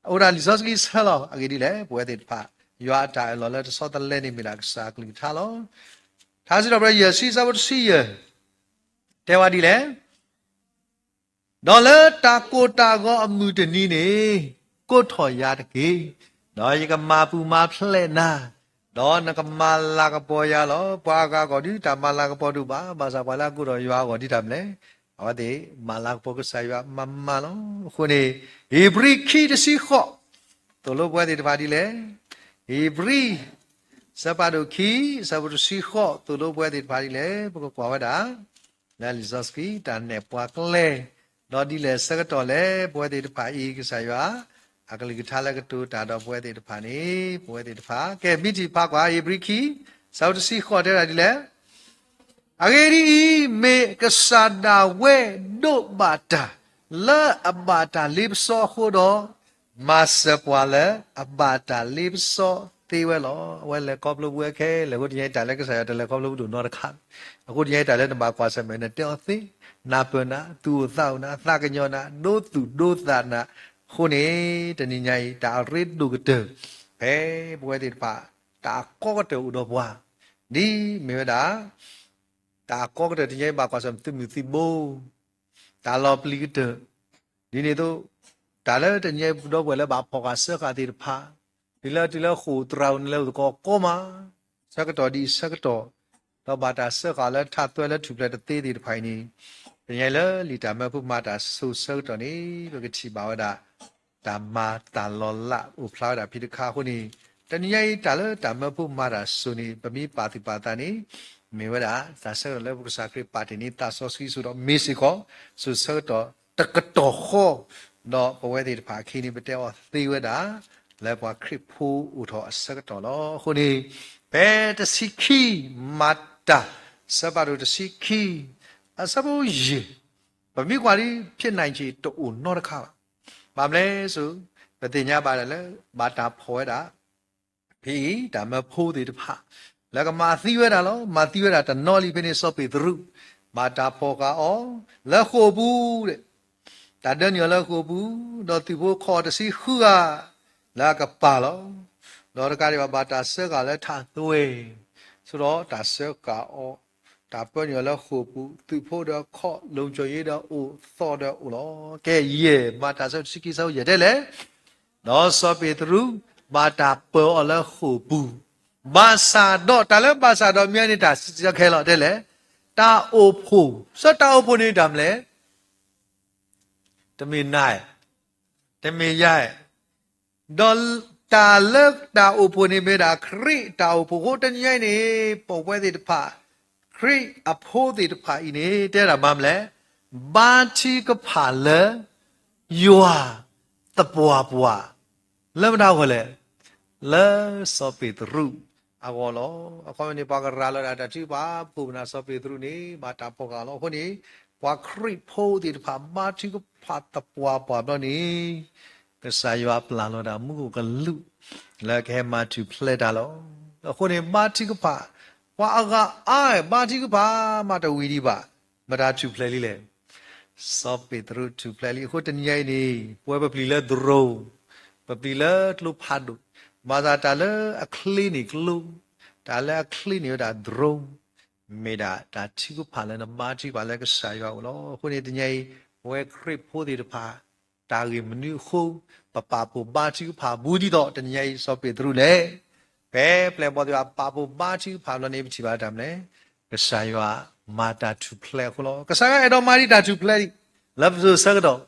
အိၣ်ဒၣ်လံာ်စီဆှံဆၢလီၤ. အဂ့ၢ်ဒ်လဲၣ်, ပဝဲသ့ၣ်တဖၣ် ယွၤအတၢ်အၢၣ်လီၤလၢတဆီတလဲန့ၣ် မ့ၢ်ဒၣ်ကစၢ်အကလုၢ်ကထါလီၤ. ထါစံးထီၣ်ပတြၢၤယဲၢ်ဆံ အဆၢဖိတဆံယဲၢ် တဲဝဲဒ်လဲၣ်, ဒီးလၢတၢ်ကိၢ်တၢ်ဂီၤအမုၢ်တနံၤန့ၣ် ကိးထီၣ်ယၤတက့ၢ်, ဒီးယကမၤပူၤမၤဖျဲးနၤ, ဒီးနကမၤလၤကပီၤယၤလီၤ. ပှၤအဂၤအဂီၢ်ဒုးတၢ်မၤလၤကပီၤဒိၣ်ဘၣ်, ဘၣ်ဆၣ်ပှၤလၢအကိးထီၣ်ယွၤအဂီၢ်ဒ်တၢ်မနုၤလဲၣ်, အဝဲသ့ၣ်မၤလၤကပီၤကစၢ်ယွၤမၤမၤလီၤ. အဃိန့ၣ် ဧ့ၤဘြံၤခံတဆံဃိး သိၣ်လိပဝဲသ့ၣ်တဖၣ်ဒ်လဲၣ်. ဧ့ၤဘြံၤ အဆၢဖးဒိၣ်ခံ အဆၢဖိတဆံဃိး သိၣ်လိပဝဲသ့ၣ်တဖၣ်ဒ်လဲၣ်. ပကကွၢ်ဝဲဒၣ် လၢလံာ်စီဆှံတၢ်နဲၣ်ပှၤကျဲ, ဒီးဒ်လဲၣ်ဆၢကတီၢ်လဲၣ် ပဝဲသ့ၣ်တဖၣ်အံၤ ကစၢ်ယွၤ အကလုၢ်ကထါလၢကတိၤတၢ်ဒီးပဝဲသ့ၣ်တဖၣ်န့ၣ် ပဝဲသ့ၣ်တဖၣ် ကဲ မ့ၢ်ထံၣ်ဖးကွၢ် ဧ့ၤဘြံၤခံ အဆၢဖိတဆံဃိးတဲဒၣ်ဒ်လဲၣ်, အဂ့ၢ်ဒ်အံၤ, မ့ၢ်ကစၢ်ဒၣ်ဝဲဒိးဘၣ်တၢ် လၢအဘၣ်တၢ်လ့ပစီအဃိဒီး, မၤစၢၤပှၤလၢအဘၣ်တၢ်လ့ပစီသ့ဝဲလီၤ. အဝဲလဲၤခီဖျိပဝဲခဲလၢာ်အဃိ တနံၤညါအံၤ တၢ်လၢကစၢ်ယွၤတလဲၤခီဖျိပဒိၣ်နီတခါ, အဃိတနံၤညါအံၤ တၢ်လၢနဘၣ်ကွၢ်ဆၢၣ်မဲာ် နတဲအီၤသ့, နၢ်ပၢၢ်နၤ, သူၣ်အိၣ်သးအိၣ်နၤ, သးကညီၤနၤ, ဒိသူၣ်ဒိသးနၤ, အဃိန့ၣ် တနံၤညါအံၤ တၢ်အရ့ဒိၣ်ကတၢၢ် ဖဲပဝဲသ့ၣ်တဖၣ် တၢ်အကီကတၢၢ်အိၣ်ဒီးပှၤ ဒ်မ့ၢ်ဝဲဒၣ် တၢ်အကီကတၢၢ်တနံၤညါအံၤ ဘၣ်ကွၢ်ဆၢၣ်မဲာ်သုးမုၢ်သံၣ်ဘိ, တၢ်လီၤပျံၤကတၢၢ်, ဒ်န့ၣ်အသိး တၢ်လၢတနံၤညါအံၤ ပဒီပုၢ်ဝဲၢ်လၢဘၣ်ဖီၣ်ဃာ်စၢဃာ်သ့ၣ်တဖၣ်, တုၤလၢတုၤလၢဃိာ်သရၣ်အိၣ်န့ၣ်လၢအိၣ်သကိးကီမး, ဆၢကတီၢ်ဒ်အံၤဆၢကတီၢ်, ဒီးဘၣ်တၢ်စၢဃာ်လၢထးသွဲလၢထူၣ်ဖျဲးတသ့သ့ၣ်တဖၣ်အံၤန့ၣ်, တနံၤညါအံၤလၢလံာ်တၢ်မၢဖိမၤတၢ်စိၤဆၢကတီၢ်န့ၣ် ပကထံၣ်ဘၣ်ဝဲဒၣ် တၢ်မၤတၢ်လီၤလးအိၣ်ဖျါဝဲဒၣ်ဖဲတခါအဃိန့ၣ်, တနံၤညါအံၤတၢ်လၢတၢ်မၢဖိမၤတၢ်စိၤန့ၣ် ပမ့ၢ်ပာ်သူၣ်ပာ်သးန့ၣ် မ့ၢ်ဝဲဒၣ်တၢ်ဆၢကတီၢ်လၢပကစၢ်ခရံာ်ပာ်တ့ၢ်န့ၢ်သးစီဆှံအစိၤဒီး မ့ၢ်စ့ၢ်ကီး စိၤဆၢကတီၢ်တကတီၢ်ဃီ, ဒီးပဝဲသ့ၣ်တဖၣ်အခံန့ၣ် ပတဲအီၤသ့ဝဲဒၣ် လၢပှၤခရံာ်ဖိအိၣ်ထီၣ်အဆၢကတီၢ်လီၤ. အဃိန့ၣ် ဖဲတဆံခံ မၤတၢ် အဆၢဖးဒိၣ်တဆံခံ အဆၢဖိယဲၢ်, ပမ့ၢ်ကွၢ်ဒ် ဖဲနံၣ်က့ တအိၣ်နီတခါဘၣ်. ဘၣ်မနုၤလဲၣ်စိ, ပသ့ၣ်ညါဘၣ်ဒၣ်လၢ ဘၣ်တၢ်ဖီၣ်ဝဲဒၣ် ဖဲအံၤ တၢ်မၢဖိသ့ၣ်တဖၣ် လၢကမၤသံဝဲဒၣ်လီၤ. မၤသံဝဲဒၣ်တနီၤလံဖဲန့ၣ် စီၤပ့းတရူး ဘၣ်တၢ်ဖီၣ်ဃာ်အီၤ လၢဃိာ်ပူၤ, တၢ်ဒၢနုာ်အီၤလၢဃိာ်ပူၤ, ဒီးသုးဖိခီၣ်တဆံဃုဂၤ လၢအကပၤလီၤ. ဒီးတကးဒံးဘၣ် ဘၣ်တၢ်စၢဃာ်အီၤလၢထးသွဲၣ်, ဆိဒီးတၢ်စၢဃာ်အီၤ, တၢ်ပၢနုာ်အီၤလၢဃိာ်ပူၤ, သုးဖိဒီးခီၣ်, လိၤကၠီၤယ့ဒီးအိၣ်, သီၣ်ဒီးအိၣ်လီၤ. ကဲယဲၢ်, မၤတၢ်ဆၢတဆံခံဆၢယဲၢ်တဲလဲၣ်, ဒီးစီၤပ့းတရူး ဘၣ်တၢ်ပၢအီၤလၢဃိာ်ပူၤ, ဘၣ်ဆၣ်ဒီး တၢ်လၢဘၣ်ဆၣ်ဒီးမ့ၢ်န့ၣ် တၢ်စံးခဲလီၤတဲလဲၣ်, တၢ်အိၣ်ဖှိၣ်, စီၤတၢ်အိၣ်ဖှိၣ်န့ၣ်တၢ်မနုၤလဲၣ်, တမ့ၢ်နၤ, တမ့ၢ်ယၤ, ဒီးတၢ်လၢတၢ်အိၣ်ဖှိၣ်န့ၣ်မ့ၢ်ဒၣ်ခရံာ်တၢ်အိၣ်ဖှိၣ်အဃိ တနံၤညါအံၤန့ၣ် ပဝဲသ့ၣ်တဖၣ် ခရံာ်အဖိသ့ၣ်တဖၣ်အံၤန့ၣ် တဲဒၣ်မၤမလဲၣ်, ဘါထုကဖၣ်လၢ ယွၤသပှၢ်ပှၢ်, လၢမတၤအဂီၢ်လဲၣ်, လၢစီၤပ့းတရူးအဂီၢ်လီၤ. အခီပညီန့ၣ် ပှၤကရၤလီၤဒၣ်တၢ်ထုကဖၣ် ဖှိၣ်မနၤစီၤပ့းတရူးန့ၣ် ဘၣ်တၢ်ဖီၣ်ဃာ်လီၤ. အဃိန့ၣ် ပှၤခရံာ်ဖိသ့ၣ်တဖၣ် ဘါထုကဖၣ်သပှၢ်ပှၢ်ဘျီန့ၣ် ကစၢ်ယွၤပျၢ်လီၤဒၣ်မူခိၣ်ကလူး လၢကဟဲမၤထူၣ်ဖျဲးတၢ်လီၤ. အဃိန့ၣ် ဘါထုကဖၣ်, ပှၤအဂၤအါ ဘါထုကဖၣ်မးတဝံၤဒံးဘၣ်, မတၤထူၣ်ဖျဲးလံလဲၣ်, စီၤပ့းတရူးထူၣ်ဖျဲးလံ. အဃိတနံၤညါအံၤန့ၣ် ပဝဲပပျံၤလၢ drone, ပပျံၤလၢကျိဖးဒိၣ်, ဘၣ်ဆၣ်တၢ်လၢအချ့န့ၣ်ကျိ, တၢ်လၢအချ့န့ၣ်ဝဲဒၣ် drone, မ့ၢ်ဒၣ်တၢ်ထုကဖၣ်လၢနဘါထုကဖၣ်လၢကစၢ်ယွၤအအိၣ်လီၤ. အဃိန့ၣ်တနံၤညါအံၤ ပဝဲခရံာ်ဖိသ့ၣ်တဖၣ် တၢ်ဂ့ၢ်မနုၤအဃိ ပပာ်ဖှိၣ်ဘါထုကဖၣ်ဘူးဒ်သိး တနံၤညါအံၤ စီၤပ့းတရူးလဲၣ်. ဖဲပျဲၢ်ဘီၣ်သ့ၣ်တဖၣ် ပာ်ဖှိၣ်ဘါထုကဖၣ်ဘျီန့ၣ် ပထံၣ်ဘၣ်တၢ်မနုၤလဲၣ်, ကစၢ်ယွၤမၤတၢ်ထူၣ်ဖျဲးအဃိလီၤ. ကစၢ်ယွၤအဲၣ်ဒိးမၤဒံးတၢ်ထူၣ်ဖျဲးဒံး လၢပစိၤဆၢကတီၢ်,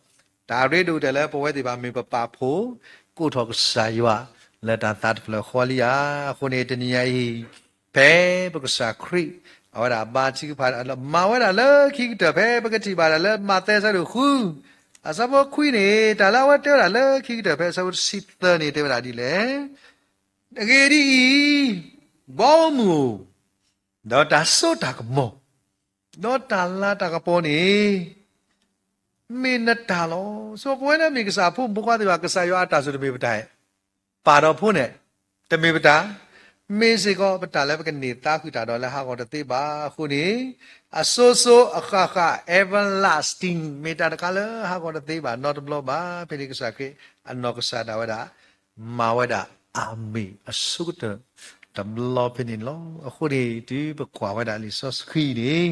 တၢ်ရ့ဒိၣ်ကတၢၢ်လၢပဝဲသ့ၣ်တဖၣ်မ့ၢ်ပပာ်ဖှိၣ် ကိးထီၣ်ကစၢ်ယွၤ လၢတၢ်သးတဖျၢၣ်ဃီလံဧါ. အဃိန့ၣ် တနံၤညါအံၤ ဖဲပကစၢ်ခရံာ် အဝဲဒၣ်ဘါထုကဖၣ် မၤဝဲဒၣ်လၢခံကတၢၢ် ဖဲပကထံၣ်ဘၣ်ဒၣ်လၢမးသဲအဆၢဒိၣ်ဃု အဆၢဖိခွံန့ၣ် တၢ်လၢအဝဲတဲဝဲဒၣ်လၢခံကတၢၢ် ဖဲအဆၢဖိတဆံသၢန့ၣ် တဲဝဲဒၣ်ဒ်လဲၣ်, အဂ့ၢ်ဒ်အံၤ, ဘီမုၢ်ဧိၤ, ဒီးတၢ်စိတၢ်ကမီၤ, ဒီးတၢ်လၤတၢ်ကပီၤန့ၣ် မ့ၢ်နတၢ်လီၤ. ဆိပဝဲလၢမ့ၢ်ကစၢ်အဖိမုၣ်ဖိခွါသ့ၣ်တဖၣ် ကစၢ်ယွၤအတၢ်စိၤတမ့ၢ်ပတၢ်, ပၢ်ဒီးဖိန့ၣ် တမ့ၢ်ပတၢ်, မ့ၢ်စ့ၢ်ကီးပတၢ်လၢပကန့ၢ်သါဃုာ်တၢ်ဒီးလၢဟးဂီၤတသ့ဘၣ်အဃိန့ၣ်, အစိၤစိၤအဃၣ်ဃၣ် everlasting မ့ၢ်တၢ်တခါလၢဟးဂီၤတသ့ဘၣ်နီတဘျီဘၣ်. ဖဲန့ၣ်ကစၢ်ခရံာ် အနီၢ်ကစၢ်ဒၣ်ဝဲဒၣ် မၤဝဲဒၣ်အမ့ၢ်အဆိကတၢၢ်တဘျီဖဲန့ၣ်လီၤ. အဃိန့ၣ် တုၤပကွၢ်ဝဲဒၣ်လံာ်စီဆှံန့ၣ်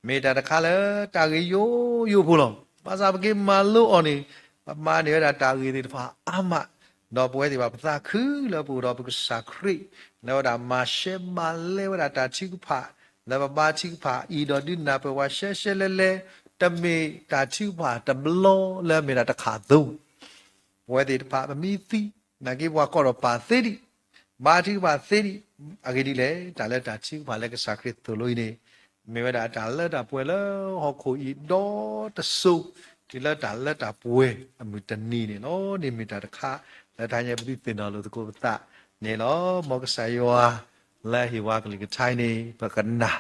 မ့ၢ်တၢ်တခါလၢတၢ်ဂ့ၢ်ယိယိဖိလီၤ. ဘၣ်ဆၣ်ပက့ၤမၤလိအီၤန့ၣ် ပမၤန့ၢ်ဝဲဒၣ်တၢ်ဂ့ၢ်သ့ၣ်တဖၣ်အါမး, ဒီးပဝဲသ့ၣ်တဖၣ်ပသးခုလၢပအိၣ်ဒီးပကစၢ်ခရံာ် လၢဝဲဒၣ်မၤရှဲမၤလဲဝဲဒၣ်တၢ်ထုကဖၣ် လၢပဘါထုကဖၣ်အံၤဒီးဒုးနၢ်ပၢၢ်ဝဲရှဲရှဲလဲလဲ, တမ့ၢ်တၢ်ထုကဖၣ်တဘျီလၢအမ့ၢ်ဒၣ်တခါအသိး ပဝဲသ့ၣ်တဖၣ်ပမ့ၢ်သံ, နာ်က့ပှၤကိးထီၣ်ပာ်သ့ဒံး, ဘါထုကဖၣ်သ့ဒံး, အဂ့ၢ်ဒ်လဲၣ်, တၢ်လၢတၢ်ထုကဖၣ်လၢကစၢ်ခရံာ်သိၣ်လိအံၤန့ၣ် မ့ၢ်ဝဲဒၣ်တၢ်လၢတၢ်ပှဲၤလၢဟီၣ်ခိၣ်အံၤဒီတစိၤ, တုၤလၢတၢ်လၢတၢ်ပှဲၤအမုၢ်တနံၤန့ၣ်လီၤ. န့ၣ်မ့ၢ်တၢ်တခါ လၢတဟါညါပသုသ့ၣ်နီၣ်လိာ်သကိးပသးန့ၣ်လီၤ. မ်ကစၢ်ယွၤ လၢအဟ့ၣ်ဝဲကလုၢ်ကထါအံၤန့ၣ် ပကနၣ်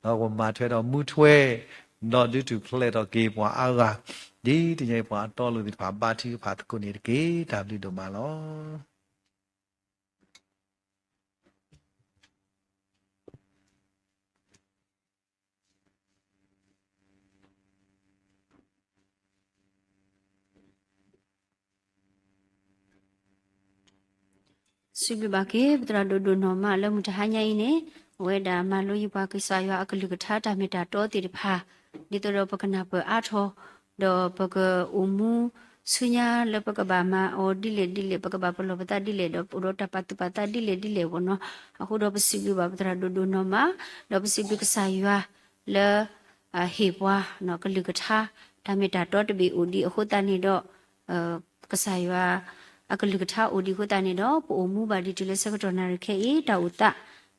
ဒီးကမၤထွဲဒီးမူထွဲ ဒီးဒုးထူၣ်ဖျဲးထီၣ်က့ၤပှၤအါဂၤ ဒ်တနံၤအံၤပှၤအတီအလိၤသ့ၣ်တဖၣ်ဘါထုကဖၣ်သကိးန့ၣ်တက့ၢ်. တၢ်ဘျုးဒိၣ်မးလီၤ. စံးဘျုးဘၣ်က့ၤ ပသရၣ်ဒိၣ်ဒိၣ်နီၢ်မးလၢမုၢ်တဟါညါအံၤန့ၣ် အဝဲဒၣ်မၤလိယပှၤကစၢ်ယွၤအကလုၢ်ကထါတၢ်မ့ၢ်တၢ်တီသ့ၣ်တဖၣ် ဒ်သိးဒီးပကနၢ်ပၢၢ်အါထီၣ် ဒီးပကအိၣ်မူဆူညါလၢပကဘၣ်မၤအီၤဒ်လဲၣ်ဒ်လဲၣ် ပကဘၣ်ပလီၢ်ပသးဒ်လဲၣ် ဒီးပအိၣ်ဒီးတၢ်ပာ်သူၣ်ပာ်သးဒ်လဲၣ်ဒ်လဲၣ်ဘၣ်နီၤ. အဃိဒီးပစံးဘျုးဘၣ်ပသရၣ်ဒိၣ်ဒိၣ်နီၢ်မး ဒီးပစံးဘျုးကစၢ်ယွၤလၢ ဟ့ၣ်ပှၤ ကလုၢ်ကထါ တၢ်မ့ၢ်တၢ်တီတဘ့ၣ်အိၣ်ဒံးအဃိသတးန့ၣ်ဒီး ကစၢ်ယွၤအကလုၢ်ကထါအိၣ်ဒံးအဃိသတးန့ၣ်ဒီး ပအိၣ်မူဘၣ်ဒံးတုၤလၢဆၢကတီၢ်နၣ်ရံၣ်ခဲအံၤ တၢ်အိၣ်သး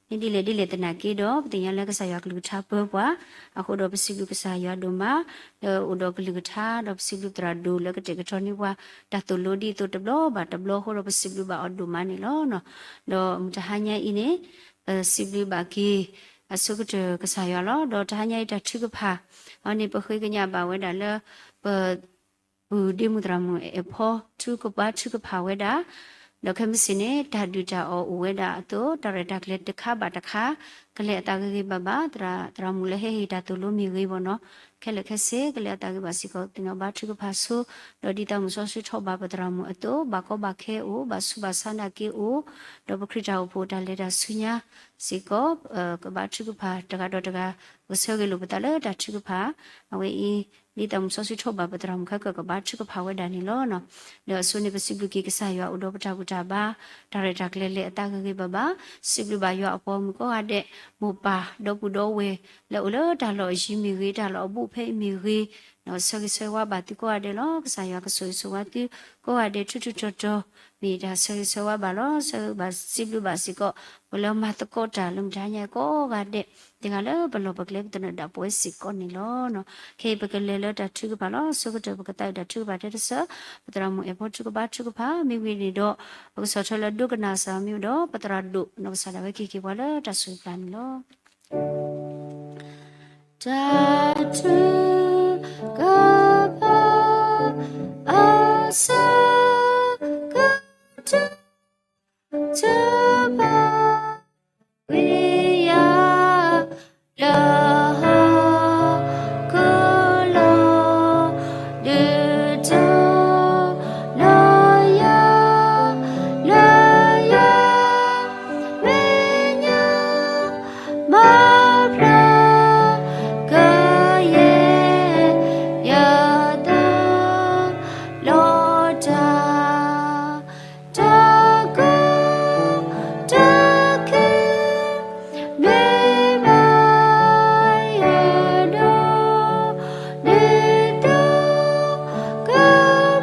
မ့ၢ်ဒ်လဲၣ်ဒ်လဲၣ်သနာ်က့ဒီး ပသ့ၣ်ညါလၢကစၢ်ယွၤကလုၢ်ကထါပၢပှၤ အဃိဒီးပစံးဘျုးကစၢ်ယွၤဒိၣ်မး လၢအိၣ်ဒီးကလုၢ်ကထါ ဒီးပစံးဘျုးသရၣ်ဒိၣ်လၢကတဲာ်ကတီၤန့ၢ်ပှၤ တၢ်သိၣ်လိဒ်သိးတဘျီဘၣ်တဘျီအဃိဒီး ပစံးဘျုးဘၣ်အီၤဒိၣ်မးန့ၣ်လီၤ. ဒီးမုၢ်တဟါညါအံၤန့ၣ် ပစံးဘျုးဘၣ်က့ၤ အဆိကတၢၢ်ကစၢ်ယွၤလီၤ. ဒီးတဟါညါအံၤတၢ်ထုကဖၣ် အန့ၣ်ပဃ့ကညးဘၣ်ဝဲဒၣ်လၢ ပ ပုၢ်ဒ့မုၣ်သရၣ်မုၣ်အဲၣ်ဖီ ထုကဘါထုကဖၣ်ဝဲဒၣ်, ဒီးခဲမုၢ်ဆ့ၣ်န့ၣ် တၢ်ဒုၣ်တၢ်အီၣ်အိၣ်ဝဲဒၣ်အသိး တၢ်ရဲၣ်တၢ်ကျဲၤတခါဘၣ်တခါ ကလဲၤအသးဂ့ၤဂ့ၤဘၣ်ဘၣ် သရၣ်မုၣ်လၢဟဲဟ့ၣ်တၢ်သိၣ်လိမ့ၢ်ဂ့ၤဘၣ်နီၤ, က ခဲလၢာ်ခဲဆ့ ကလဲၤအသးဂ့ၤဘၣ်စ့ၢ်ကီး သ့ၣ်နီၣ်ဘါထုကဖၣ်ဆိ, ဒီးဒ်သးမုၣ်စီဆှံထီၣ်ဘၣ်ပသရၣ်မုၣ်အသိး ဘၣ်ကီဘၣ်ခဲအိၣ်, ဘၣ်ဆူးဘၣ်ဆါနာ်က့အိၣ်, ဒီးပခရံာ်တၢ်အိၣ်ဖှိၣ်တၢ်လဲၤတၢ်ဆူညါစ့ၢ်ကီး ကဘါထုကဖၣ်တဂၤဒီးတဂၤ ပကဆၢဂ့ၤလိာ်ပသးလၢတၢ်ထုကဖၣ် အဝဲအံၤ ဒ်သးမုၣ်စီဆှံထီၣ်ဘၣ်ပသရၣ်မုၣ်ခဲကၢၣ် ကဘါထုကဖၣ်ဝဲဒၣ်န့ၣ်လီၤ. ဒီးအဆိန့ၣ် ပစံးဘျုးက့ၤကစၢ်ယွၤအိၣ်ဒီးပတၢ်ဘူၣ်တၢ်ဘါ တၢ်ရဲၣ်တၢ်ကျဲၤလဲၤအသးဂ့ၤဂ့ၤဘၣ်ဘၣ်, စံးဘျုးဘၣ်ယွၤအပှၤဂီၢ်မုၢ်ကိးဂၤဒဲး, မိၢ်ပၢ်ဒီပုၢ်ဒီဝဲၢ် လၢအိၣ်လၢတၢ်လီၢ်အယံၤမ့ၢ်ဂ့ၤ, တၢ်လီၢ်အဘူးအဖၢအံၤမ့ၢ်ဂ့ၤ, ဒီးဆၢဂ့ၤဆၢဝါဘၣ်သုကိးဂၤဒဲးလီၤ. ကစၢ်ယွၤကဆိၣ်ဂ့ၤဆိၣ်ဝါသုကိးဂၤဒဲး ထူးထူးတီၤတီၤ မ့ၢ်တၢ်ဆၢဂ့ၤဆၢဝါဘၣ်လီၤ. ဆၢဂ့ၤဘၣ်စံးဘျုးဘၣ်စ့ၢ်ကီး ပှၤလၢမၤသကိးတၢ်လၢမုၢ်တဟါညါကိးဂၤဒဲး, တဂၤလၢပလီၢ်ပကျဲပသနၢၣ်ဒၣ်ပဝဲစ့ၢ်ကီးန့ၣ်လီၤ. ခဲအံၤပကလဲၤလၢတၢ်ထုကဖၣ်လီၤ. အဆိကတၢၢ် ပကသးဝံၣ်တၢ်ထုကဖၣ်ထဲတစၢၢ်, ပသရၣ်မုၣ်အဲၣ်ဖိထုကဖၣ် ထုကဖၣ် မ့ၢ်ဝံၤန့ၣ်ဒီး ပကဆီၣ်ထွဲလၢဒိကနၣ်စၢ်မ့ၢ်ဒီး ပသရၣ်ဒိၣ် နီၢ်ကစၢ်ဒၣ်ဝဲကဟ့ၣ်က့ၤပှၤလၢတၢ်ဆိၣ်ဂ့ၤပျၢ်န့ၣ်လီၤ. တၢ်ထုကဖၣ် အဆၢကတီၢ် တဘၣ်ဝံၤယၤ လၢဟီၣ်ခိၣ်လီၤ ဒုးတိၢ်နီၣ်ယၤ လၢယမဲာ်ညါ မၤဖျါ ကယဲၢ်ယသး လီၤတၢ် တၢ်ကီတၢ်ခဲ မ့ၢ်ဘၣ်ယၤဒီး ဒ်သိးက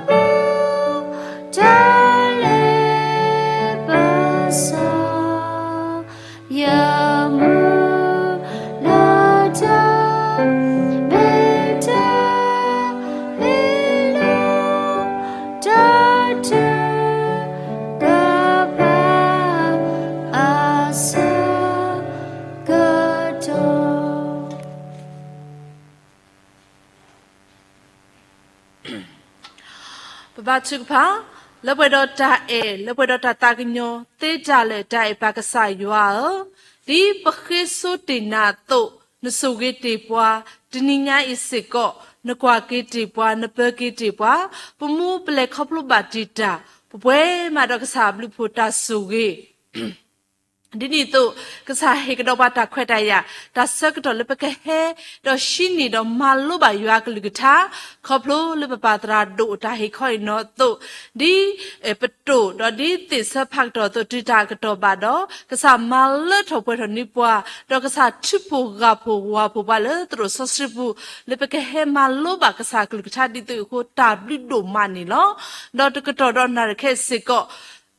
ပူၤ တၢ်လဲၤပစီ ယမုၢ်လၢ်တၢ် မ့ၢ်တၢ်ဟ့ၣ်လီၤ တၢ်ထုကဖၣ် အဆၢကတီၢ် ပဘါထုကဖၣ်, လၢပှဲၤဒီးတၢ်အဲၣ် လၢပှဲၤဒီးတၢ်သးကညီၤ သ့တၢ်လၢာ်တၢ်အဲၣ်ပၢ်ကစၢ်ယွၤဧၢ, ဒ်ပဃ့စိတ့ၢ်နၤအသိး နဆိၣ်ဂ့ၤတ့ၢ်ပှၤ, တနံၤညါအံၤစ့ၢ်ကီး နကွၢ်က့ၤတ့ၢ်ပှၤ နပၢက့ၤတ့ၢ်ပှၤ, ပမူပလဲၤခီဖျိဘၣ်တ့ၢ်တၢ်, ပပှဲၤမးဒီးကစၢ်အဘျုးအဖှိၣ်တၢ်ဆိၣ်ဂ့ၤ ဒ်န့ၣ်အသိး ကစၢ်ဟ့ၣ်ကဒီးပှၤတၢ်ခွဲးတၢ်ယာ် တၢ်ဆၢကတီၢ်လၢပကဟဲ ဒီးဟံးန့ၢ်ဒီးမၤလိဘၣ်ယွၤအကလုၢ်ကထါ, ခီဖျိလၢပပၢ်သရၣ်ဒိၣ်အတၢ်ဟ့ၣ်ခီအံၤနီၢ်အသိး, ဒ်ပတိၢ်ဒီးဒ်သ့ၣ်ဆၢဖးကတီၢ်အသိး တုၤတၢ်အကတီၢ်ဘၣ်ဒီး ကစၢ်မၤလၢထီၣ်ပှဲၤထီၣ်န့ၢ်ပှၤ, ဒီးကစၢ်ထုးဖှိၣ်ဂၢ်ဖှိၣ်ဝၢ်ဖှိၣ်ပှၤလၢသရိာ်စီဆှံပူၤ, လၢပကဟဲမၤလိဘၣ်ကစၢ်အကလုၢ်ကထါဒ်သိးအဃိ တၢ်ဘျုးဒိၣ်မးန့ၣ်လီၤ. ဒီးတကတီၢ်ဒီးနၣ်ရံၣ်ခဲအံၤစ့ၢ်ကီး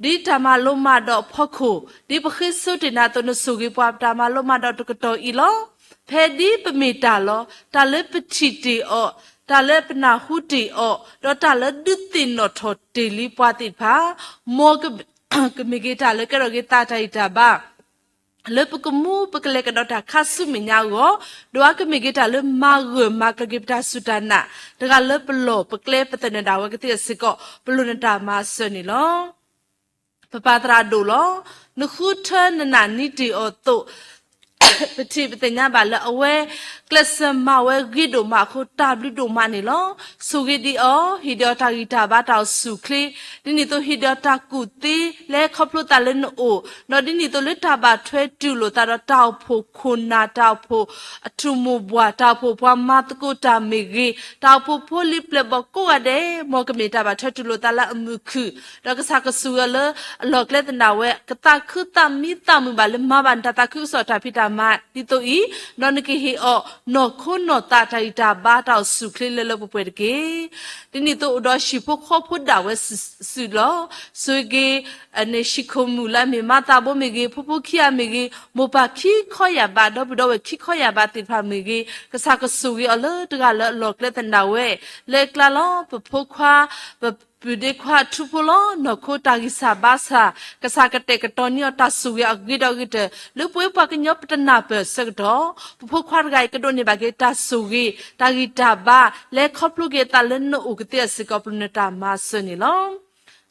ဒ်တၢ်မၤလိမၤဒီးအဖီခိၣ်, ဒ်ပဃ့စိတ့ၢ်နၤအသိး နဆိၣ်ဂ့ၤပှၤ ပတၢ်မၤလိမၤဒီးတကတီၢ်အံၤလီၤ. ဖဲဒ်ပမ့ၢ်တၢ်လီၤ, တၢ်လၢပထံၣ်တ့ၢ်အီၤ, တၢ်လၢပနၢ်ဟူတ့ၢ်အီၤ, ဒီးတၢ်လၢဒုးသ့ၣ်နီၣ်ထီၣ်တ့ၢ်လံပှၤသ့ၣ်တဖၣ်, မ်ကမ့ၢ်က့ၤတၢ်လၢကဲထီၣ်က့ၤသးတၢ်ဂံၢ်တၢ်ဘါ လၢပကမူပကလဲၤကဒီးတၢ်ခါဆူမဲာ်ညါအဂီၢ်, ဒီးအကမ့ၢ်က့ၤတၢ်လၢမၤဂၢၢ်မၤကျၢၤက့ၤပတၢ်စူၢ်တၢ်နာ်, တဂၤလၢပလီၢ်ပကျဲပသနၢၣ်ဒၣ်ဝဲကသ့ၣ်စ့ၢ်ကီး ပလိၣ်နတၢ်မၤစၢၤန့ၣ်လီၤ. ပပၢ်သရၣ်ဒိၣ်လီၤ. နဃုထၢနနၢ်နံတ့ၢ်အီၤအသိး ပထံၣ်ပသ့ၣ်ညါဘၣ်လၢအဝဲ ကျဲးစၢးမၤဝဲဂ့ၤဒိၣ်မးအဃိ တၢ်ဘျုးဒိၣ်မးန့ၣ်လီၤ. ဆိၣ်ဂ့ၤဒံးအီၤ, ဟ့ၣ်ဒံးအီၤတၢ်ဂံၢ်တၢ်ဘါတၢ်အိၣ်ဆူၣ်အိၣ်ချ့, ဒ်န့ၣ်အသိးဟ့ၣ်ဒံးအီၤတၢ်ကူၣ်သ့ လၢခီဖျိသးလၢနအိၣ်, ဒီးဒ်န့ၣ်အသိးလၢတၢ်ဘၣ်ထွဲတူၢ်လိာ်သးဒီးတၢ်အိၣ်ဖှိၣ်ခိၣ်နၢ် တၢ်အိၣ်ဖှိၣ်အထူၣ်မိၢ်ပှၢ် တၢ်အိၣ်ဖှိၣ်ပှၤမၤသကိးတၢ်မ့ၢ်ဂ့ၤ, တၢ်အိၣ်ဖှိၣ်ဖိလံၤပျဲၢ်ဘီၣ်ကိးဂၤဒဲး, မ်ကမ့ၢ်တၢ်ဘၣ်ထွဲတူၢ်လိာ်သးလၢအမုာ်ခုၣ်, ဒီးကစၢ်ကဆိၣ်ဂ့ၤအီၤလၢအလီၢ်ကျဲသနၢ်ဝဲ ကသးခုသးမံသးမုာ်ဘၣ်လၢမၤဘၣ်နတၢ်သးခုကစီၣ်တၢ်ဖံးတၢ်မၤဒ်သိးအံၤ, ဒီးနကဟ့ၣ်အီၤနီၢ်ခိနီၢ်သးတၢ်ဂံၢ်တၢ်ဘါတၢ်အိၣ်ဆူၣ်အိၣ်ချ့လၢလၢပှဲၤပှဲၤတက့ၢ်. ဒ်န့ၣ်အသိးအိၣ်ဒီးဟံၣ်ဖိဃီဖိဒၣ်ဝဲစုာ်စုာ်လီၤ. ဆိၣ်ဂ့ၤ န့ၣ်ဟံၣ်ခိၣ်မုၣ်လၢအမ့ၢ်မါသးဘိမ့ၢ်ဂ့ၤ, ဖိဖိခံဂၤမ့ၢ်ဂ့ၤ, မိၢ်ပၢ်ခံခီယၢ်ဘး ဒီပုၢ်ဒီဝဲၢ်ခံခီယၢ်ဘးသ့ၣ်တဖၣ်မ့ၢ်ဂ့ၤ, ကစၢ်ကဆိၣ်ဂ့ၤအီၤလၢတဂၤလၢအလီၢ်ကျဲသနၢ်ဝဲ, လၢအကျါလီၤ. ပဖိခွါ ပပုၢ်ဒ့ခွါအထူဖိလီၤ. နီၢ်ခိတၢ်ဂံၢ်စၢ်ဘါစၢ်, ကစၢ်ကတဲာ်ကတီၤန့ၢ်အီၤတၢ်ဆိၣ်ဂ့ၤအဂ့ၤဒီးအဂ့ၤတၢၢ် လၢပဝဲပှၤကညီပတနၢ်ပၢၢ်အဆၢကတီၢ်, ပဖိခွါတဂၤအံၤကဒိးန့ၢ်ဘၣ်က့ၤတၢ်ဆိၣ်ဂ့ၤ တၢ်ဂံၢ်တၢ်ဘါ လၢခီဖျိက့ၤအသးလၢနအိၣ်ကသ့အစ့ၢ်ကီး ပလိၣ်နတၢ်မၤစၢၤန့ၣ်လီၤ.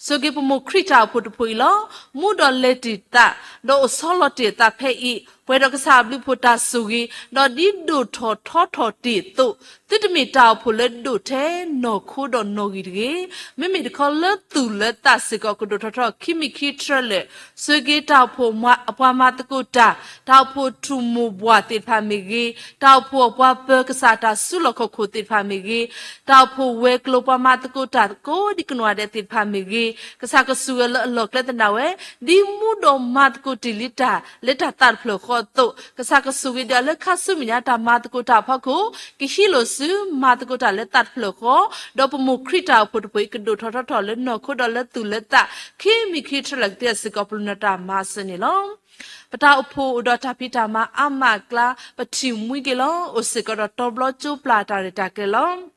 ဆိၣ်ဂ့ၤပမိၢ်ခရံာ်တၢ်အိၣ်ဖှိၣ်တဖှိၣ်အံၤလီၤ. မူဒီးလဲၤတ့ၢ်သး, ဒီးအိၣ်ဆီလီၤတ့ၢ်အသးဖဲအံၤ, ပှဲၤဒီးကစၢ်အဘျုးအဖှိၣ်တၢ်ဆိၣ်ဂ့ၤ, ဒီးဒ်ဒိၣ်ထီၣ်ထီထီၣ်တ့ၢ်အသိး, သုတမ့ၢ်တၢ်အိၣ်ဖှိၣ်လၢဒိၣ်ထဲနီၢ်ခိဒီးနီၢ်ဂံၢ်တဂ့ၤ. မ့မ့ၢ်တခီလၢသူၣ်လၢသးစ့ၢ်ကီးကဒိၣ်ထီၣ်ထီထီၣ်ခံမံၤခံထြၢလၢာ်, ဆိၣ်ဂ့ၤတၢ်အိၣ်ဖှိၣ်အပှၤမၤသကိးတၢ်, တၢ်အိၣ်ဖှိၣ်ထူၣ်မိၢ်ပှၢ်သ့ၣ်တဖၣ်မ့ၢ်ဂ့ၤ, တၢ်အိၣ်ဖှိၣ်အပှၤပၢၤကစၢ်တၢ်စုလီၢ်ခီၣ်ခိၣ်သ့ၣ်တဖၣ်မ့ၢ်ဂ့ၤ, တၢ်အိၣ်ဖှိၣ်ဝဲၤကျိၤပှၤမၤသကိးတၢ်ကိးဒံကနွၤဒဲးသ့ၣ်တဖၣ်မ့ၢ်ဂ့ၤ, ကစၢ်ကဆိၣ်ဂ့ၤလၢအလီၢ်ကျဲသနၢ်ဝဲ, ဒ်မူဒီးမၤသကိးတ့ၢ်လံတၢ်လၢတၢ်သးတဖျၢၣ်ဃီအသိး, ကစၢ်ကဆိၣ်ဂ့ၤဒံးအီၤလၢခါဆူမဲာ်ညါတၢ်မၤသကိးတၢ်အဖီခိၣ်, ကဟံးလိာ်ဆူမၤသကိးတၢ်လၢသးတဖျၢၣ်ဃီ, ဒီးပမိၢ်ခရံာ်တၢ်အိၣ်ဖှိၣ်တဖှိၣ်အံၤကဒိၣ်ထီၣ်ထီထီၣ်လၢနီၢ်ခိဒီးလၢသူၣ်လၢသး, ခံမံၤခံထြၢလၢာ်ကသ့စ့ၢ်ကီး ပလူၤနၢ်တၢ်မၤစၢၤန့ၣ်လီၤ. ပတၢ်အိၣ်ဖှိၣ်အိၣ်ဒီးတၢ်ဖံးတၢ်မၤအါမးအကျါ ပထံၣ်မှံက့ၤလီၤ. အိၣ်စ့ၢ်ကီးဒီးတီဘျီကၠိပျၢ်တၢ်ရဲၣ်တၢ်ကျဲၤလီၤ.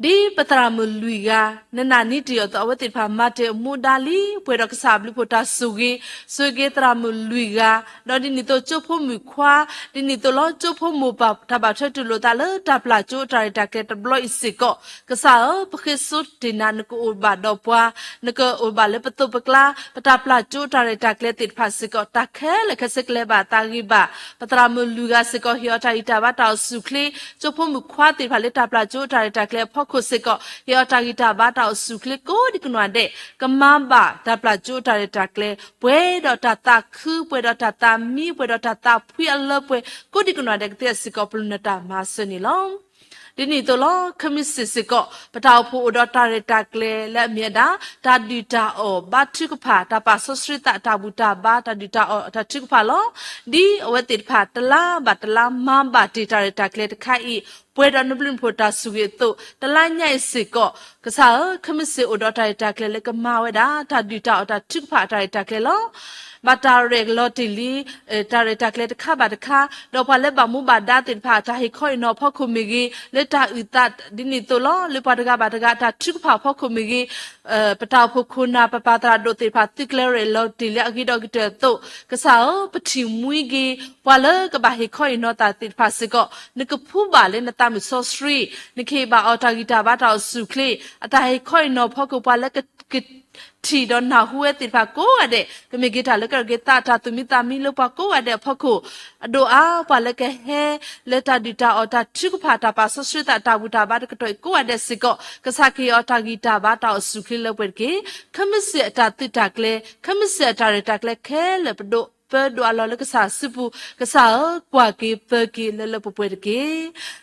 ဒ်ပသရၣ်မုၣ်လွံၢ်ဂၤ နနာ်န့ၢ်တ့ၢ်အီၤအသိး အဝဲသ့ၣ်တဖၣ်မၤတ့ၢ်အမူဒါလံ, ပှဲၤဒီးကစၢ်အဘျုးအဖှိၣ်တၢ်ဆိၣ်ဂ့ၤ, ဆိၣ်ဂ့ၤသရၣ်မုၣ်လွံၢ်ဂၤ, ဒီးဒ်န့ၣ်အသိးကၠိဖိမုၣ်ခွါ, ဒ်န့ၣ်အသိးလီၤ ကၠိဖိမိၢ်ပၢ်တၢ်ဘၣ်ထွဲတူၢ်လိာ်သးလၢတၢ်ပျၢ်ကၠိအတၢ်ရဲၣ်တၢ်ကျဲၤတဘျီအံၤစ့ၢ်ကီး, ကစၢ်ဧၢ, ပဃ့စိတ့ၢ်နၤ နကအိၣ်ဘၣ်ဒီးပှၤ, နကအိၣ်ဘၣ်လၢပသိးပကျါ, ပတၢ်ပျၢ်ကၠိအတၢ်ရဲၣ်တၢ်ကျဲၤသ့ၣ်တဖၣ်စ့ၢ်ကီး တၢ်ခဲလၢာ်ခဲဆ့ကလဲၤဘၣ်အသးဂ့ၤဘၣ်, ပသရၣ်မုၣ်လွံၢ်ဂၤစ့ၢ်ကီး ဟ့ၣ်အီၤတၢ်ဂံၢ်တၢ်ဘါတၢ်အိၣ်ဆူၣ်အိၣ်ချ့, ကၠိဖိမုၣ်ခွါသ့ၣ်တဖၣ်လၢတၢ်ပျၢ်ကၠိအတၢ်ရဲၣ်တၢ်ကျဲၤအဖီခိၣ်စ့ၢ်ကီး ဟ့ၣ်အီၤတၢ်ဂံၢ်တၢ်ဘါတၢ်အိၣ်ဆူၣ်အိၣ်ချ့ကိးဒံကနွၤဒဲး, ကမၤဘၣ်တၢ်ပျၢ်ကၠိအတၢ်ရဲၣ်တၢ်ကျဲၤ, ပှဲၤဒီးတၢ်သးခု, ပှဲၤဒီးတၢ်သးမံ, ပှဲၤဒီးတၢ်သးဖှံအလၢပှဲၤ ကိးဒံကနွၤဒဲးကသ့စ့ၢ်ကီး ပလူၤနၢ်တၢ်မၤစၢၤန့ၣ်လီၤ. ဒ်န့ၣ်အသိးလီၤ ခဲမုၢ်ဆ့ၣ်စ့ၢ်ကီး ပတၢ်အိၣ်ဖှိၣ်အိၣ်ဒီးတၢ်ရဲၣ်တၢ်ကျဲၤလၢအမ့ၢ်ဝဲဒၣ် တၢ်ဒုၣ်တၢ်အီၣ်ဘါထုကဖၣ် တၢ်ပာ်စီဆှံသး တၢ်ဘူၣ်တၢ်ဘါ တၢ်ဒုၣ်တၢ်အီၣ်တၢ်ထုကဖၣ်လီၤ. ဒ်အဝဲသ့ၣ်တဖၣ်တလါဘၣ်တလါမၤဘၣ်တ့ၢ်တၢ်ရဲၣ်တၢ်ကျဲၤတခါအံၤ, ပှဲၤဒီးနဘျုးနဖှိၣ်တၢ်ဆိၣ်ဂ့ၤအသိး တလါညါအံၤစ့ၢ်ကီး ကစၢ်ဧၢ, ခဲမုၢ်ဆ့ၣ်အိၣ်ဒီးတၢ်ရဲၣ်တၢ်ကျဲၤလၢကမၤဝဲဒၣ် တၢ်ဒုၣ်တၢ်အီၣ်တၢ်ထုကဖၣ်အတၢ်ရဲၣ်တၢ်ကျဲၤလီၤ. ဘၣ်တၢ်ရဲၣ်လီၤတ့ၢ်လံ တၢ်ရဲၣ်တၢ်ကျဲၤတခါဘၣ်တခါ, ဒီးပှၤလၢဘၣ်မူဘၣ်ဒါသ့ၣ်တဖၣ် တၢ်ဟ့ၣ်ခီဟ့ၣ်နီၤအဖီခိၣ်မ့ၢ်ဂ့ၤ, လၢတၢ်အုၣ်သးဒ်န့ၣ်အသိးလီၤ, လၢပှၤတဂၤဘၣ်တဂၤတၢ်ထုကဖၣ်အဖီခိၣ်မ့ၢ်ဂ့ၤ, ပတၢ်အိၣ်ဖှိၣ်ခိၣ်နၢ်ပပၢ်သရၣ်ဒိၣ်သ့ၣ်တဖၣ် သုကျဲၤရဲၣ်လီၤတ့ၢ်လံအဂ့ၤဒီးအကတၢၢ်အသိး, ကစၢ်ဧၢ, ပထံၣ်မှံက့ၤ ပှၤလၢကဘၣ်ဟ့ၣ်ခီဟ့ၣ်နီၤသးသ့ၣ်တဖၣ်စ့ၢ်ကီး နကဖှူဘၣ်လၢနသးမုာ်စီဆှံ, နကဟ့ၣ်ဘၣ်အီၤတၢ်ဂံၢ်တၢ်ဘါတၢ်အိၣ်ဆူၣ်အိၣ်ချ့, အတၢ်ဟ့ၣ်ခီဟ့ၣ်နီၤအဖီခိၣ် ပှၤလၢက ကထံၣ်ဒီးနၢ်ဟူဝဲသ့ၣ်တဖၣ်ကိးဂၤဒဲး, ကမ့ၢ်က့ၤတၢ်လၢကရၢက့ၤသး တၢ်သူၣ်မံသးမံလၢပှၤကိးဂၤဒဲးအဖီခိၣ်, အဒိၣ်အါ ပှၤလၢကဟဲလၢတၢ်ဒုၣ်တၢ်အီၣ်တၢ်ထုကဖၣ် တၢ်ပာ်စီဆှံသးတၢ်ဘူၣ်တၢ်ဘါတကတီၢ်အံၤကိးဂၤဒဲးစ့ၢ်ကီး, ကစၢ်ကဟ့ၣ်အီၤတၢ်ဂံၢ်တၢ်ဘါတၢ်အိၣ်ဆူၣ်အိၣ်ချ့လၢပှဲၤတက့ၢ်. ခဲမုၢ်ဆ့ၣ်အတၢ်သုးတၢ်ကျဲၤ, ခဲမုၢ်ဆ့ၣ်အတၢ်ရဲၣ်တၢ်ကျဲၤခဲလၢာ် ပဒိးပၢဒိးအလီၢ်လၢကစၢ်စုပူၤ, ကစၢ်ဧၢ, ကွၢ်က့ၤပၢက့ၤလၢလၢပှဲၤပှဲၤတက့ၢ်.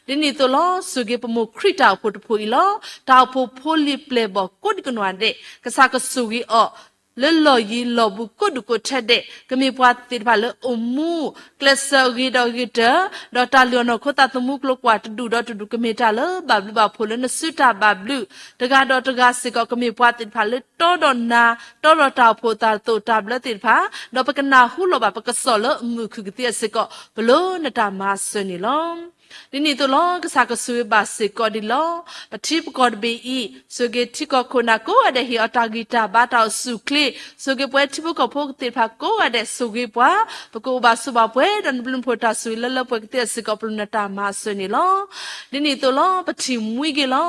ဒ်န့ၣ်အသိးလီၤ, ဆိၣ်ဂ့ၤပမိၢ်ခရံာ်တၢ်အိၣ်ဖှိၣ်တဖှိၣ်အံၤလီၤ. တၢ်အိၣ်ဖှိၣ်ဖိလံၤပျဲၢ်ဘီၣ်ကိးဒံကနွၤဒဲး, ကစၢ်ကဆိၣ်ဂ့ၤအီၤ လၢလီၢ်ယံၤလီၢ်ဘူးကိးဒူၣ်ကိးထဲဒဲး, ကမ့ၢ်ပှၤသ့ၣ်တဖၣ်လၢအိၣ်မူကျဲးစၢးဂ့ၤဒီးဂ့ၤတၢၢ်, ဒီးတၢ်လုၢ်အီၣ်နီၢ်ခိသးသမူကျိၤကွာ်တဒူၣ်ဒီးတဒူၣ် ကမ့ၢ်တၢ်လၢဘၣ်ဘျုးဘၣ်ဖှိၣ်လၢနစုတၢ်ဘၣ်ဘျုး, တဂၤဒီးတဂၤစ့ၢ်ကီး ကမ့ၢ်ပှၤသ့ၣ်တဖၣ်လၢတီဒီးနၤ, တီဒီးတၢ်အိၣ်ဖှိၣ်သးတိာ်တၢ်ဘျၢသ့ၣ်တဖၣ်, ဒီးပကနၢ်ဟူလီၤဘၣ်ပကစီၣ်လၢအမုာ်ခုၣ်ကသ့စ့ၢ်ကီး ပလူၤနတၢ်မၤစၢၤန့ၣ်လီၤ. ဒ်န့ၣ်အသိးလီၤ, ကစၢ်ကဆိၣ်ဂ့ၤဘၣ်စ့ၢ်ကီးဒ်လီၤ. ပထံပကီၢ်တဘ့ၣ်အံၤ, ဆိၣ်ဂ့ၤထံကီၢ်ခိၣ်နၢ်ကိးဂၤဒဲး ဟ့ၣ်အီၤတၢ်ဂံၢ်တၢ်ဘါတၢ်အိၣ်ဆူၣ်အိၣ်ချ့, ဆိၣ်ဂ့ၤပဝဲထံဖိကီၢ်ဖိသ့ၣ်တဖၣ်ကိးဂၤဒဲး, ဆိၣ်ဂ့ၤပှၤ, ပကအိၣ်ဘၣ်ဆိးဘၣ်ပှဲၤဒီးနဘျုးနဖှိၣ်တၢ်ဆိၣ်ဂ့ၤလၢလၢပှဲၤပှဲၤကသ့စ့ၢ်ကီး ပလူၤနတၢ်မၤစၢၤန့ၣ်လီၤ. ဒ်န့ၣ်အသိးလီၤ, ပထံၣ်မှံက့ၤလီၤ.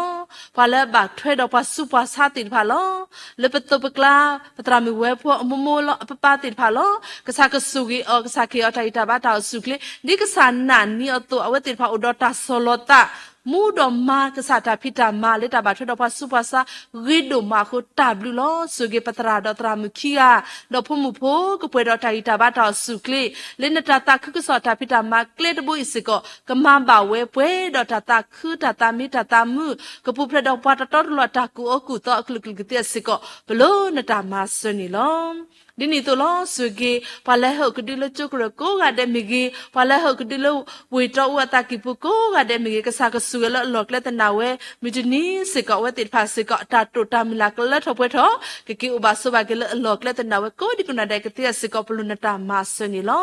ပှၤလၢအဘၣ်ထွဲဒီးပှၤဆူးပှၤဆါသ့ၣ်တဖၣ်လီၤ. လၢပသိးပကျါ, ပသရၣ်မုၣ်ဝဲၢ်ဖိအမိၢ်မိၢ်လီၤ, အပၢ်ပၢ်သ့ၣ်တဖၣ်လီၤ. ကစၢ်ကဆိၣ်ဂ့ၤအီၤ, ကစၢ်ကဟ့ၣ်အီၤတၢ်ဂံၢ်တၢ်ဘါတၢ်အိၣ်ဆူၣ်အိၣ်ချ့, ဒ်ကစၢ်နာ်န့ၢ်အီၤအသိး အဝဲသ့ၣ်တဖၣ်အိၣ်ဒီးတၢ်ဆီၣ်လီၤသး, မူဒီးမၤကစၢ်တၢ်ဖံးတၢ်မၤလၢတၢ်ဘၣ်ထွဲဒီးပှၤဆူးပှၤဆါ ဂ့ၤဒိၣ်မးအဃိ တၢ်ဘျုးလီၤ. ဆိၣ်ဂ့ၤပသရၣ်ဒီးသရၣ်မုၣ်ခံဂၤ, ဒီးဖိမုၣ်ဖိကပှဲၤဒီးတၢ်ဂံၢ်တၢ်ဘါတၢ်အိၣ်ဆူၣ်အိၣ်ချ့, လၢနတၢ်သးခုကစီၣ်တၢ်ဖံးတၢ်မၤကျဲတဘိအံၤစ့ၢ်ကီး ကမၤဘၣ်ဝဲပှဲၤဒီးတၢ်သးခုတၢ်သးမံတၢ်သးမုာ်, ကပူၤဖျဲးဒီးပှၤတတီတလိၤအတၢ်ကူၣ်အီကူၣ်သီအကလုာ်ကလုာ်ကသ့စ့ၢ်ကီး ပလူၤနတၢ်မၤစၢၤန့ၣ်လီၤ. ဒ်န့ၣ်အသိးလီၤ, ဆိၣ်ဂ့ၤ ပှၤလၢဟဲအိၣ်ကဒုလၢကၠိကရၢၢ်ကိးဂၤဒဲးမ့ၢ်ဂ့ၤ, ပှၤလၢဟဲအိၣ်ကဒုလၢဝ့ၢ်တီအူအသးကံၢ်ပူၤကိးဂၤဒဲးမ့ၢ်ဂ့ၤ, ကစၢ်ကဆိၣ်ဂ့ၤလၢအလီၢ်ကျဲသနၢ်ဝဲ, မုၢ်တနံၤစ့ၢ်ကီး အဝဲသ့ၣ်တဖၣ်စ့ၢ်ကီး အတၢ်တိာ်တၢ်မုၢ်လၢ်ကလၢထီၣ်ပှဲၤထီၣ်, ကက့ၤအိၣ်ဘၣ်ဆိးဘၣ်က့ၤလၢအလီၢ်ကျဲသနၢ်ဝဲ ကိးဒံကနၣ်ဒဲးကသ့စ့ၢ်ကီး ပလူၤနတၢ်မၤစၢၤန့ၣ်လီၤ.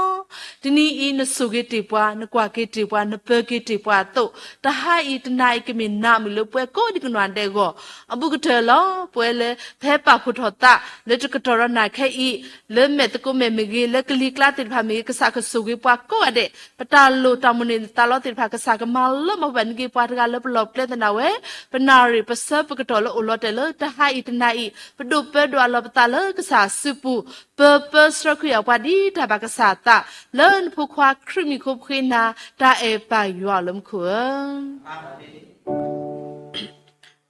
တနံၤအံၤနဆိၣ်ဂ့ၤတ့ၢ်ပှၤ, နကွၢ်က့ၤတ့ၢ်ပှၤ, နပၢၤက့ၤတ့ၢ်ပှၤအသိး, တဟါအံၤတနၤအံၤကမ့ၢ်နၤမုၢ်လၢပှဲၤကိးဒံကနၣ်ဒဲးအဂီၢ်, အဘူးကတၢၢ်လီၤ. ပဝဲလၢ ဖဲပာ်ဖှိၣ်ထီၣ်သး လၢတကတီၢ်ဒီးနၤခဲအံၤ, လၢမဲာ်သကိးမဲာ်မ့ၢ်ဂ့ၤ, လၢကလံၤကျါသ့ၣ်တဖၣ်မ့ၢ်ဂ့ၤ, ကစၢ်ကဆိၣ်ဂ့ၤပှၤကိးဂၤဒဲး, ပတၢ်လိၣ်တၢ်မိၣ်န့ၢ်သးလီသ့ၣ်တဖၣ် ကစၢ်ကမၤလၢမၤပှဲၤန့ၢ်က့ၤပှၤတဂၤလၢပလီၢ်ပကျဲသနာ်ဝဲ, ပနၣ်ရံၣ်ပဆၢပကတီၢ်လၢအိၣ်လီၤတဲာ်လၢတဟါအံၤတနၤအံၤ, ပဒိၣ်ပၢဒိၣ်အလီၢ်ပသးလၢကစၢ်စုပူၤ, ပပၢဆှၢခရံာ်အပှၤဒ်တၢ်ဘၣ်ကစၢ်အသး, လၢနဖိခွါခရံာ်မံၤအဃိပဃ့နၤ, တၢ်အဲၣ်ပၢ်ယွၤလၢမူခိၣ်ဧၢ.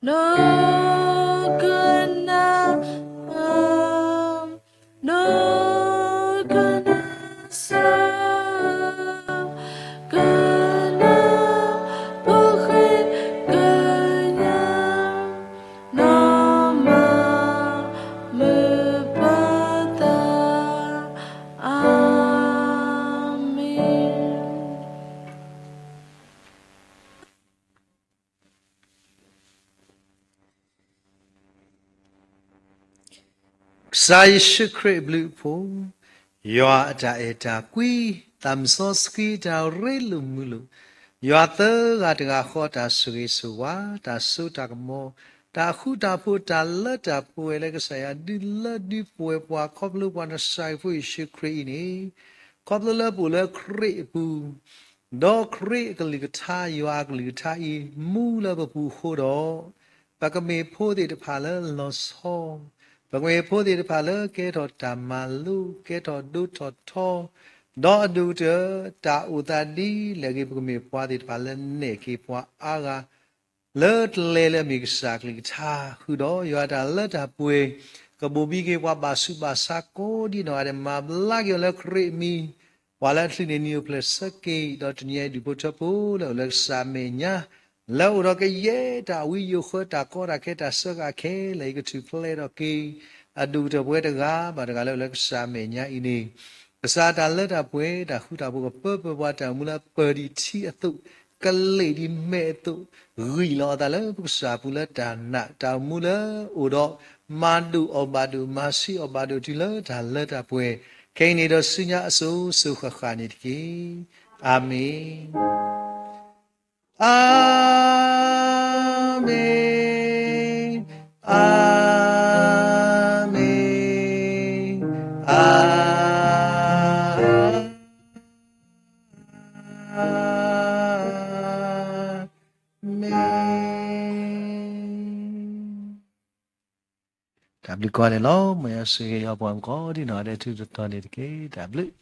နီၢ်ကနၢ, နီၢ်ကနၢစၢ, ကနၢပဃ့ကညး, နီၢ်မၤမုာ်ပသး, အၤမ့ၣ်. ကစၢ်ယ့ၣ်ၡူးခရံာ်အဘျုးအဖှိၣ်, ယွၤအတၢ်အဲၣ်တၢ်ကွံ, သးစီဆှံတၢ်ရ့လိာ်မုာ်လိာ်, ယွၤသၢဂၤတဂၤဃီတၢ်ဆိၣ်ဂ့ၤဆိၣ်ဝါ, တၢ်စိတၢ်ကမီၤ, တၢ်ဃူတၢ်ဖိး တၢ်လၢတၢ်ပှဲၤလၢကစၢ်ယွၤဒုးလၢဒုးပှဲၤပှၤ ခီဖျိပှၤနစၢ်ယွၤဖိယ့ၣ်ၡူးခရံာ်အံၤန့ၣ်, ခီဖျိလၢပအိၣ်လၢခရံာ်အပူၤ ဒီးခရံာ်အကလုၢ်ကထါ ယွၤအကလုၢ်ကထါအံၤ မူလၢပပူၤအဃိဒီး, ပကမ့ၢ်ဖိသ့ၣ်တဖၣ်လၢလီၤဆီ, ပကမ့ၢ်ဖိသ့ၣ်တဖၣ်လၢကဲထီၣ်တၢ်မၤလိ, ကဲထီၣ်ဒိထီၣ်ထီ, ဒီးအဒိၣ်ကတၢၢ် တၢ်အိၣ်သးဒ်လဲၣ်ဂ့ၤ ပကမ့ၢ်ပှၤသ့ၣ်တဖၣ်လၢနဲၣ်က့ၤပှၤအါဂၤ လၢကျဲလၢအမ့ၢ်ကစၢ်အကလုၢ်ကထါ, ဃုာ်ဒီးယွၤအတၢ်လၢတၢ်ပှဲၤ ကဘိၣ်ဘံက့ၤပှၤဘၣ်ဆူးဘၣ်ဆါကိးဒံနီၢ်ဂၤဒဲး မၤဘျါက့ၤအီၤလၢခရံာ်အမံၤ, ပှၤလၢအချုးန့ၢ်နံၤအိၣ်ဖျဲၣ်ဆၢက့ၤ, ဒီးတနံၤအံၤဒုးဖိထၢဖိလၢအိၣ်လၢကစၢ်အမဲာ်ညါ, လၢအိၣ်ဒီးကယဲၢ်တၢ်ဝံယိၤဃၢ တၢ်ကီတၢ်ခဲ တၢ်ဆၢဃာ်ခဲလၢာ်အံၤ ကထုးဖျဲးထီၣ်က့ၤ အဒိၣ်ကတၢၢ်ပဝဲတဂၤဘၣ်တဂၤလၢအိၣ်လၢကစၢ်အမဲာ်ညါအံၤန့ၣ်, ကစၢ်တၢ်လၢတၢ်ပှဲၤ တၢ်ဃူတၢ်ဖိး ကပၢပၢပှၤ တၢ်အိၣ်မူလၢပၢၢ်ဒံးထံအသိး, ကလ့ၣ်ဒံးမဲးအသိး, ဂံၢ်လီၤအသးလၢပကစၢ်အပူၤလၢတၢ်နာ်, တၢ်အိၣ်မူလၢအိၣ်ဒီး မၤဒိၣ်အီၣ်ဘၣ်ဒိၣ် မၤဆံးအီၣ်ဘၣ်ဒိၣ်တုၤလၢတၢ်လၢတၢ်ပှဲၤ, ခဲအံၤန့ၣ်ဒီးဆူညါအစိၤစိၤဃၣ်ဃၣ်န့ၣ်တက့ၢ်. အၤမ့ၣ်, အၤမ့ၣ်, အၤမ့ၣ်. တၢ်ဘျုးကိးဂၤဒဲးလီၤ. မ်ယွၤဆိၣ်ဂ့ၤယွၤပှၤမုၣ်ကိးဒံနီၢ်ဂၤဒဲး ထူးထူးတီၤတီၤန့ၣ်တက့ၢ်. တၢ်ဘျုး